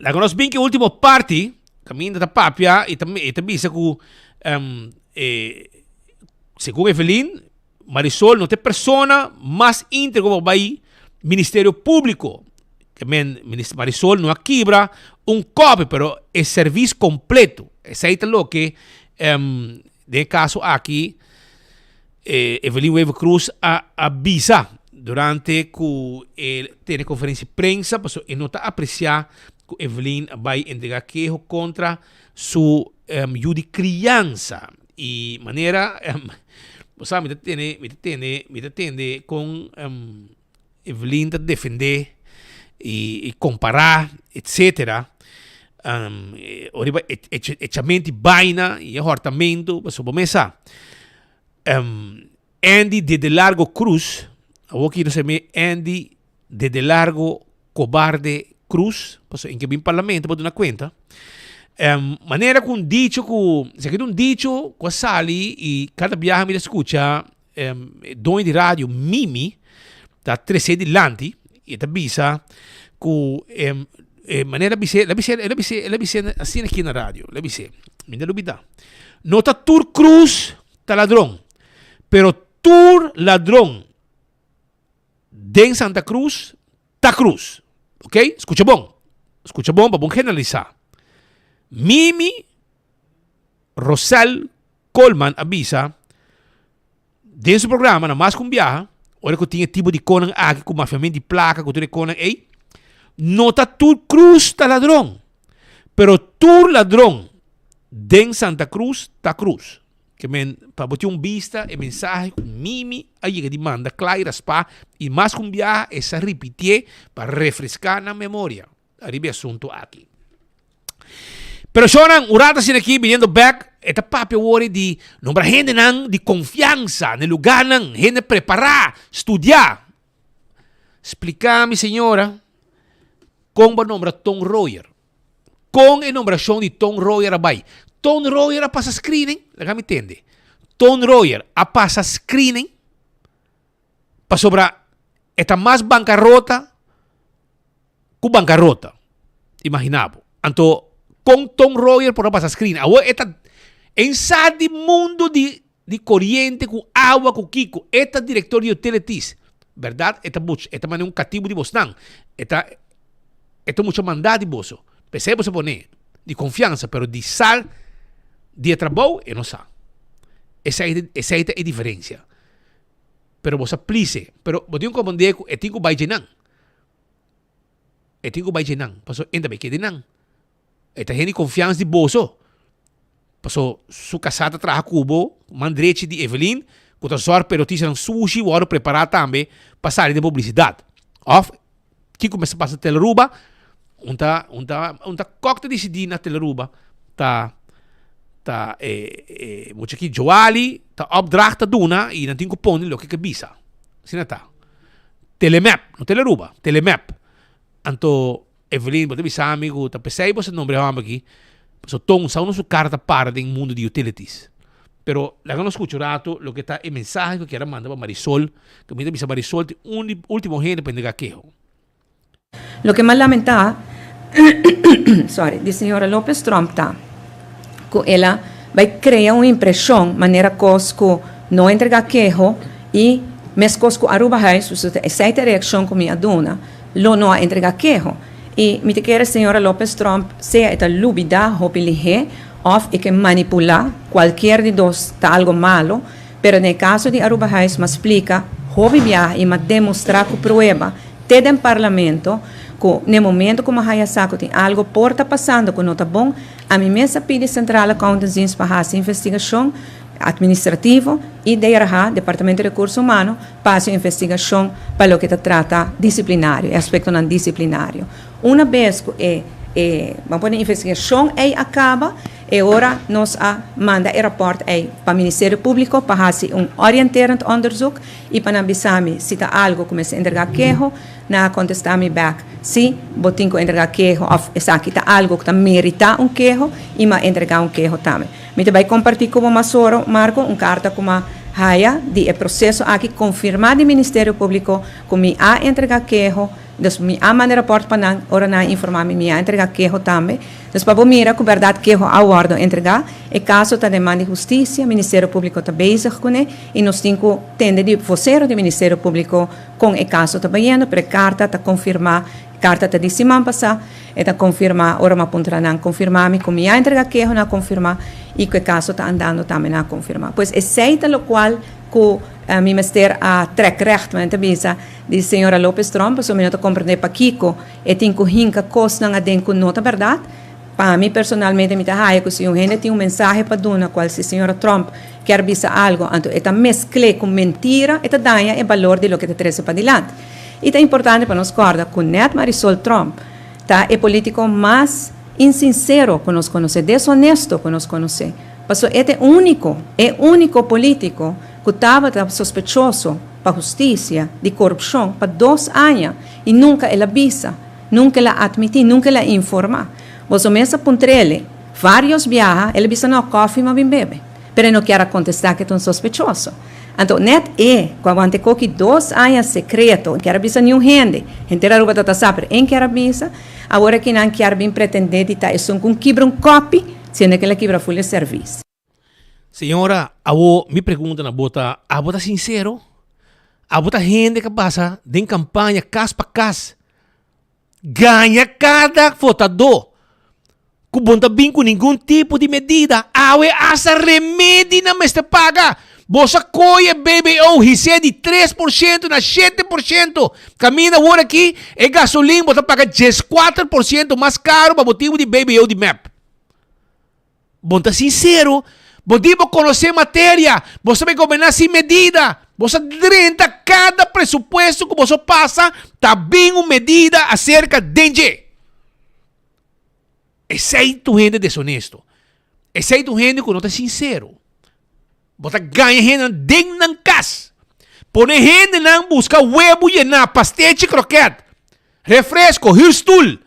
[SPEAKER 12] laga nos bin cu e ultimo parti, caminda ta papia y ta, y ta bisa cu um, e, segun Evelyn, Marisol no ta e persona mas íntegro pa bai Ministerio Públiko. Ke men Minister Marisol no a kibra un kòpi, pero e servis kompleto. Esei ta loke den e kaso aki Evelyn Wever-Croes a a bisa durante ku e tene konferensia di prensa, pasobra e no ta apresiá ku Evelyn a bai entregá keho kontra su yu di kriansa. Y manera, bo sa mi ta tene, mi ta tende, mi ta tende con Evelyn ta defende y, y compara, etcetera. Um, oriba echamento di baina y e hortamento, pasobra bo mes sa. Um, Andy Dede Largo Cruz, awor ki nos a Andy Dede Largo Cobarde Cruz, pasobra en ke bin parlamento pa duna cuenta. Um, manera cu un dicho cu, esaki ta un dicho cu a sali y cada biaha mi ta scucha um, doño di radio Mimi ta trece dilanti y ta bisa cu um, eh, manera bisé, el a bisé, el a bisé, el a bisé asina aki na radio, el a bisé, mi no lubida. No ta tur cruz ta ladron, pero tur ladron den Santa Cruz ta cruz. Ok? Scucha bon. Scucha bon pa bon generalisa. Mimi Rosel Coleman a bisa den su programa na mas cu un biaha, ora cu tin e tipo di conan aki cu mafiamento di placa cu tur e conan ey, no ta tur cruz ta ladron, pero tur ladron den Santa Cruz ta cruz. Ke men, pa bo tin un bista, e mensahe ku Mimi a yega di manda kla i raspá i mas ku un biaha e sa ripitié pa refreská nan memoria ariba e asuntu aki. Pero shownan, un rato asina aki biniendo bèk, e ta papia awor di nombra hendenan di konfiansa na e lugánan, hende prepará, studiá. Spliká mi señora kon bo a nombra Ton Royer. Kon e nombrashon di Ton Royer a bai? Ton Royer a pasa screening? Laga mi tende. Ton Royer a pasa screening pasobra e ta mas bankarota ku bankarota. Imagina bo. Anto kon Ton Royer por a pasa screening? Awor e ta en sa di mundu di di koriente ku awa ku kiko. E ta direktor di utilities. Bèrdat e ta buch e ta manda un katibu di bosnan. E ta E ta mucha mandá di boso. P'esei boso pone di konfiansa, pero di sal di e trabou e no sa. Esei esei ta e diferensia. Pero boso a plise. Pero bo tin ku komprendé ku e tin ku bai dje nan. E tin ku bai dje nan, pasobra e ta bai keda nan. E ta hende di konfiansa di boso. Paso su kasá ta traha ku bo, man drechi di Evelyn, ku ta zòrg pa e notisianan sushi wòrdu prepará tambe pa sali den publisidat. Òf kiko mester pasa Telaruba, un ta un ta un ta kòk ta disidí na Telaruba ta ta e e mucha ki Joali ta opdracht ta duna i nan tin ku pone loke ke bisa. Asina ta. Telemep, no Telaruba, Telemep. Anto Evelyn, bo ta bisa mi ku ta p'esei bo sa nombre e hòmber aki, pasobra Ton sa unda su kara ta para den mundu di utilities. Pero laga nos skucha un ratu loke ta e mensahe ku kier a manda pa Marisol, ku mi ta bisa Marisol tin un di ultimo hende pa entrega keho.
[SPEAKER 18] Loke m'a lamentá, sorry, di señora Lopez Tromp ta ku el a bai krea un impreshon manera kos ku no entrega keho i meskos ku Arubahuis, esei ta e reakshon ku mi a duna. Lo no a entrega keho. I mi ta kere señora Lopez Tromp sea e ta lubida hopi lihé of e ke manipula, cualkier di dos ta algo malo, pero den e caso di Arubahuis m'a splica hopi biaha i m'a demostra cu prueba te den Parlamento. Ku n'e momento ku mi a haya sa ku tin algo por ta pasando ku no ta bon, ami mes a pidi Centrale Accountantsdienst pa hasi investigashon administrativo i DRH, Departamento di Rekurso Humano, pa hasi un investigashon pa loke ta trata disiplinario, e aspektonan disiplinario. Una bes ku e e, ban pone, investigashon ei a kaba, e ora nos a manda e rapòrt ei pa Ministerio Públiko pa hasi un orienterend onderzoek i pa nan bisa mi si ta algo ku mester entregá keho. Nan a kontestá mi bèk, Sí, bo tin ku entregá keho òf esaki ta algu ku ta meritá un keho i mi a entregá un keho tambe. Mi ta bai kompartí ku bo mas oro, Marco, un karta ku mi a haya di e proseso aki konfirmá di Ministerio Públiko ku mi a entregá keho, dus mi a manda e rapòrt pa nan, ora nan a informá mi, mi a entregá keho tambe. Dus pa bo mira ku bèrdat keho a wòrdu entregá, e kaso ta den man di hustisia, Ministerio Públiko ta bezig kuné i nos tin ku tende di vosero di Ministerio Públiko Kon e kaso ta bayendo, pero e karta ta konfirmá, e karta ta di siman pasá, e ta konfirmá, ora mi a puntra nan konfirmá mi ku mi a entregá keho, nan a konfirmá, i ku e kaso ta andando tambe nan a konfirmá. Pues esei ta lokual ku mi mester a trèk règt, men ta bisa di señora Lopez Tromp, pasobra mi no ta komprendé pakiko e tin ku hinka kosnan aden ku no ta bèrdat. Pa mi personalmente mi ta haya ku si un hende tin un mensahe pa duna kual si señora Tromp kier bisa algo anto e ta meskl'é ku mentira e ta daña e balor di loke ta trese padilanti. I ta importante pa nos kòrda ku nèt Marisol Tromp ta e polítiko mas insinsero ku nos konosé, deshonesto ku nos konosé. Pasobra e ta e úniko, e úniko polítiko ku tabata sospechoso pa hustisia di korupshon pa dos aña i nunka el a bisa. Nunca el a admiti, nunca el a informa. Boso mes a puntr'ele varios biaha, el a bisa no, koffie m'a bin bebe. Pero e no kier a contesta cu e ta un sospechoso. Anto net e, cu a wanta e koki dos aña secreto, e kier a bisa niun hende, henter Aruba ta ta sa, pero en kier a bisa, awor aki nan kier bin pretende di ta esun cu un kibra un kopi, siendo cu el a kibra ful e service.
[SPEAKER 12] Señora, awo mi pregunta na bo ta, abo ta sincero? Abo ta hende ka pasa den campaña cas pa cas, gaña cada votadó cu bo no ta bin cu ningun tipo di medida? Awe hasta remedi nan mester paga. Bo sa coy e BBO his'é di 3% na 7%. Caminda awor aki e gasolin bo ta paga 14% mas caro pa motibo di BBO di mep. Bo ta sincero, bo di bo conoce materia, bo sa bay goberna sin medida, bo sa drenta cada presupuesto cu boso pasa ta bin un medida acerca den dje. Esey ta un hende deshonesto. Esey ta un hende cu no ta sincero. Bo ta gaña hendenan den nan cas. Pone hendenan busca webo yena, pastechi, kroket, refresco, huurstoel.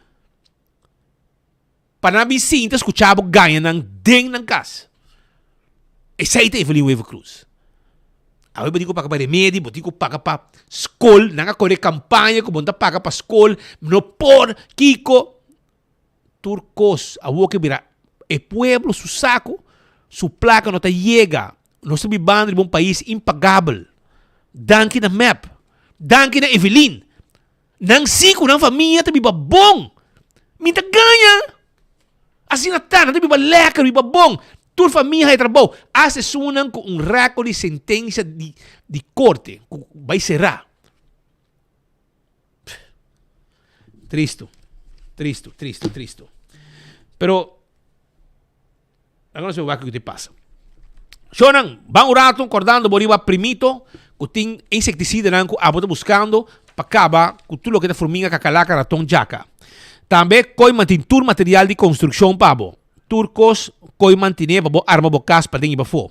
[SPEAKER 12] Pa nan bin sinta skucha bo gaña nan den nan kas. Esei ta Evelyn Wever Croes. Awe bo tin ku paga pa remedi, bo tin ku paga pa skol, nan a kore kampaña ku bo no ta paga pa skol, no por, kiko. Tur kos awor ke bira e pueblo su saku, su plaka no ta yega. Nos ta bibando riba un pais impagabel. Danki na mep. Danki na Evelyn. Nan si ku nan famia ta biba bon. Mi ta gaña. Asina ta, nan ta biba lèker, biba bon. Tur famia haña trabou. Asta esunnan ku un rèkòrt di sentensia di di korte ku bai será. Tristu, tristu, tristu, tristu. Pero. Laga nos wak kiko ta pasa. Shownan, ban un rato kordando bo riba Primito ku tin insektisidanan ku abo ta buskando pa kaba ku tur loke ta furminga, kakalaka, raton, djaka. Tambe Kooiman tin tur material di konstrukshon pa bo. Tur kos Kooiman tine pa bo arma bo kas paden i pafó.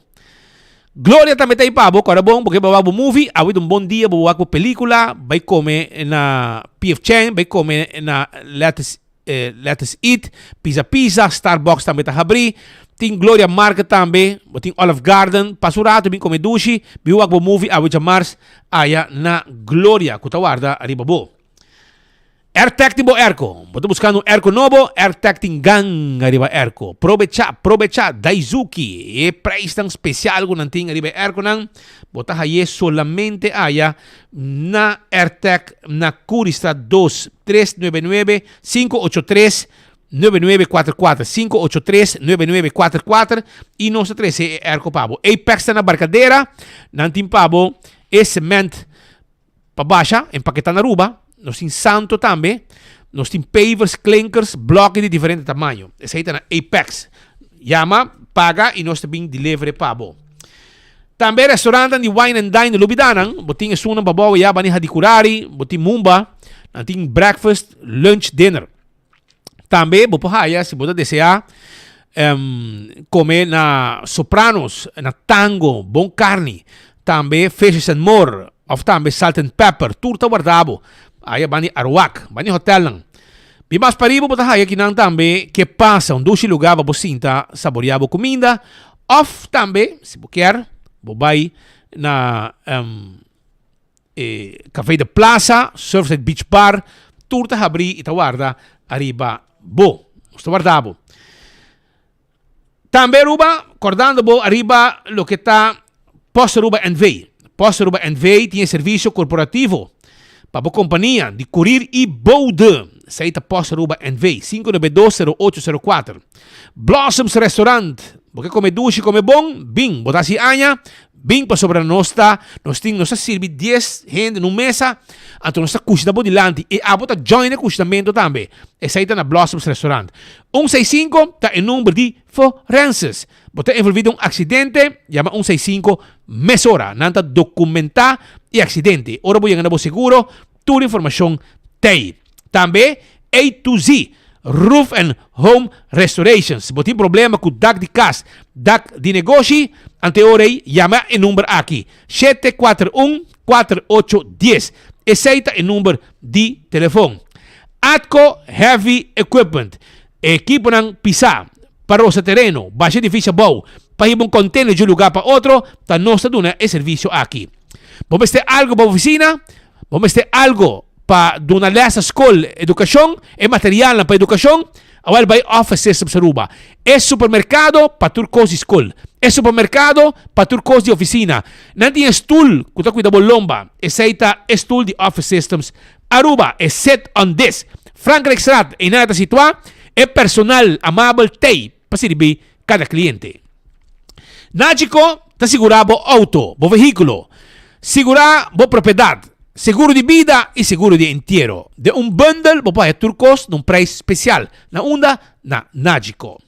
[SPEAKER 12] Gloria tambe ta ei pa bo, kòrda bon, bo ke bai wak bo movie, awe ta un bon dia bo wak bo pelikula, bai kome na PF Chang, bai kome na Lettuce Let Us Eat, Pizza Pizza, Starbucks tambe ta habrí. Tin Gloria Market tambe, bo tin Olive Garden. Pasa un rato bin come dushi, bin wak bo movie awe djamars aya na Gloria ku ta warda riba bo. Airtec tin bo airco. Bo ta buscando un airco nobo? Airtec tin ganga riba airco. Probecha, probecha Daizuki, e prijsnan special ku nan tin riba e airconan, bo ta haye solamente aya na Airtec na Curiestraat dos, tres nuebe nuebe, sinku ocho tres, nuebe nuebe kuater kuater, sinku ocho tres, nuebe nuebe kuater kuater, i nos ta trese e airco pa bo. Apex ta na Barcadera, nan tin pa bo e cement pa basha, empaketá na Aruba. Nos tin Santo tambe. Nos tin pavers, klinkers, bloki di diferente tamaño. Esei ta na Apex. Yama, paga y nos ta bin deliver e pa bo. Tambe restaurantnan di wine and dine lubida nan. Bo tin esunnan pa bo ya bani Hadicurari, bo tin Mumba, nan tin breakfast, lunch, dinner. Tambe bo por haya si bo ta desea come na Sopranos, na Tango, bon carni. Tambe Fishes and More of tambe Salt and Pepper, tur ta warda bo. Aya bani Arwak, bani hotelnan. Bi mas pariba bo ta haya kinan tambe Ke Pasa, un dushi lugar pa bo sinta saborea bo cuminda. Of tambe si bo kier bo bay na E Café de Plaza, Surfside Beach Bar, tur ta habrí i ta warda ariba bo. Nos ta warda bo. Tambe Aruba, kordando bo ariba loke ta Post Aruba NV. Post Aruba NV tin e servisio korporativo pa bo kompania di kurir i bode. Esei ta Post Aruba NV, 592-0804. Blossoms Restaurant, bo ke kome dushi, kome bon? Bin, bo ta hasi aña? Bin pasobra nos ta, nos tin, nos ta sirbi dies hende na un mesa, anto nos ta kushina bo dilanti i abo ta join e kushinamentu tambe. Esei ta na Blossoms Restaurant. Un seis sinku ta e number di forenses. Bo ta envolvi den un aksidente, yama un seis sinku mesora. Nan ta dokumentá e aksidente. Ora bo yega na bo seguro, Tur informashon t'ei. Tambe A to Z Roof and Home Restorations. Bo tin problema ku dak di kas, dak di negoshi? Ante ora ei yama e number aki, 741 4810. Esei ta e number di telefon. Atco Heavy Equipment, e ekiponan pisá pa rosa tereno, basha edifisio abou, pa hiba un container di un lugar pa otro, ta nos ta duna e servisio aki. Bo mester algo pa bo oficina? Bo mester algo pa duna les na skol, edukashon, e materialnan pa edukashon, awel bai Office Systems Aruba. E supermerkado pa tur kos di skol. E supermerkado pa tur kos di ofisina. Nan tin e stul ku ta kuida bo lomba. Esei ta e stul di Office Systems Aruba. E sit on this. Frankrijkstraat, einan e ta situá. E personal amabel t'ei pa sirbi kada kliente. Nagico ta sigurá bo outo, bo vehíkulo. Sigurá bo propiedat, seguro di bida i seguro di entiero. Den un bundel bo por haña tur kos na un preis spesial. Na unda? Na Nagico.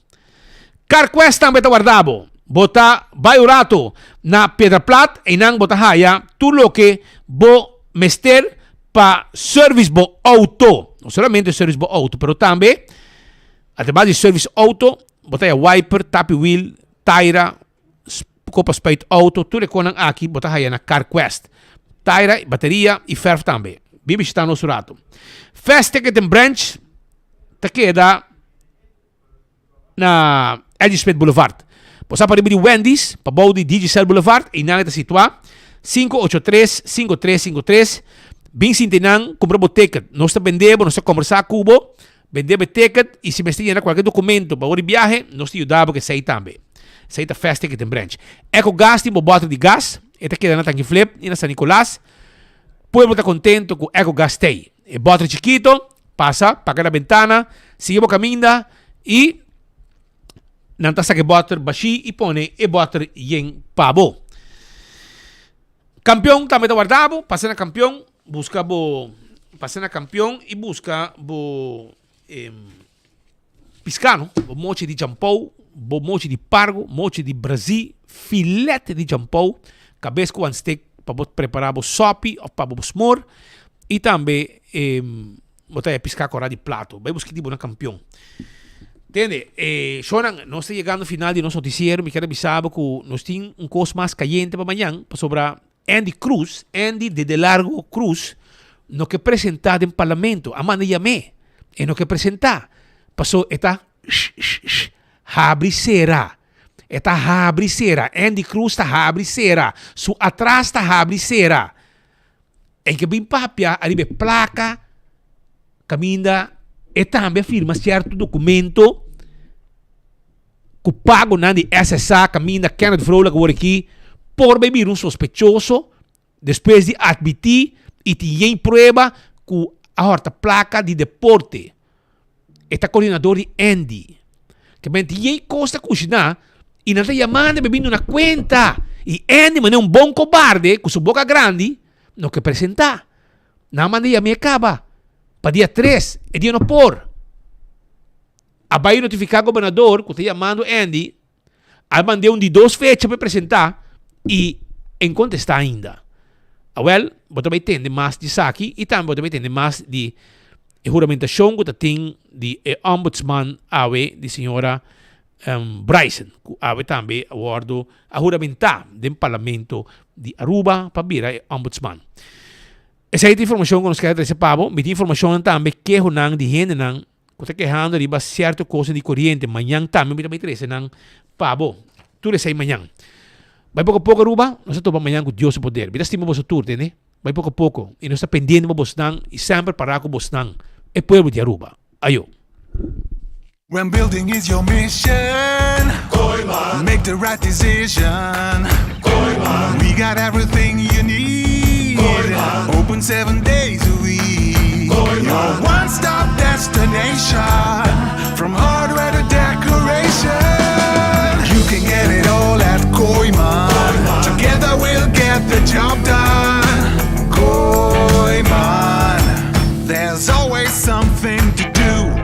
[SPEAKER 12] CarQuest tambe ta warda bo. Bo ta bai un rato na Piedra Plat, einan bo ta haya tur loke bo mester pa service bo outo. No solamente service bo outo, pero tambe ademas di service outo, Bo ta haya wiper, tapi wiel, taira, kopa spuit auto, tur e konan aki bo ta haya na CarQuest. Taira, bateria y ferf tambe. Bin bishita nos un rato. Fast Ticket and Branch ta keda na Eddie Smith Boulevard. Bo sa pariba di Wendy's, pabou di Digicel Boulevard, einan e ta situa. 583 5353. Bin sinti nan, kumpra bo ticket. Nos ta bende bo, nos ta kombersa ku bo. Bende bo e ticket y si mester yena cualkier documento pa ora di biahe, nos ta yuda bo cu esey tambe. Esey ta Fast Ticket and Branch. Eco Gas tin bo boter di gas, e ta keda na Tanki Flip y na San Nicolas. Pueblo ta contento cu Eco Gas t'ey. E boter chikito, pasa, paga na bentana, sigui bo caminda y nan ta saca e boter bashi y pone e boter yen pa bo. Campeon tambe ta warda bo, pasa na Campeon. Buska bo pasa na kampion i buska bo piská no, bo mochi di champou, bo mochi di pargo, mochi di brazí, filet di champou, kabes ku wanstek pa bo prepará bo sòpi òf pa bo smor i tambe bo ta haña piská kòrá di plato. Bai buska di bo na kampion. Tende, e shownan, nos ta yegando final di nos notisiero, mi kier a bisa bo ku nos tin un kos mas kayente pa mañan pasobra Andy Cruz, Andy Dede Largo Cruz, no ke presentá den parlamento. A manda yam'é. E no ke presentá. Paso e ta sh sh sh habri sera. E ta habri sera. Andy Cruz ta habri sera. Su atras ta habri sera. E ke bin papia ariba e plaka kaminda e tambe a firma sierto documento. Ku pagonan di SSA kaminda Kenneth Vrolijk awor aki por bay bira un sospechoso despues di admití i tin yen prueba ku a hòrta plaka di deporte. E ta koordinador di Andy. Ke men tin yen kos ta kushiná i nan ta yamando pa bin duna kuenta i Andy manera un bon kobarde ku su boka grandi no ke presentá. Nan manda yam'é kaba. Pa dia tres, e dia no por. A bai notifiká gobernador ku ta yamando Andy, a mand'é un di dos fecha pa e presentá i e n kontestá ainda. Awèl, bo ta bai tende mas di esaki i tambe bo ta bai tende mas di e huramentashon ku ta tin di e ombudsman awe di señora Bryson ku awe tambe a wòrdu a huramentá den parlamento di Aruba pa bira e ombudsman. Esei ta informashon ku nos kere trese pa bo. Mi tin informashonnan tambe kehonan di hendenan ku ta kehando riba sierto kosnan di koriente. Mañan tambe mi ta bai trese nan pa bo. Tur esei mañan. Bai poko poko Aruba, nos ta topa mañan ku Dios su poder. Mi ta stima boso tur, tende? Bai poko poko i nos ta pendiente pa bosnan i semper pará ku bosnan, e pueblo di Aruba. Ayo.
[SPEAKER 7] When building is your mission, Kooyman. Make the right decision. Kooyman. We got everything you need. Kooyman. Open seven days a week. Kooyman. Your one-stop destination. From hardware to decoration. You can get it all at Kooyman. Kooyman. Together we'll get the job done. Kooyman. There's always something to do.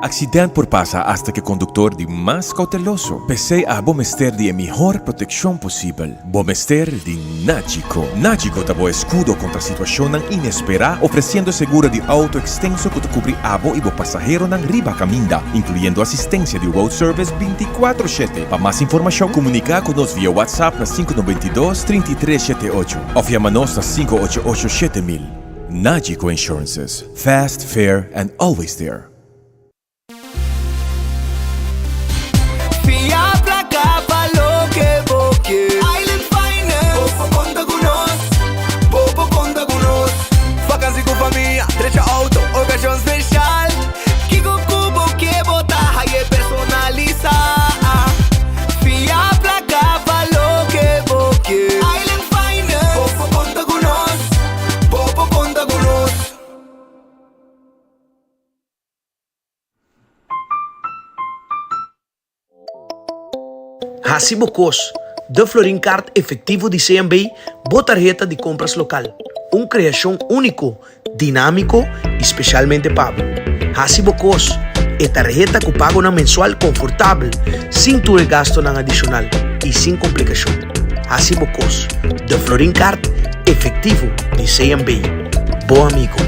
[SPEAKER 20] Accident por pasa hasta cu e conductor di mas cauteloso. P'esey abo mester di e mihor proteccion posibel. Bo mester di Nagico. Nagico ta bo escudo contra situacionnan inespera, ofreciendo seguro di auto extenso cu ta cubri abo y bo pasaheronan riba caminda, incluyendo asistencia di road service binticuatro shete. Pa mas informacion, comunica cu nos via WhatsApp na sinku nobenta i dos, trinta i tres shete ocho of yama nos na sinku ocho ocho shete mil. Nagico Insurances. Fast, fair and always there.
[SPEAKER 2] Fia placa pa loke bo ke. Island Finance. Bo por conta cu nos. Bo por conta cu nos. Vakantie cu famia, drecha auto, ocasion special. Kico cu bo ke bo ta haye personalisa. Fia placa pa loke bo ke. Island Finance. Bo por conta cu nos. Bo por conta cu nos.
[SPEAKER 21] Hasi bo kos, De Florin Card Efectivo di CMB, bo tarheta di compras local. Un creacion unico, dinamico y specialmente pa bo. Hasi bo kos, e tarheta cu pagonan mensual confortabel, sin tur e gastonan adicional y sin complicacion. Hasi bo kos, De Florin Card Efectivo di CMB. Bo amigo.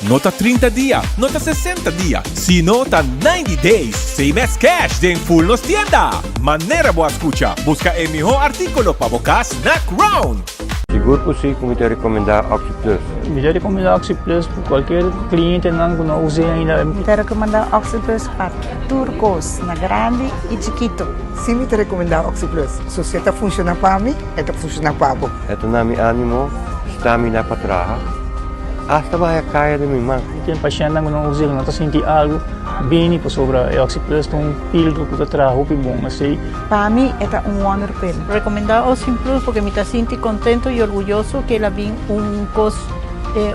[SPEAKER 20] No ta trinta dia, no ta sesenta dia, sino ta ninety days same as cash den full nos tienda! Manera bo a scucha, busca e miho articulo pa bo cas na Crown!
[SPEAKER 22] Sigur cu si cu mi ta recomenda OxyPlus.
[SPEAKER 23] Mi ta recomenda OxyPlus pa cualkier clientenan cu no a us'e ainda.
[SPEAKER 24] Mi ta recomenda OxyPlus pa tur cos, na grandi y chikito.
[SPEAKER 25] Si mi ta recomenda OxyPlus. So si e ta funciona pa mi, e ta funciona pa bo.
[SPEAKER 22] E ta na mi animo, stamina pa traha, hasta baha kaya den mi man.
[SPEAKER 23] Mi tin pashentnan ku no usa ku no ta sinti algu bini pasobra e Oxyplus ta un filtro ku ta traha hopi bon asei.
[SPEAKER 24] Pa mi e ta un wonder pill.
[SPEAKER 26] Recomenda Oxyplus porque mi ta sinti contento y orguyoso ke el a bin un cos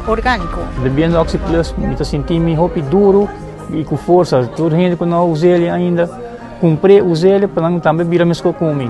[SPEAKER 26] organico.
[SPEAKER 23] Bebiendo Oxyplus mi ta sinti mi hopi duro y ku forsa. Tur hende ku no a usa el ainda. Kumpr'é, us'é pa nan tambe bira meskos ku mi.